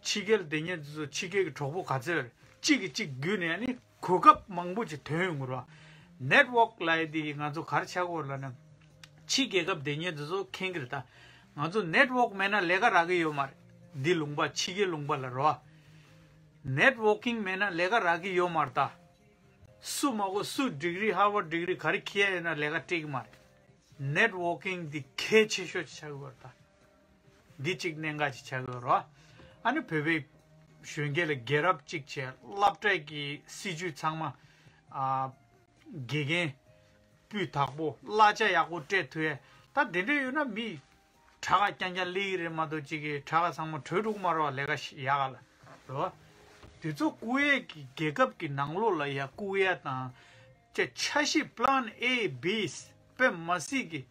ཀྱི་རེད། ཕྱི་རྒྱལ་སྡོད་མཁན་ཚོ་ཚོ་ཕྱི་རྒྱལ་གྱི་གྲོགས་པོ་ག་ཚད་རེད། གཅིག་གིས་གཅིག་བརྒྱུད་ནས་ཨ་ནི་གོ་སྐབས་མང་པོ་ཅིག་ཐོན་ཡོང་གི་རེད་བ། ནེཊ་ཝོག་ལབ་ཡ་དེ་གིས་ང་ཚོ་ག་རེ་ཆགས་ཀྱི་ཡོད་རེད་ལབ་ན། ཕྱི་རྒྱལ་ཁབ་སྡོད་མཁན་ཚོ་ཚོ་མཁྱེན་གྱི་རེད་ད། ང་ཚོ་ནེཊ་ཝོག་མེད་ན་ལས་ཀ་རག་གི་ཡོད་མ་རེད། འདི་ལུང་པ་ཕྱི་རྒྱལ་ལུང་པ་ལ་རོ། ནེཊ་ཝོག་ཀིང་མེད་ན་ལས་ཀ་རག་གི་ཡོད་མ་རེད་ད། སུ་མ་གོ་སུ་ཌིག་རི་ཧར་ཝརཌ་ཌིག་རི་ག་རེ་ཁྱེར་ཡ་ཡོད་ན་ལས་ཀ་སྤྲད་གི་མ་རེད། ནེཊ་ཝོག་ཀིང་འདི་གལ་ཆེ་ཤོས་ཅིག་ཆགས་ཀྱི་ཡོད་རེད་ད། འདི་གཅིག་གནད་འགག་ཅིག་ཆགས་ཀྱི་ཡོད་རེད། ཨ་ནི་བོད་པའི་གཞོན་སྐྱེས་ལ་རྒྱལ་རབས་གཅིག་བྱས། སློབ་གྲྭའི་གི་སྲིད་ཇུས་ཚང་མ་ཨ་དགེ་རྒན་སྤུས་དག་པོ་གླ་ཆ་ཡག་པོ་སྤྲད་ཐུབ་ཡས། ད་དེ་འདྲ་ཡོད་ན་མི་དྲག་ག་རྐྱང་རྐྱང་སླེབས་ཀྱི་རེད་མ་གཏོགས་གཅིག་གི་དྲག་ག་ཚང་མ་བྲོས་འགྲོ་གི་མ་རེད་བ། ལས་ཀ་ཞིག་ཡག་ག་ལ་རེད་བ། དེ་ཚོ་བསྐུར་ཡས་ཀྱི་རྒྱལ་ཁབ་ཀྱི་ནང་ལོགས་ལ་ཡ་བསྐུར་ཡས་དང་། ཅེས་འཆར་གཞི་plan A B དཔེ་མ་སྲིད་ཀྱི་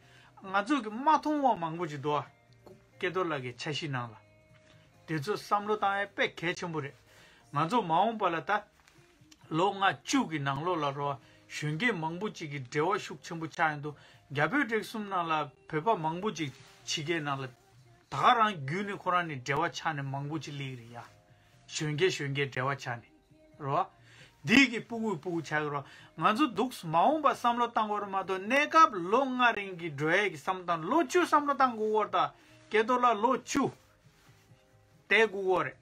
ང་ཚོ་གི་མ་མཐོང་བ་མང་པོ་ཅིག་འདུག་ཨ། སྐལ་རྡོར་ལགས་ཀྱི་འཆར་གཞི་ནང་ལ། དེ་ཚོ་བསམ་བློ་བཏང་ཡ་དཔེ་གལ་ཆེན་པོ་རེད། ང་ཚོ་མ་འོངས་པ་ལ་ད་ལོ་ལྔ་བཅུ་གི་ནང་ལོགས་ལ་རོ། གཞོན་སྐྱེས་མང་པོ་ཅིག་གི་འབྲེལ་བ་ཤུགས་ཆེན་པོ་ཆགས་ཡོང་དུས། རྒྱ་བོད་བགྲེས་གསུམ་ནང་ལ་བོད་པ་མང་པོ་ཅིག་ཕྱི་རྒྱལ་ནང་ལ་ད་ག་རང་བརྒྱུད་ནས་ཁོ་རང་ནས་འབྲེལ་བ་ཆགས་ནས་མང་པོ་ཅིག་སླེབས་ཀྱི་རེད་ཡ། གཞོན་སྐྱེས་གཞོན་སྐྱེས་འབྲེལ་བ་ཆགས་ནས། རོ། འདི་གི་སྤུ་གུ་སྤུ་གུ་ཆགས་ཀྱི་རོ། ང་ཚོ་འདུག་མ་འོངས་པ་བསམ་བློ་བཏང་དགོས་རེད་མ་གཏོགས། གནས་སྐབས་ལོ་ལྔ་རིང་གི་འགྲོ་ཡས་ཀྱི་བསམ་བློ་བཏང་། ལོ་བཅུ་བསམ་བློ་བཏང་དགོས་ཀྱི་ཡོད་རེད་ད། སྐལ་རྡོར་ལགས་ལོ་བཅུ་བསྡད་དགོས་ཀྱི་ཡོད་རེད།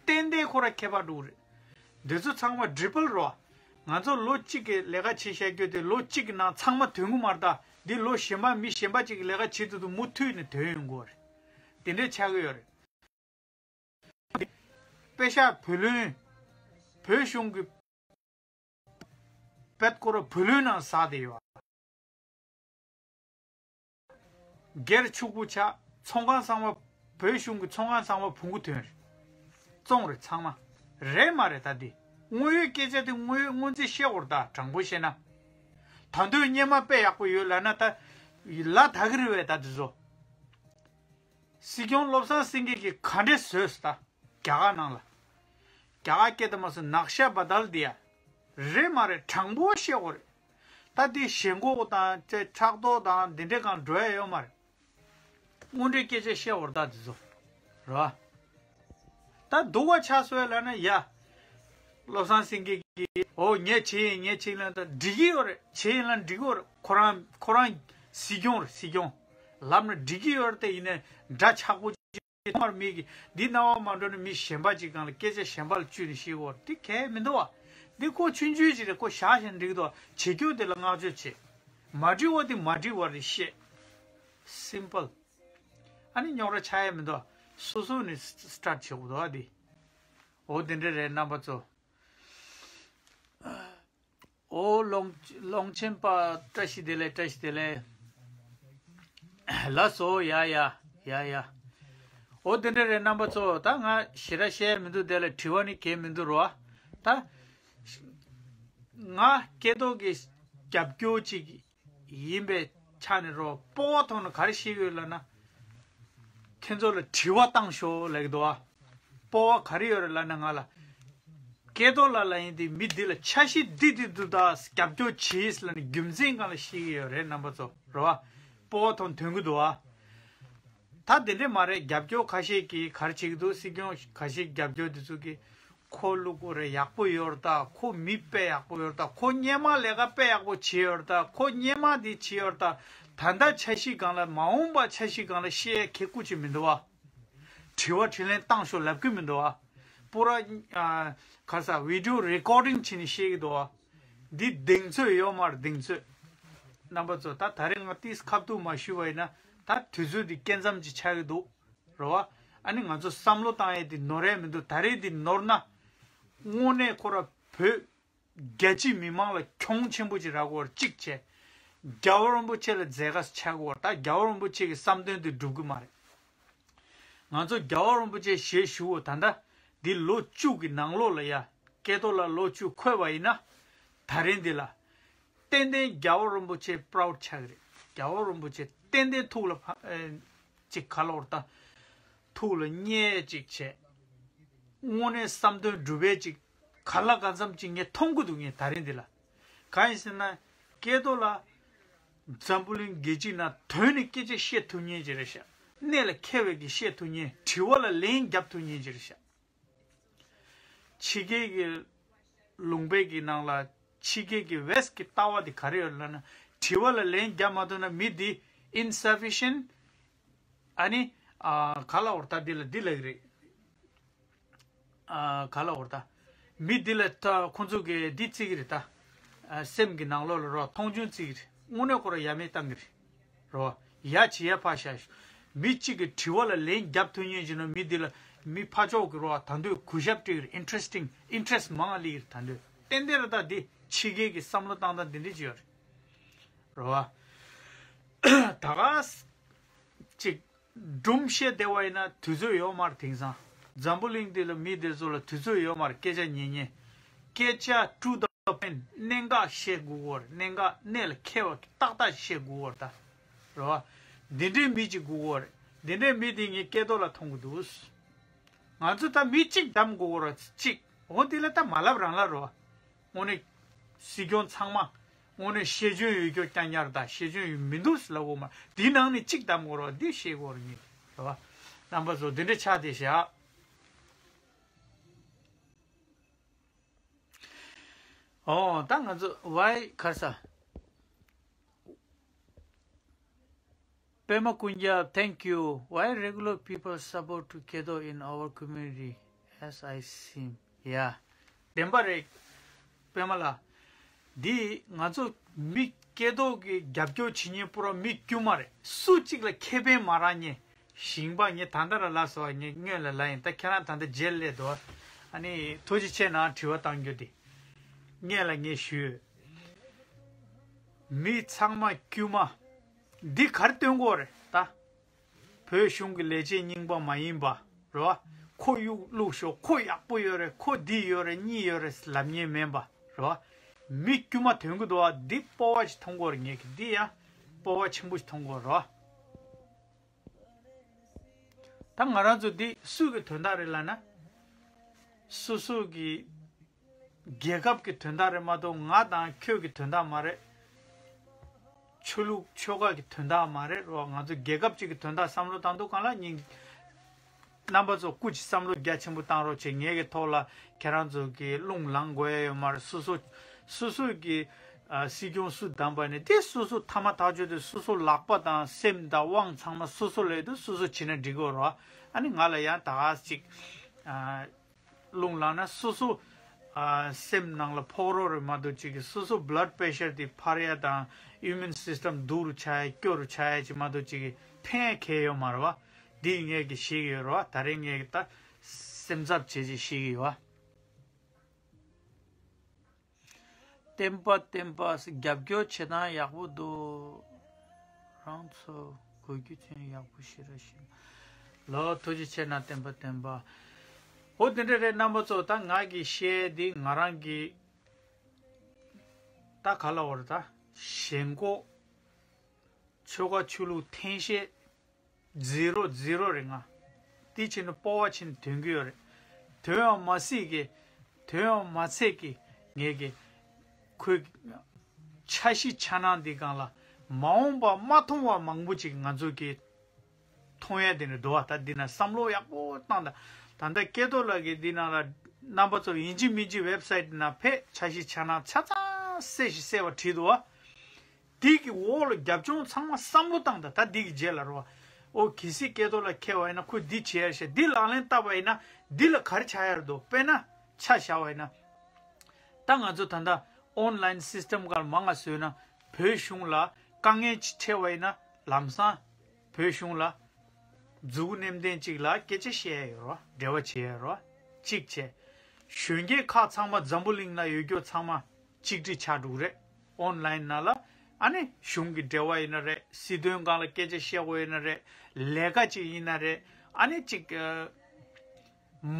ཏན་ཏན་ཁོ་རང་ཁྱད་པར་འགྲོ་གི་རེད། འདི་ཚོ་ཚང་མ་ཊི་རི་པལ་རོ། ང་ཚོ་ལོ་གཅིག་གི་ལས་ཀ་བྱེད་བཤད་རྒྱུ་དེ་ལོ་གཅིག་གི་ནང་ཚང་མ་ཐོན་གྱི་མ་རེད་ད། འདི་ལོ་གཞན་པ་མི་གཞན་པ་གཅིག་གི་ལས་ཀ་བྱེད་དུས་དུ་མུ་མཐུད་ནས་ཐོན་ཡོང་གི་ཡོད་རེད། དེ་འདྲས་ཆགས་ཀྱི་ཡོད་རེད། པེ་ཤ་བུ་ལོན། བོད་གཞུང་གི་བེད་སྐོར་བུ་ལོན་ནང་ཟག་བསྡད་ཡོད། སྒེར་ཕྱུག་པོ་ཆགས། ཚོང་ཁང་ཚང་མ། བོད་གཞུང་གི་ཚོང་ཁང་ཚང་མ་བོང་གུ་ཐོན་རེད། བཙོང་རེད་ཚང་མ། རེད་མ་རེད་ད་འདི། དངོས་ཡོད་སྐད་ཆ་དེ་དངོས་ཡོད་སྔོན་རྩིས་བཤད་དགོས་རེད་ད། དྲང་པོ་བཤད་ན། ད་དུང་སྔོན་མ་དཔེ་ཡག་པོ་ཡོད་ལབ་ན་ད། ལ་དྭགས་རེད་པས་ད་འདི་ཚོ། སྲིད་སྐྱོང་བློ་བཟང་སེང་གེ་གིས་ག་འདྲས་བཟོས་ད། རྒྱ་གར་ནང་ལ། རྒྱ་གར་སྐད་དུ་མ་སོང་ནག་ཤ་བ་དལ་དེ་ཡ། རེད་མ་རེད་དྲང་པོ་བཤད་དགོས་རེད། ད་དེ་ཞེན་ཁོག་དང་ཅེ་ཕྲག་དོག་དང་དེ་འདྲས་གང་འགྲོ་ཡ་ཡོད་མ་རེད། དངོས་འབྲེལ་སྐད་ཆ་བཤད་དགོས་རེད་ད་དེ་ཚོ། རེད་བ། ད་སྡུག་པ་ཆགས་སོང་ལབ་ན་ཡ། བློ་བཟང་སེང་གེ་གིས་འོ་ངས་བྱས་ཡིན་ངས་བྱས་ཡིན་ལབ་ད་འགྲིག་གི་ཡོད་རེད། བྱས་ཡིན་ལབ་འགྲིག་གི་ཡོད་རེད། ཁོ་རང་ཁོ་རང་སྲིད་སྐྱོང་རེད། སྲིད་སྐྱོང་ལབ་ན་འགྲིག་གི་ཡོད་རེད། དེ་ཡིན་ནའི་འདྲ་ཆགས་པོ་ཅིག་ཐོག་མར་མིག་གིས་འདི་རྣ་བ་མ་འགྲོ་ན་མི་གཞན་པ་ཅིག་སྒང་ལ་སྐད་ཆ་གཞན་པ་ལ་བཅུག་ནས་བཤད་དགོས་རེད། དེ་གལ་མི་འདུག་བ། འདི་ཁོ་ཆུང་ཆུང་ཅིག་རེད། ཁོ་བཞག་བཞག་འགྲིག་གི་འདུག་བ། བྱེད་རྒྱུ་དེ་ལ་བསྔགས་བརྗོད་བྱེད། མ་འགྲིག་པ་དེ་མ་འགྲིག་པ་རེད་བཤད། སིམ་པལ། ཨ་ནི་རྙོག་དྲ་ཆགས་ཡ་མི་འདུག་བ། སོ་སོ་ནས་སི་སི་ཊར་ཊི་བྱེད་དགོས་འདུག་བ་འདི། འོ་དེ་འདྲ་རེད་རྣམ་པ་ཚོ། ཨོ་ཀློང་ཀློང་ཆེན་པ་བཀྲ་ཤིས་བདེ་ལེགས། བཀྲ་ཤིས་བདེ་ལེགས། ལགས་སོ། ཡ་ཡ་ཡ་ཡ། ཨོ་དེ་འདྲ་རེད་རྣམ་པ་ཚོ། ད་ང་ཞེ་དྲག་བཤད་ཡ་མི་འདུག་དེ་ལ་དྲི་བ་ནི་གང་ཡང་མི་འདུག་རོ། ད་ང་སྐལ་རྡོར་གྱི་རྒྱབ་སྐྱོར་ཅིག་ཡིན་པའི་ཆ་ནས་རོ། སྤོབས་པ་ཐོག་ནས་ག་རེ་བཤད་ཀྱི་ཡོད་ལབ་ན། ཁྱེད་ཚོ་ལ་དྲི་བ་བཏང་ཤོག་ལབ་ཀྱི་འདུག་བ། སྤོབས་པ་ག་རེ་ཡོད་རེད་ལབ་ན་ང་ལ། སྐལ་རྡོར་ལགས་ལ་ཡིན་དེ་མི་འདི་ལ་འཆར་གཞི་འདི་འདི་འདུག་ད་རྒྱབ་སྐྱོར་བྱེད་ལབ་ནས་རྒྱུ་མཚན་སྒང་ལ་བཤད་ཀྱི་ཡོད་རེད་རྣམ་པ་ཚོ་རེད་བ། སྤོབས་པ་ཐོག་ཐོན་གྱི་འདུག་བ། ད་དེ་འདྲས་མ་རེད། རྒྱབ་སྐྱོར་ཁ་ཤས་ཀྱིས་ག་རེ་བྱེད་ཀྱི་འདུག་སྲིད་སྐྱོང་ཁ་ཤས་རྒྱབ་སྐྱོར་དེ་ཚོ་གིས་ཁོ་ལུག་གོ་རེ་ཡག་པོ་ཡོད་རེད་ད། ཁོ་མི་དཔེ་ཡག་པོ་ཡོད་རེད་ད། ཁོ་སྔོན་མ་ལས་ཀ་དཔེ་ཡག་པོ་བྱས་ཡོད་རེད་ད། ཁོ་སྔོན་མ་དེ་བྱས་ཡོད་རེད་ད། ད་ལྟ་འཆར་གཞི་སྒང་ལ་མ་འོངས་པ་འཆར་གཞི་སྒང་ལ་བཤད་ཡ་ཁེ་ཁུ་ཅིག་མི་འདུག་བ། དྲི་བ་དྲིས་ལན་བཏང་ཤོག་ལབ་ཀྱི་མི་འདུག་བ། པུ་ར་ཨ་ག་རེ་ཟ་བི་ཌི་ཡོ་རེ་ཀོར་ཌིང་བྱས་ནས་བཤད་ཀྱི་འདུག་བ། འདི་གདེང་ཚོད་ཡོད་མ་རེད་གདེང་ཚོད། རྣམ་པ་ཚོ་ད་ད་རེས་ང་ཏིས་ཁ་ཐུག་མ་ཞུས་པ་ཡིན་ན་ད་དུས་ཚོད་འདི་སྐྱེལ་མཚམས་ཅིག་ཆགས་ཀྱི་འདུག་རེད་བ། ཨ་ནི་ང་ཚོ་བསམ་བློ་བཏང་ཡས་འདི་ནོར་ཡས་མི་འདུག་ད་རེས་འདི་ནོར་ན་དངོས་གནས་ཁོ་ར་བོད་རྒྱལ་སྤྱིའི་མི་མང་ལ་གྱོང་ཆེན་པོ་ཅིག་རག་གི་ཡོད་རེད་གཅིག་བྱས། རྒྱལ་བ་རིན་པོ་ཆེ་ལ་མཛད་དཀའ་ཆགས་ཀྱི་ཡོད་རེད། ད་རྒྱལ་བ་རིན་པོ་ཆེ་གི་བསམ་དོན་འདི་འགྲུབ་ཀྱི་མ་རེད། ང་ཚོ་རྒྱལ་བ་རིན་པོ་ཆེ་ཞལ་བཞུགས་ད་ལྟ་འདི་ལོ་བཅུ་གི་ནང་ལོགས་ལ་ཡ་སྐལ་རྡོར་ལགས་ལོ་བཅུ་འཁོད་པ་ཡིན་ན། ད་རིང་འདི་ལ་ཏན་ཏན་རྒྱལ་བ་རིན་པོ་ཆེ་པ་རའུ་ཌི་ཆགས་ཀྱི་རེད། རྒྱལ་བ་རིན་པོ་ཆེ་ཏན་ཏན་ཐུགས་ལ་ཕ་ཨེ་ཅིག་ག་ལོར་ད་ཐུགས་ལ་མཉེས་ཅིག་བྱས། དངོས་གནས་བསམ་དོན་འགྲུབ་པའི་ཅིག་ག་ལ་གང་འཚམ་ཅིག་ངས་མཐོང་གི་འདུག་ངས་ད་རིང་འདི་ལ། གང་ཡིན་ཟེར་ན། སྐལ་རྡོར་ལགས་འཛམ་བུ་གླིང་རྒྱལ་སྤྱིའི་ནང་དོན་ནས་སྐད་ཆ་བཤད་ཐུབ་མཁན་ཅིག་རེད་ཤག་གནད་ལ་འཁེལ་བའི་གི་བཤད་ཐུབ་མཁན། དྲི་བ་ལ་ལན་རྒྱབ་ཐུབ་མཁན་ཅིག་རེད་ཤག་ཕྱི་རྒྱལ་གྱི་ལུང་པའི་གི་ནང་ལ་ཕྱི་རྒྱལ་གྱི་ཝེ་སི་ཊི་གི་ལྟ་བ་དེ་ག་རེ་ཡོད་ལབ་ན། དྲི་བ་ལ་ལན་རྒྱབ་མ་ཐུབ་ན་མི་འདི་insufficient ཨ་ནི་ཨ་ག་ལ་འོར་ད་འདི་ལ་འདི་ལ་གི་རེད། ཨ་ག་ལ་འོར་ད། མི་འདི་ལ་ད་ཁོང་ཚོ་གི་འདི་བརྩི་གི་རེད་ད། ཨ་སེམས་ཀྱི་ནང་ལོགས་ལ་རོ་མཐོང་ཆུང་བརྩི་གི་རེད། དངོས་གནས་ཁོ་ར་ཡ་མེད་བཏང་གི་རེད། རོ། ཡ་བྱེད་ཡ་ཕ་ཤ་ཤ། མི་གཅིག་གི་དྲི་བ་ལ་ལན་རྒྱབ་ཐུབ་མཁན་ཅིག་ནོ་མི་འདི་ལ་མི་ཕ་ཕྱོགས་ཀྱི་རོ་ད་འདོད་གུས་ཞབས་སྤྲད་གི་རེད། ཨིན་ཊི་རེ་སི་ཊིང་ཨིན་ཊི་རེ་སི་མང་ལི་གི་རེད་ད་འདོད། ཏན་ཏན་རེད་ད། འདི་ཕྱི་རྒྱལ་གྱི་བསམ་བློ་བཏང་སྟངས་འདི་འདྲ་ཅིག་ཡོད་རེད། རོ། ད་ག་ཅིག་སྒྲུང་བཤད་བསྡད་པ་ཡིན་ན་དུས་ཚོད་ཡོད་མ་རེད། དེང་སང་འཛམ་བུ་གླིང་འདི་ལ་མི་དེ་ཚོ་ལ་དུས་ཚོད་ཡོད་མ་རེད། སྐད་ཆ་ཉན་ཉན། སྐད་ཆ་to the point གནད་འགག་བཤད་དགོས་ཀྱི་རེད། གནད་འགག་གནད་ལ་འཁེལ་བ་ཏག་ཏག་བཤད་དགོས་ཀྱི་རེད་ད། རེད་བ། འདི་འདྲའི་མི་ཅིག་དགོས་ཀྱི་རེད། འདི་འདྲའི་མི་དེ་ངས་སྐལ་རྡོར་ལ་མཐོང་གི་འདུག་ང་ཚོ་ད་མི་གཅིག་བདམས་དགོས་ཀྱི་རེད་གཅིག་འོ་དེ་ལ་ད་མ་ལབ་རང་ལབ་རེད་བ། དངོས་གནས་སྲིད་སྐྱོང་ཚང་མ་དངོས་གནས་ཤེས་འཇོན་ཡོད་རྒྱུ་རྐྱང་རྐྱང་རེད་ད། ཤེས་འཇོན་ཡོད་མི་འདུག་ཟེར་ལབ་དགོས་མ་རེད། དེའི་ནང་ནས་གཅིག་བདམས་དགོས་རེད་བ། འདི་ཤེས་དགོས་རེད་ངས། རེད་བ། རྣམ་པ་ཚོ་འདི་འདྲ་ཆགས་བསྡད་བཞག་ཨོ་ད་ང་ཚོ་ཝའི་གར་ས། པད་མ་ཀུན་ཁྱབ thank you. Why regular people support to Keto in our community as I seem? Yeah. བདེན་པ་རེད། པད་མ་ལགས། འདི་ང་ཚོ་མི་སྐད་ཐོག་གི་རྒྱབ་སྐྱོར་བྱེད་མཁན་པུ་ར་མི་དཀྱུས་མ་རེད། སུ་གཅིག་ལ་ཁེ་ཕན་མ་རག་མཁན། ཞིང་པ་ངས་ད་ལྟ་ར་ལབ་སོང་བ། ངས་སྔོན་ལ་ལབ་ཡིན། ད་ཁྱེད་རང་ད་ལྟ་རྗེས་སླེབས་འདུག་ཨ་ནི་ཐུགས་རྗེ་ཆེ་གནང་། དྲི་བ་བཏང་རྒྱུ་དེ་སྔོན་ལ་ངས་ཞུས། མི་ཚང་མ་དཀྱུས་མ། འདི་ག་རེ་སྟོན་གྱི་ཡོད་རེད་ད། བོད་གཞུང་གི་ལས་བྱེད་རྙིང་པ་མ་ཡིན་པ་རེད་བ། ཁོ་གཡུག་བླུག་ཤོག་ཁོ་ཡག་པོ་ཡོད་རེད། ཁོ་འདི་ཡོད་རེད་གཉིས་ཡོད་རེད་ལབ་མཁན་མིན་པ་རེད་བ། མི་དཀྱུས་མ་དོན་གྱི་འདུག་བ། འདི་སྤོབས་པ་ཞིག་མཐོང་གི་ཡོད་རེད། ངས་ཀྱི་འདི་ཡང་སྤོབས་པ་ཆེན་པོ་ཞིག་མཐོང་གི་ཡོད་རེད་བ། ད་ང་རང་ཚོ་འདི་སུ་གི་དོན་དག་རེད་ལབ་ན། སོ་སོ་གི་རྒྱལ་ཁབ་ཀྱི་དོན་དག་རེད་མ་གཏོགས་ང་དང་ཁྱོད་ཀྱི་དོན་དག་མ་རེད། ཆོས་ལུགས་ཆོལ་ཁ་གི་དོན་དག་མ་རེད་རོ། ང་ཚོ་རྒྱལ་ཁབ་ཅིག་གི་དོན་དག་བསམ་བློ་བཏང་དུས་སྒང་ལ་སྙིང་། རྣམ་པ་ཚོ་སྐུ་མཁྱེན། བསམ་བློ་རྒྱ་ཆེན་པོ་བཏང་རོགས་བྱེད། ངེད་ཀྱི་ཐོག་ལ་ཁྱེད་རང་ཚོ་གི་རླུང་ལངས་དགོས་ཡ་ཡོད་མ་རེད། སོ་སོ་སོ་སོ་གི་ཨ་སྲིད་སྐྱོང་སུ་བདམས་པ་ནས་དེ་སོ་སོ་མཐའ་མ་ཐག་ཆོད་དེ་སོ་སོ་ལག་པ་དང་སེམས་དང་དབང་ཚང་མ་སོ་སོ་ལ་ཡོད་དུས་སོ་སོ་བྱེད་ན་འགྲིག་གི་རོ། ཨ་ནི་ང་ལ་ཡང་ད་ག་ཅིག་ཨ། རླུང་ལངས་ན་སོ་སོ། ཨ་སེམས་ནང་ལ་ཕོག་རོགས་རེད་མ་གཏོགས་ཅིག་གི་སོ་སོ་blood pressure དེ་འཕར་ཡ་དང་immune system སྡུག་རུ་ཆགས་ཡ་སྐྱོ་རུ་ཆགས་ཡ་ཅིག་མ་གཏོགས་ཅིག་གི་ཕན་ཡ་གང་ཡང་ཡོད་མ་རེད་བ། འདི་ངས་ཀྱི་ཤེས་ཀྱི་ཡོད་རེད་བ། ད་རེས་ངས་ཀྱི་ད་སེམས་འཚབ་བྱེད་ཅིག་ཤེས་ཀྱི་ཡོད་བ། བསྟན་པ་བསྟན་པ་རྒྱབ་སྐྱོར་བྱེད་སྟངས་ཡག་པོ་འདུག་རང་ཚོ་གོ་རྒྱུ་ཚན་ཡག་པོ་ཞེ་དྲག་ཞིག་ལོ། ཐུགས་རྗེ་ཆེ་གནང་བསྟན་པ་བསྟན་པ། འོ་དེ་འདྲ་རེད་རྣམ་པ་ཚོ། ད་ང་གི་བཤད་འདི་ང་རང་གི་ད་ག་ལ་བར་ད་ཞེན་ཁོག་ཆོལ་ཁ་ཆོས་ལུགས་འཐེན་ཤེས། ཛི་རོ་ཛི་རོ་རེད་ང་། དེ་ཕྱིན་ནས་སྤོབས་པ་ཕྱིན་དོན་གྱི་ཡོད་རེད། དོན་ཡང་མ་སྲིད་ཀྱི། དོན་ཡང་མ་ཚད་ཀྱི་ངས་ཀྱི་ཁོའི་འཆར་གཞི་འཆར་སྣང་འདི་སྒང་ལ་མ་འོངས་པ་མ་མཐོང་བ་མང་པོ་ཅིག་ང་ཚོ་གི་མཐོང་ཡ་དེ་ནས་འདུག་བ། ད་འདི་ན་བསམ་བློ་ཡག་པོ་བཏང་། ད་ད་ལྟ་སྐལ་རྡོར་ལགས་ཀྱི་འདི་ནང་ལ་རྣམ་པ་ཚོ་ཡིན་གཅིག་མིན་གཅིག་ཝེབ་སའིཊ་ནང་ཕེབས། འཆར་གཞི་འཆར་སྣང་ཆ་ཚང་གསལ་ཞིང་གསལ་བ་བྲིས་འདུག་བ། འདི་གི་འོག་ལ་རྒྱབ་ལྗོངས་ཚང་མ་བསམ་བློ་བཏང་དང་། ད་འདི་གི་རྗེས་ལ་རོ། ཨོ་གལ་སྲིད་སྐལ་རྡོར་ལགས་འཁེལ་བ་ཡིན་ན་ཁོས་འདི་བྱེད་ཡ་ཤ། འདི་ལག་ལེན་བསྟར་བ་ཡིན་ན་འདི་ལ་ག་རེ་ཆགས་ཡ་རེད་འདུག་དཔེར་ན་ཆ་བཞག་པ་ཡིན་ན། ད་ང་ཚོ་ད་ལྟ་ཨོན་ལའིན་སིས་ཊམ་སྒང་ལ་མང་ང་བཟོས་ན་བོད་གཞུང་ལ་དཀའ་ངལ་ཅིག་འཕྲད་པ་ཡིན་ན་ལམ་སང་བོད་གཞུང་ལ་མཛུབ་གུ་མནན་མཁན་ཅིག་ལ་སྐད་ཆ་བཤད་ཡ་ཡོད་རོ། འབྲེལ་བ་བྱེད་ཡ་ཡོད་རོ། གཅིག་བྱས། གཞོན་སྐྱེས་ཁག་ཚང་མ་འཛམ་བུ་གླིང་ན་ཡོད་རྒྱུ་ཚང་མ་གཅིག་སྒྲིལ་ཆགས་འགྲོ་གི་རེད། ཨོན་ལའིན་ནང་ལ། ཨ་ནི་གཞུང་གི་འབྲེལ་བ་ཡིན་ན་རེད། སྲིད་དོན་སྒང་ལ་སྐད་ཆ་བཤད་དགོས་ཡིན་ན་རེད། ལས་ཀ་ཅིག་ཡིན་ན་རེད། ཨ་ནི་ཅིག་ཨ།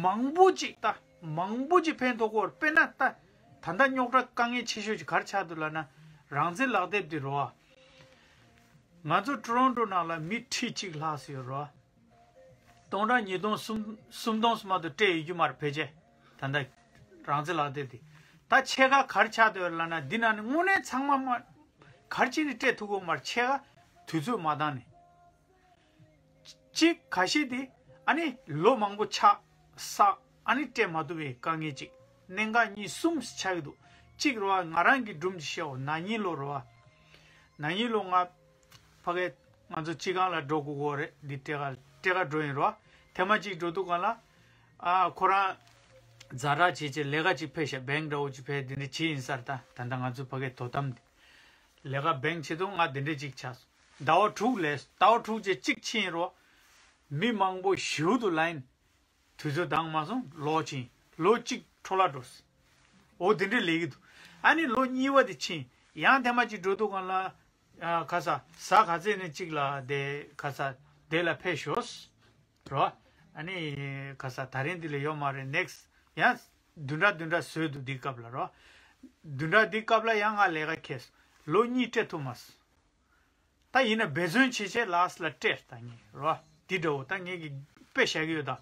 མང་པོ་ཅིག་ད་མང་པོ་ཅིག་ཕན་ཐོགས་ཀྱི་ཡོད་རེད། དཔེར་ན་ད་ད་ལྟ་རྙོག་དྲ་དཀའ་ངལ་ཆེ་ཤོས་ཅིག་ག་རེ་ཆགས་འདུག་ལབ་ན། རང་བཙན་ལག་དེབ་འདི་རོ། ང་ཚོ་ཊོ་རོན་ཊོ་ནང་ལ་མི་ཁྲི་གཅིག་ལྷག་ཙམ་ཡོད་རེད་བ། སྟོང་ཕྲག་ཉིས་སྟོང་གསུམ་གསུམ་སྟོང་ཙམ་མ་གཏོགས་སྤྲད་ཡོད་རྒྱུ་མ་རེད་ཕལ་ཆེར། ད་ལྟ་རང་བཙན་ལག་དེབ་འདི། ད་ཕྱེད་ཀ་ག་རེ་ཆགས་བསྡད་ཡོད་རེད་ལབ་ན། འདི་ནང་ནས་དངོས་གནས་ཚང་མ་མ་ག་རེ་བྱས་ནས་སྤྲད་ཐུབ་ཀྱི་ཡོད་མ་རེད། ཕྱེད་ཀ་དུས་ཚོད་མ་འདང་ནས། གཅིག་ཁ་ཤས་དེ་ཨ་ནི་ལོ་མང་པོ་ཆགས་བསགས། ཨ་ནི་སྤྲད་མ་ཐུབ་པའི་དཀའ་ངལ་གཅིག་གནད་འགག་གཉིས་གསུམ་ཆགས་ཀྱི་འདུག་གཅིག་རེད་བ། ང་རང་གི་སྒྲུང་ཅིག་བཤད་འོ། ན་ནིང་ལོ་རེད་བ། ན་ནིང་ལོ་ང་ཕ་གིའི་ ང་ཚོ་སྤྱི་ཁང་ལ་འགྲོ་དགོས་ཀྱི་རེད། འདི་སྤྲད་ག་སྤྲད་ག་འགྲོ་ཡིན་རོ། ཐེངས་མ་གཅིག་འགྲོ་དུས་སྒང་ལ། ཨ་ཁོ་རང་ཛ་དྲག་བྱས་བྱས་ལས་ཀ་ཅིག་ཕེབས་ཤག་བེང་འདྲ་བོ་ཅིག་ཕེབས་འདི་འདྲ་བྱས་ཡིན་ས་རེད། ད་ད་ལྟ་ང་ཚོ་ཕ་གིའི་དོ་དམ་འདི་ལས་ཀ་བེང་བྱེད་དུས་ང་འདི་འདྲ་ཅིག་ཆགས་སོང་། ཟླ་བ་དྲུག་ལས་ཟླ་བ་དྲུག་བྱས་གཅིག་ཕྱིན་རོ། མི་མང་པོ་ཞེ་པོ་འདུག་ལ་ཡིན། དུས་ཚོད་འདང་མ་སོང་ལོག་ཕྱིན། ལོ་གཅིག་འཕྲོ་བརླག་འགྲོ་སོང་། འོ་དེ་འདྲ་ལས་ཀྱི་འདུག་ཨ་ནི་ལོ་གཉིས་པ་དེ་ཕྱིན། ཡང་ཐེངས་མ་གཅིག་འགྲོ་དུས་སྒང་ལ། ཨ་ཁ་ས་གཟའ་ག་ཚོད་ནས་གཅིག་ལ་དེ་ཁ་ས་དེ་ལ་ཕེབས་ཤོག་རོ། ཨ་ནི་ཁ་ས་ད་རིང་འདི་ལ་ཡོད་མ་རེད། ནེག་སི་ཡང་བདུན་ཕྲག་བདུན་ཕྲག་བཟོས་འདུག་འདི་སྐབས་ལ་རོ། བདུན་ཕྲག་འདི་སྐབས་ལ་ཡང་ང་ལས་ཀ་ཁེལ་སོང་། ལོ་གཉིས་སྤྲད་ཐུབ་མ་སོང་། ད་ཡིན་ན་འབད་བརྩོན་བྱེད་བྱེད་ལགས་ལ་སྤྲད་ད་ངས་རོ། འདི་འདྲ་བོ་ད་ངས་ཀྱི་དཔེ་བཞག་གི་ཡོད་ད།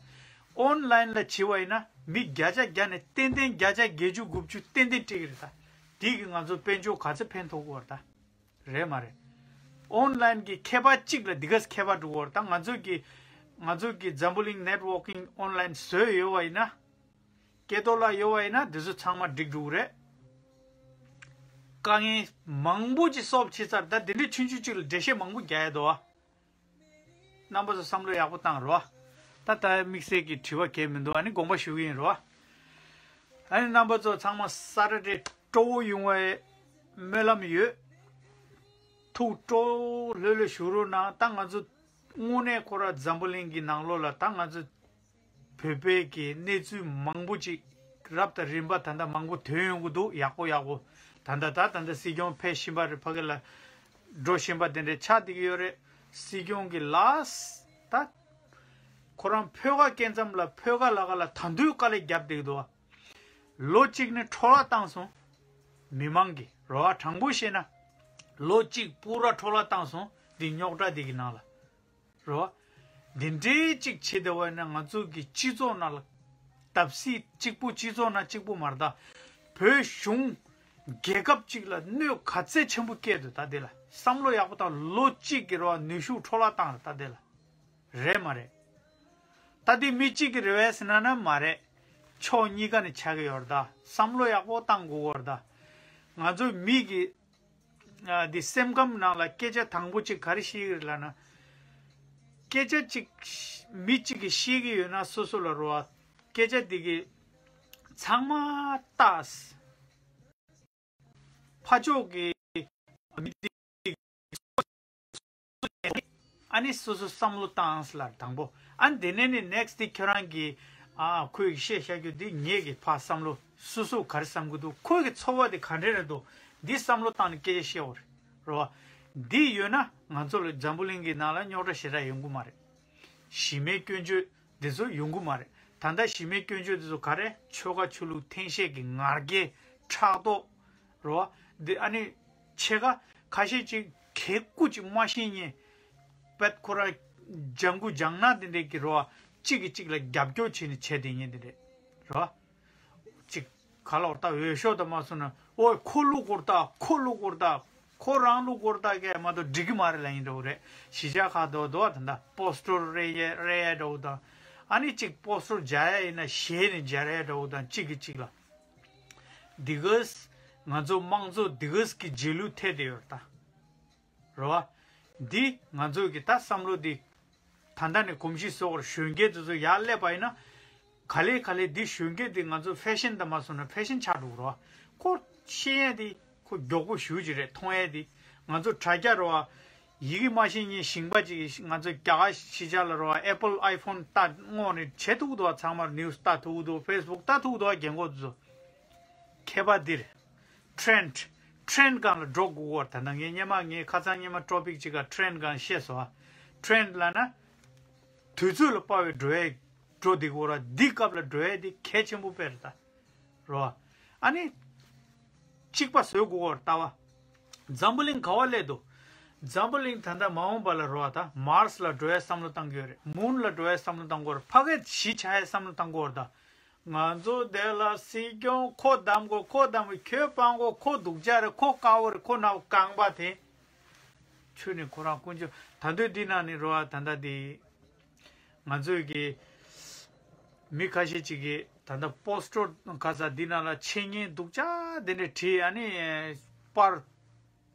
ཨོན་ལ་ཡིན་ལ་བྱེད་པ་ཡིན་ན་མི་བརྒྱ་ཆ་བརྒྱ་ནས་ཏན་ཏན་བརྒྱ་ཆ་བརྒྱད་ཅུ་དགུ་བཅུ་ཏན་ཏན་སྤྲད་ཀྱི་རེད་ད། འདི་གི་ང་ཚོ་དཔལ་འབྱོར་ག་ཚོད་ཕན་ཐོགས་ཀྱི་ཡོད་རེད་ད། རེད་མ་རེད། ཨོན་ལ་ཡིན་གྱི་ཁྱད་པར་གཅིག་ལ་འདི་ག་ཁྱད་པར་འགྲོ་གི་ཡོད་རེད་ད། ང་ཚོ་གི་ང་ཚོ་གི་འཛམ་བུ་གླིང་ནེཊ་ཝོག་ཀིང་ཨོན་ལ་ཡིན་བཟོས་ཡོད་པ་ཡིན་ན། སྐེ་ཐོག་ལ་ཡོད་པ་ཡིན་ན་འདི་ཚོ་ཚང་མ་འགྲིག་འགྲོ་གི་རེད། དཀའ་ངལ་མང་པོ་ཅིག་སོབ་བྱེད་ཚར། ད་འདི་འདྲའི་ཆུང་ཆུང་ཅིག་ལ་འགྲེལ་བཤད་མང་པོ་རྒྱག་ཡ་འདུག་ཨ། རྣམ་པ་ཚོ་བསམ་བློ་ཡག་པོ་བཏང་རོགས། ད་ལྟ་དམིགས་བསལ་གྱི་དྲི་བ་གལ་མི་འདུག་ཨ་ནི་དགོངས་པ་ཞུ་གི་ཡིན་རོགས། ཨ་ནི་རྣམ་པ་ཚོ་ཚང་མ་ས་ཊར་ཌེ་སྤྲོ་བོ་ཡོང་བའི་སྨོན་ལམ་ཡོད། ཐུགས་སྤྲོ་བོ་ལྷོད་ལྷོད་བཞུགས་རོགས་གནང་། ད་ང་ཚོ་དངོས་གནས་ཁོ་ར་འཛམ་བུ་གླིང་གི་ནང་ལོགས་ལ་ད་ང་ཚོ་བོད་པའི་གི་གནས་ཚུལ་མང་པོ་ཅིག་རབ་དང་རིམ་པ་ད་ལྟ་མང་པོ་ཐོན་ཡོང་གི་འདུག་ཡག་པོ་ཡག་པོ། ད་ལྟ་ད་ད་ལྟ་སྲིད་སྐྱོང་ཕེབས་བཞིན་པ་རེད། ཕ་གི་ལ་འགྲོ་བཞིན་པ་དེ་འདྲ་ཆགས་བསྡད་ཀྱི་ཡོད་རེད། སྲིད་སྐྱོང་གི་ལགས་ད་ཁོ་རང་ཕོ་ཁ་སྐད་མཚམས་ལ་ཕོ་ཁ་ལ་ཁ་ལ་ད་དུང་དཀའ་ལས་རྒྱབ་བསྡད་ཀྱི་འདུག་ལོ་གཅིག་ནི་འཕྲོ་བརླག་བཏང་སོང་། མི་མང་གི་རོ་བ་དྲང་པོ་བཤད་ན། ལོ་གཅིག་པུ་ར་འཕྲོ་བརླག་བཏང་སོང་། འདི་རྙོག་དྲ་འདི་གི་ནང་ལ། རོ། འདི་འདྲའི་གཅིག་བྱེད་བསྡད་པ་ཡིན་ན་ང་ཚོ་གི་སྤྱི་ཚོགས་ནང་ལ་བརྡབ་གསིག་གཅིག་པུ་སྤྱི་ཚོགས་ནང་གཅིག་པུ་མ་རེད་ད། བོད་གཞུང་རྒྱལ་ཁབ་གཅིག་ལ་གནོད་ག་ཚད་ཆེན་པོ་སྐྱེལ་འདུག་ད་དེ་ལ་བསམ་བློ་ཡག་པོ་བཏང་། ལོ་གཅིག་གི་རོ་ནུས་ཤུགས་འཕྲོ་བརླག་བཏང་རེད་ད་དེ་ལ། རེད་མ་རེད། ད་དེ་མི་གཅིག་གི་རེད་བས་ཟེར་ན་ན་མ་རེད། ཕྱོགས་གཉིས་ཀ་ནས་ཆགས་ཀྱི་ཡོད་རེད་ད། བསམ་བློ་ཡག་པོ་བཏང་དགོས་ཀྱི་ཡོད་རེད་ད། ང་ཚོ་མི་གི་ཨ་འདི་སེམས་ཁམས་ནང་ལ་སྐད་ཆ་དང་པོ་གཅིག་ག་རེ་བཤད་ཀྱི་རེད་ལབ་ན། སྐད་ཆ་གཅིག་མི་གཅིག་གིས་བཤད་ཀྱི་ཡོད་ན་སོ་སོ་ལ་རོ་བ། སྐད་ཆ་འདི་གི་ཚང་མ་ལྟ། ཕ་ཕྱོགས་ཀྱི་མི་འདི་ཨ་ནི་སོ་སོ་བསམ་བློ་བཏང་ལ་དང་པོ། ཨ་ནི་དེ་ནས་ནི་ནེག་སི་ཊི་འདི་ཁྱོད་རང་གི་ཨ་ཁོས་ཀྱི་བཤད་བཤད་རྒྱུ་འདི་ངེད་ཀྱི་ཕ་བསམ་བློ་སོ་སོ་ག་རེ་བསམ་གི་འདུག་ཁོས་ཀྱི་ཚོར་བ་དེ་ག་འདྲས་རེད་འདུག་འདི་བསམ་བློ་བཏང་ནས་སྐད་ཆ་བཤད་འོ་རེད། རོ། འདི་ཡོད་ན་ང་ཚོ་ལ་འཛམ་བུ་གླིང་གི་ནང་ལ་རྙོག་དྲ་ཞེ་དྲག་ཡོང་གི་མ་རེད། གཞི་མེད་སྐྱོན་བརྗོད་འདི་ཚོ་ཡོང་གི་མ་རེད། ད་ལྟ་གཞི་མེད་སྐྱོན་བརྗོད་འདི་ཚོ་ག་རེ། ཆོལ་ཁ་ཆོས་ལུགས་འཐེན་ཤེས་ཀྱི་ང་རྒྱལ་ཕྲག་དོག་རོ། འདི་ཨ་ནི་ཕྱེད་ཀ་ཁ་ཤས་ཅིག་གད་སྐུ་ཅིག་མ་ཤེས་ཉེ། པད་ཁོ་ར་ལྗང་ཁུ་ལྗང་ནག་འདི་འདྲས་ཀྱི་རོ། གཅིག་གིས་གཅིག་ལ་རྒྱབ་སྐྱོར་བྱས་ནས་བྱས་བསྡད་ཉེ་འདི་འདྲས་རོ། ཅིག་ག་ལ་བར་ད་འོས་ཤོག་ད་མ་སོང་ན། ཨོ་ཁོ་ལུག་གོར་ད་ཁོ་ལུག་གོར་ད། ཁོ་རང་ལུག་གོར་ད་གས་མ་གཏོགས་འགྲིག་གི་མ་རེད་ལབ་ཡིན་འདྲ་བོ་རེད། གཞིས་ཆགས་ཁག་དོ་དོ་ད་ད་པོ་སི་ཊར་རེ་ཡ་རེ་ཡ་འདྲ་བོ་དང་། ཨ་ནི་གཅིག་པོ་སི་ཊར་སྦྱར་ཡ་ཡིན་ན་ཞལ་ནས་སྦྱར་ཡ་འདྲ་བོ་དང་གཅིག་གིས་གཅིག་ལ། འདི་གས་ང་ཚོ་དམངས་གཙོ་འདི་གས་ཀྱི་རྗེས་ལུས་ཐེབས་བསྡད་ཡོད་རེད་ད། རེད་བ། འདི་ང་ཚོ་གི་ད་བསམ་བློ་འདི། ད་ལྟ་ནས་གོམས་གཤིས་བཟོ་བར་གཞོན་སྐྱེས་དེ་ཚོ་ཡར་སླེབས་པ་ཡིན་ན། ག་ལེ་ག་ལེ་འདི་གཞོན་སྐྱེས་འདི་ང་ཚོ་ཕེ་ཤན་དང་མ་སོང་ན་ཕེ་ཤན་ཆགས་འགྲོ་གི་རེད་བ། ཁོ་ཤེས་ཡས་འདི་ཁོ་མགྱོགས་པོ་ཞེ་ཅིག་རེད། མཐོང་ཡས་འདི་ང་ཚོ་དྲ་རྒྱ་རེད་བ། ཡི་གེ་མ་ཤེས་མཁན་ཞིང་པ་ཅིག་གིས་ང་ཚོ་རྒྱ་གར་གཞིས་ཆགས་ལ་རེད་བ། ཨེ་པལ་ཨའི་ཕོན་ལྟ་སྔོག་ནས་བྱེད་ཐུབ་ཀྱི་འདུག་བ། ཚང་མར་ནིའུ་སི་ལྟ་ཐུབ་ཀྱི་འདུག་ཕེ་སི་བུག་ལྟ་ཐུབ་ཀྱི་འདུག་བ། རྒན་གོག་དེ་ཚོ། ཁྱད་པར་འདིར། ཊེན་ཌི། ཊེན་ཌི་སྒང་ལ་འགྲོ་དགོས་བར། ད་ལྟ་ངས་སྔོན་མ་ངའི་ཁ་སང་སྔོན་མ་ཊོ་པིག་ཅིག་ག་ཊེན་ཌི་སྒང་བཤད་སོང་ཨ། ཊེན་ཌི་ལབ་ན། དུས་ཚོད་ལ་དཔག་པའི་འགྲོ་ཡས་འགྲོ་བསྡད་དགོས་ར། འདི་སྐབས་ལ་འགྲོ་ཡས་འདི་གལ་ཆེན་པོ་དཔེ་རེད་ད། རོ། ཨ་ནི། གཅིག་པ་བཟོ་དགོས་བར་ལྟ་བ། འཛམ་བུ་གླིང་ག་བ་སླེབས་འདུག་འཛམ་བུ་གླིང་ད་ལྟ་མ་འོངས་པ་ལ་རོ་ཨ་ད་མར་སི་ལ་འགྲོ་ཡས་བསམ་བློ་བཏང་གི་ཡོད་རེད། མུན་ལ་འགྲོ་ཡས་བསམ་བློ་བཏང་གི་ཡོད་རེད། ཕ་གིར་གཞིས་ཆགས་ཡས་བསམ་བློ་བཏང་གི་ཡོད་རེད་ད། ང་ཚོ་དེ་ལ་སྲིད་སྐྱོང་ཁོ་བདམས་དགོས། ཁོ་བདམས་དགོས། ཁྱོད་སྤང་དགོས། ཁོ་སྡུག་ཅག་རེད། ཁོ་དཀར་པོ་རེད། ཁོ་ནག་པོ་རྐང་པ་དེ། ཁྱོད་ནི་ཁོ་རང་དཀོན་མཆོག་ད་དུང་འདི་ནང་ནས་རོ་ཨ་ད་ལྟ་དེ། ང་ཚོས་ཀྱི་མི་ཁ་ཤས་ཅིག་གིས་ད་ལྟ་པོ་སི་ཊར་ག་ས་འདི་ནང་ལ་འཆད་ཉན་སྡུག་ཅག་དེ་འདྲ་བྲིས། ཨ་ནི་པར་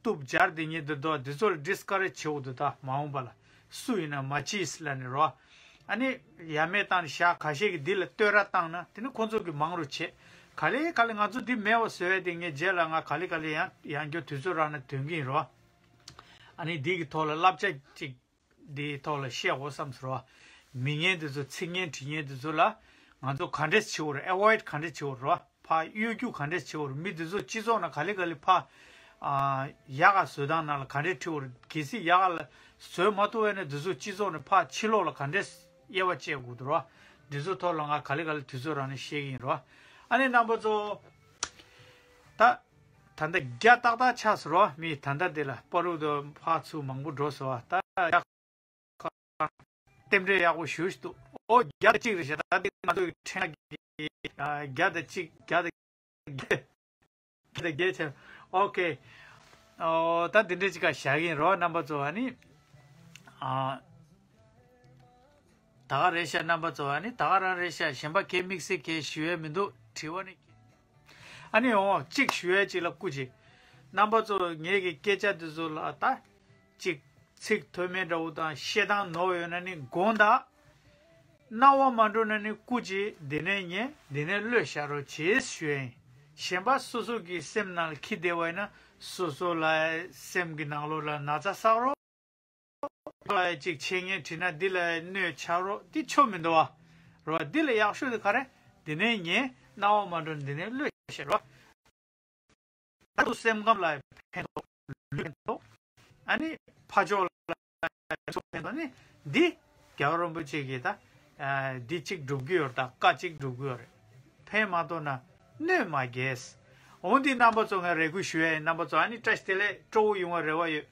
ཀླུབ་སྦྱར་དེ་ཉིད་དུ་འདུག་དེ་ཚོ་ལ་ཌིས་ཀ་རེཇ་བྱེད་འོ་དུ་ད་མ་འོངས་པ་ལ་སུ་ཡིན་ན་མ་བྱིས་ལ་ནི་རོ། ཨ་ནི་ཡ་མེད་བཏང་ནས་ཞག་ཁ་ཤས་ཀྱི་འདི་ལ་བསྟོད་ར་བཏང་ན་དེ་ནི་ཁོང་ཚོ་གི་མང་རུ་བྱེད། ག་ལེ་ག་ལེ་ང་ཚོ་འདི་མེད་པ་བཟོ་ཡ་དེ་ངས་རྗེས་ལ་ང་ག་ལེ་ག་ལེ་ཡང་ཡང་སྐྱོ་དུས་ཚོད་རག་ན་འདོན་གི་ཡིན་རོ། ཨ་ནི་འདི་གི་ཐོག་ལ་བསླབ་བྱ་ཅིག་འདིའི་ཐོག་ལ་བཤད་དགོས་བསམ་ཟེར་བ། མི་ངན་འདི་ཚོ་ཚིག་ངན་དྲི་ངན་འདི་ཚོ་ལ་ང་ཚོ་ག་འདྲས་བྱེད་འོར་ཨེ་ཝོའིཌ་ག་འདྲས་བྱེད་འོར་བ། ཕ་གཡོ་སྒྱུ་ག་འདྲས་བྱེད་འོར་མི་འདི་ཚོ་སྤྱི་ཚོགས་ནང་ག་ལེ་ག་ལེ་ཕ་ཨ་ཡག་ག་བཟོ་སྟངས་ནང་ལ་ག་འདྲས་ཁྲིད་འོར་གལ་སྲིད་ཡག་ག་ལ་བཟོས་མ་ཐུབ་པ་ན་འདི་ཚོ་སྤྱི་ཚོགས་ནང་ཕ་ཕྱི་ལོགས་ལ་ག་འདྲས་དབྱེ་བ་བཅད་དགོས་འདུག་རོ། འདི་ཚོ་ཐོག་ལ་ང་ག་ལེ་ག་ལེ་དུས་ཚོད་རག་ན་བཤད་གི་ཡིན་རོ། ཨ་ནི་རྣམ་པ་ཚོ་ད། ད་ལྟ་བརྒྱ་ཏག་ཏག་ཆགས་སོང་རོ། མི་ད་ལྟ་དེ་ལ་པ་རུ་དུ་ཕག་ཚུགས་མང་པོ་འགྲོ་སོང་བ། ད་ཡག་རྟེན་འབྲེལ་ཡག་པོ་ཞུ་ཞིག་འདུག་ཨོ་བརྒྱ་དང་གཅིག་རེད་ཤག་ད་ལྟ་ང་ཚོའི་ཕྲེང་ལ་བརྒྱ་དང་གཅིག་བརྒྱ་དང་བརྒྱད་བརྒྱ་དང་བརྒྱད་ཆེ། ཨོ་ཁེ། ཨོ་ད་འདི་འདྲ་ཅིག་ག་བཞག་གིན་རོ་རྣམ་པ་ཚོ་ཨ་ནི། ཨ། ད་ག་རེད་ཤག་རྣམ་པ་ཚོ་ཨ་ནི་ད་ག་རང་རེད་ཤག་གཞན་པ་གའི་དམིགས་བསལ་གའི་ཞུ་ཡས་མི་འདུག་དྲི་བ་ནི། ཨ་ནི་འོ་གཅིག་ཞུ་ཡས་གཅིག་ལ་སྐུ་མཁྱེན། རྣམ་པ་ཚོ་ངེད་ཀྱི་སྐད་ཆ་འདི་ཚོ་ལ་ད་གཅིག་ཚིག་མཐོ་དམན་འདྲ་བོ་དང་བཤད་སྟངས་ནོར་ཡོད་ན་ནི་དགོངས་དག་སྣང་བ་མ་འགྲོ་ན་ནི་སྐུ་མཁྱེན་འདི་ནས་ཉན་འདི་ནས་ཀློད་བཞག་རོགས་བྱེད་ཞུ་ཡས་ཡིན། གཞན་པ་སོ་སོ་གི་སེམས་ནང་ལ་འཁྱེར་བསྡད་པ་ཡིན་ན་སོ་སོ་ལ་སེམས་ཀྱི་ནང་ལོགས་ལ་ན་ཚ་བསགས་རོགས། ལ་ཅིག་འཆད་ཉན་བྲིས་ན་འདི་ལ་གནོད་ཆགས་རོགས་འདི་ཆོ་མི་འདུག་བ། རོ་འདི་ལ་ཡག་ཤོས་དེ་ག་རེ། འདི་ནས་ཉན་སྣང་བ་མ་འགྲོ་འདི་ནས་ཀློད་བཤད་རོ། ད་དུ་སེམས་ཁམས་ལ་ཕན་ཐོགས་ལུས་ཕན་ཐོགས། ཨ་ནི་ཕ་ཕྱོགས་ལ་ཕན་ཐོགས་ནི་འདི་རྒྱལ་བ་རིན་པོ་ཆེ་གིས་ད་འདི་གཅིག་སྒྲུབ་ཀྱི་ཡོད་རེད་ད་བཀའ་གཅིག་སྒྲུབ་ཀྱི་ཡོད་རེད། ཕན་མ་ཐོགས་ན་གནོད་མ་རྒྱས། འོང་འདི་རྣམ་པ་ཚོ་ང་རེ་སྐུལ་ཞུ་ཡས་ཡིན་རྣམ་པ་ཚོ་ཨ་ནི་བཀྲ་ཤིས་བདེ་ལེགས་སྤྲོ་བོ་ཡོང་བ་རེ་བ་ཡོད།